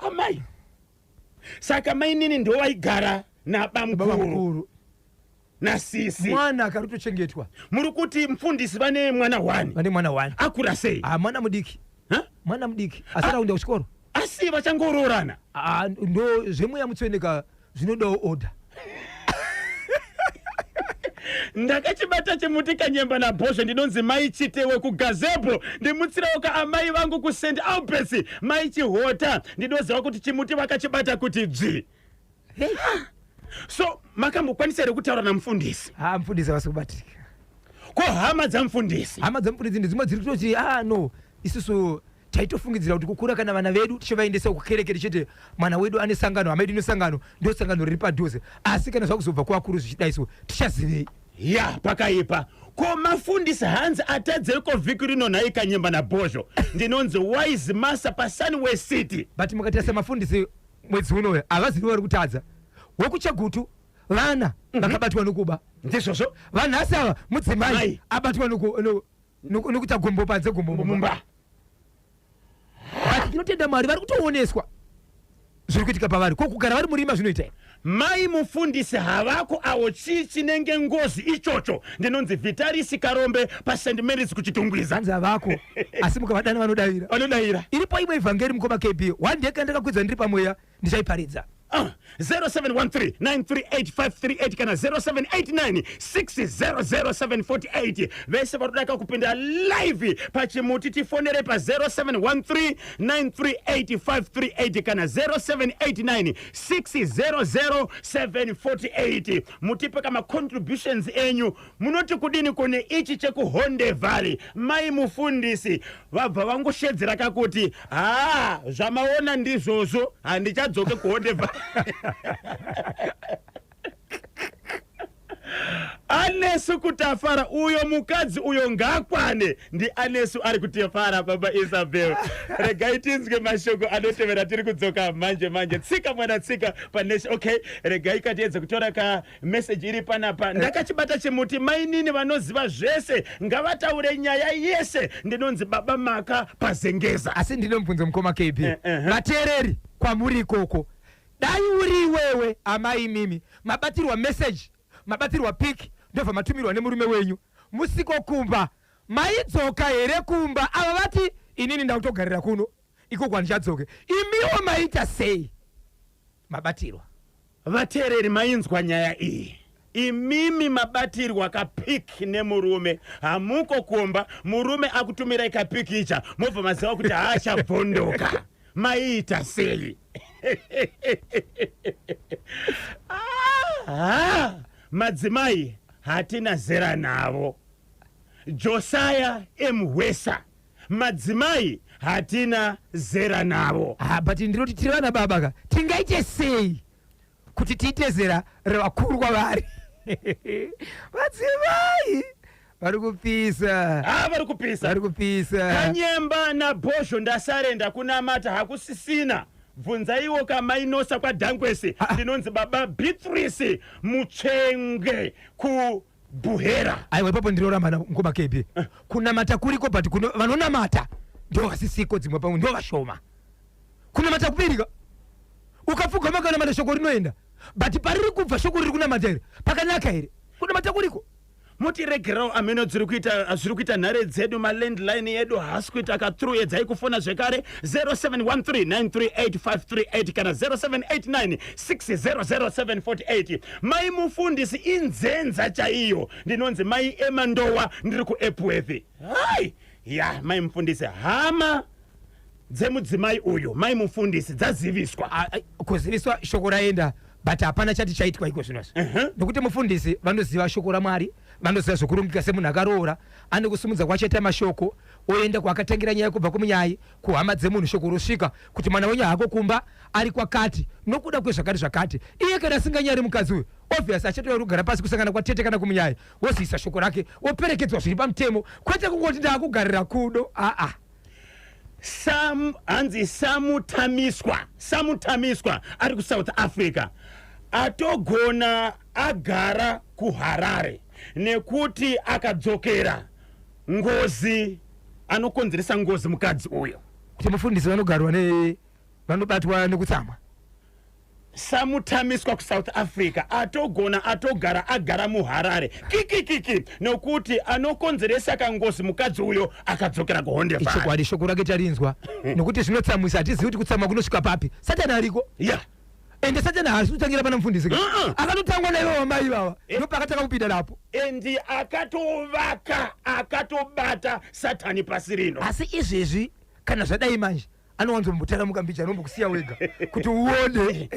Amai. Saka mainini ndo vaigara nabamukuru nasisi. Mwana akarutochengetwa. Muri kuti mfundisi vane mwana one. Vane mwana one. Akura sei? Ah, mwana mudiki. Huh? Mwana mudiki. Asati akuenda kuchikoro. Asi vachangoroorana. Ah, ndo zvemweya mutsvene ka zvinodawo order. Ndakachibata chimuti kanyemba nabhozho ndinonzi mai Chitewe kugazebo ndimutsirawo ka amai vangu kuSt Alberts mai Chihota ndinoziva kuti chimuti vakachibata kuti dzvi. Hey. So makambokwanisa here kutaura namufundisi? Ha mufundisi havasi kubatika. Ko hama dzamufundisi? Hama dzamufundisi ndedzimwe dziri kutoti ah no isusu taitofungidzira kuti kukura kana vana vedu tichivaendesa kukereke tichiti mwana wedu ane sangano hama yedu ine sangano ndo sangano riri padhuze asi kana zvakuzobva kuvakuru zvichidai so tichazivei? Ya, pakaipa. Ko mafundisi hanzi atadzeiko vhiki rino nhai Kanyemba naBhozho? Ndinonzi Wise Master paSunway City. But mukatarisa mafundisi mwedzi unoyo havazivi vari kutadza. Wekuchegutu vana vakabatwa nokuba. Ndizvozvo. Vanhasi ava mudzimai Mai. abatwa nokuita gombo panze gombo mumba. Mumba. But tinotenda Mwari vari kutooneswa zviri kuitika pavari. Ko kugara vari murima zvinoita here? Mai mufundisi havako awo chii chinenge ngozi ichocho ndinonzi Vitaris Karombe paSt Mary's kuChitungwiza. Hanzi havako asi mukavadana vanodavira. Vanodavira. Iripo imwe evhangeri mukoma KB. One day kana ndakakwidza ndiri pamweya ndichaiparidza. 0713938538 kana 0789600748 vese vari kupinda live pachimuti tifonere pa 0713938538 kana 0789600748 mutipe kama contributions enyu munoti kudini kune ichi chekuHonde Valley mai mufundisi vabva vangoshedzera kakuti haa zvamaona ndizvozvo handichadzoke kuHonde Valley. Anesu kutafara uyo mukadzi uyo ngaakwane ndi Anesu ari kutafara. Baba Isabel, regai tinzwe mashoko anotevera. Tiri kudzoka manje manje. Tsika mwana tsika paneshe. Okay, regai katiedze kutora ka message iri panapa. Ndakachibata chimuti, mainini vanoziva zvese ngavataure nyaya yese. Ndinonzi Baba Maka paZengeza. Asi ndine mubvunzo mukoma KB. Eh. Vateereri kwamuri ikoko, dai uri iwewe amai mimi mabatirwa message, mabatirwa pic, ndobva matumirwa nemurume wenyu musiko kumba, maidzoka here kumba? Ava vati inini ndakutogarira kuno ikoko handichadzoke. Imiwo maita sei mabatirwa? Vateereri, mainzwa nyaya iyi. Imimi mabatirwa kapic nemurume hamuko kumba, murume akutumirai kapikicha, mobva maziva kuti haachabvondoka, maiita sei? Ah, madzimai hatina zera navo. Josiah Emhwesa, madzimai hatina zera navo. Ah, but ndinoti tiri vana baba ka, tingaite sei kuti tiite zera revakuru kwavari? Madzimai vari kupisa. Ah, vari kupisa. Vari kupisa. Kanyemba naBhozho, ndasarenda kunamata hakusisina. Bvunzaiwo kamainosa kwaDhankwesi. Ah. Ndinonzi Baba Beatrice Mutsvenge kuBuhera. Aiwa, ipapo ndinoramba ngoma KB. Kunamata kuriko, but vanonamata ndo vasisiko, dzimwe pamwe ndo vashoma. Kunamata kupirika ukapfugama ukanamata shoko rinoenda, but pariri kubva shoko riri kunamata here pakanaka here? Kunamata kuriko. Mutiregerawo ameno dziri kuita zviri kuita nhare dzedu, malandline yedu haasi kuita kathrough. Edzai kufona zvekare 0713938538 kana 0789600748. Mai mufundisi inzenza chaiyo. Ndinonzi Mai Emandowa, ndiri kuEpworth. Hai ya, mai mufundisi, hama dzemudzimai uyu mai mufundisi dzaziviswa. Ah, ah, kuziviswa shoko raenda, but hapana chati chaitwa iko zvinozvi, nokuti mufundisi vanoziva shoko raMwari, vanoziva zvokurongeka semunhu akaroora. Ane kusumudza kwachaita mashoko, oenda kwaakatangira nyaya kubva kumunyai kuhama dzemunhu, shoko rosvika kuti mwana wenyu haako kumba, ari kwakati nokuda kwezvakati zvakati. Iye kana asinganyari mukadzi uyu, obvious achatouya kugara pasi kusangana kwatete kana kumunyai, wozivisa shoko rake, woperekedzwa zviri pamutemo, kwete kungoti ndaakugarira kudo, aa. Sam, hanzi Samutamiswa, Samutamiswa ari kuSouth Africa, atogona agara kuHarare nekuti akadzokera ngozi, anokonzeresa ngozi mukadzi uyo. Kuti mufundisi vanogarwa ne vanobatwa nekutsamwa. Samutamiswa kuSouth Africa, atogona atogara agara muHarare kikikiki nokuti anokonzeresa kangozi mukadzi uyo akadzokera kuHonde Valley. Ichokwadi, shoko rake tarinzwa, nokuti zvinotsamwisa. Hatizivi kuti kutsamwa kunosvika papi. Satani ariko. Ende Satani haasi kutangira pana mufundisi ka. Akatotangwa naivo vamai vava, ndopakatanga kupinda napo. Endi akatovaka, akatobata Satani pasi rino. Asi izvezvi kana zvadai manje anowanzombotaramuka mbicha, anombokusiya wega kuti uone.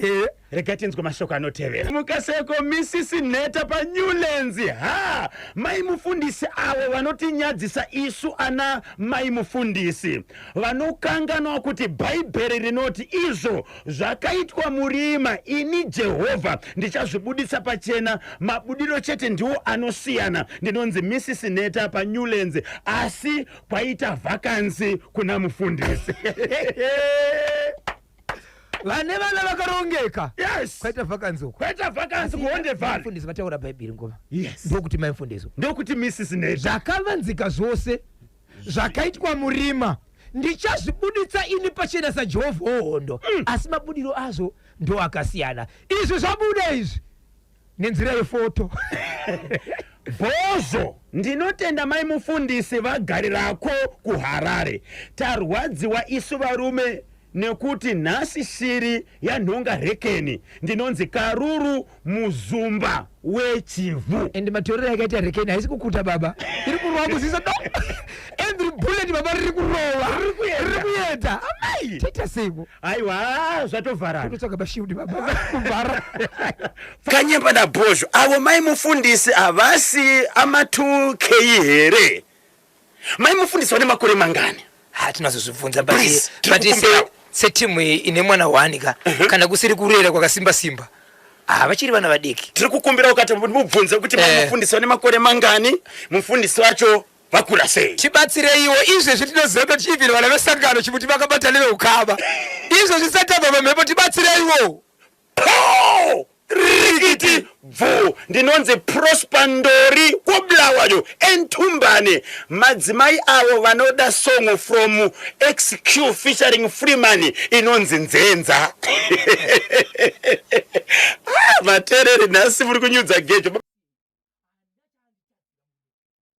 Rega tinzwe mashoko anotevera. Mukaseko Mrs Nheta paNewlands. Ha! Mai mufundisi avo vanotinyadzisa isu ana mai mufundisi. Vanokanganwa kuti Bhaibheri rinoti izvo zvakaitwa murima ini Jehovha ndichazvibuditsa pachena. Mabudiro chete ndiwo anosiyana. Ndinonzi Mrs Nheta paNewlands asi kwaita vakansi kuna mufundisi. Vane vana vakarongeka. Yes. Kwaita vakansi uko. Kwaita vakansi kuHonde Valley. Mufundisi vataura Bhaibheri ngoma. Yes. Ndokuti mai mufundisi. Ndokuti Mrs Nheta. Zvakavanzika zvose zvakaitwa murima ndichazvibuditsa ini pachena saJehovha wohondo. Asi mabudiro azvo ndo akasiyana. Izvi zvabuda izvi nenzira yefoto. Bhozho ndinotenda mai mufundisi vagarirako kuHarare. Tarwadziwa isu varume nekuti nhasi shiri yanhonga rekeni. Ndinonzi Karuru Muzumba weChivhu. And matorero yakaita rekeni haisi kukuta baba, iri kurova kuziso do. Every bullet baba riri kurova. Riri kuenda. Riri kuenda. Amai. Toita seiko? Aiwa zvatovharana. Totsvaga mashield baba kuvhara. Kanyemba naBhozho avo mai mufundisi havasi ama 2K here? Mai mufundisi vane makore mangani? Ha tinazozvibvunza but Please, tiri but se kukumbira. setimu iyi ine mwana one ka kana kusiri kurera kwakasimba simba. Ah vachiri vana vadiki. Tiri kukumbira ukati mubvunze kuti mai Eh. mufundisi vane makore mangani? Mufundisi wacho vakura sei? Tibatsireiwo izvezvi tinoziva kuti even vana vesangano chimuti vakabata neveukama. Izvezvi satabva pamhepo tibatsireiwo. Po! Rikiti bvu! Ndinonzi Prosper Ndori kuBulawayo Entumbane. Madzimai avo vanoda song from XQ featuring Freeman inonzi Nzenza. Ah, vateereri nhasi muri kunyudza gejo.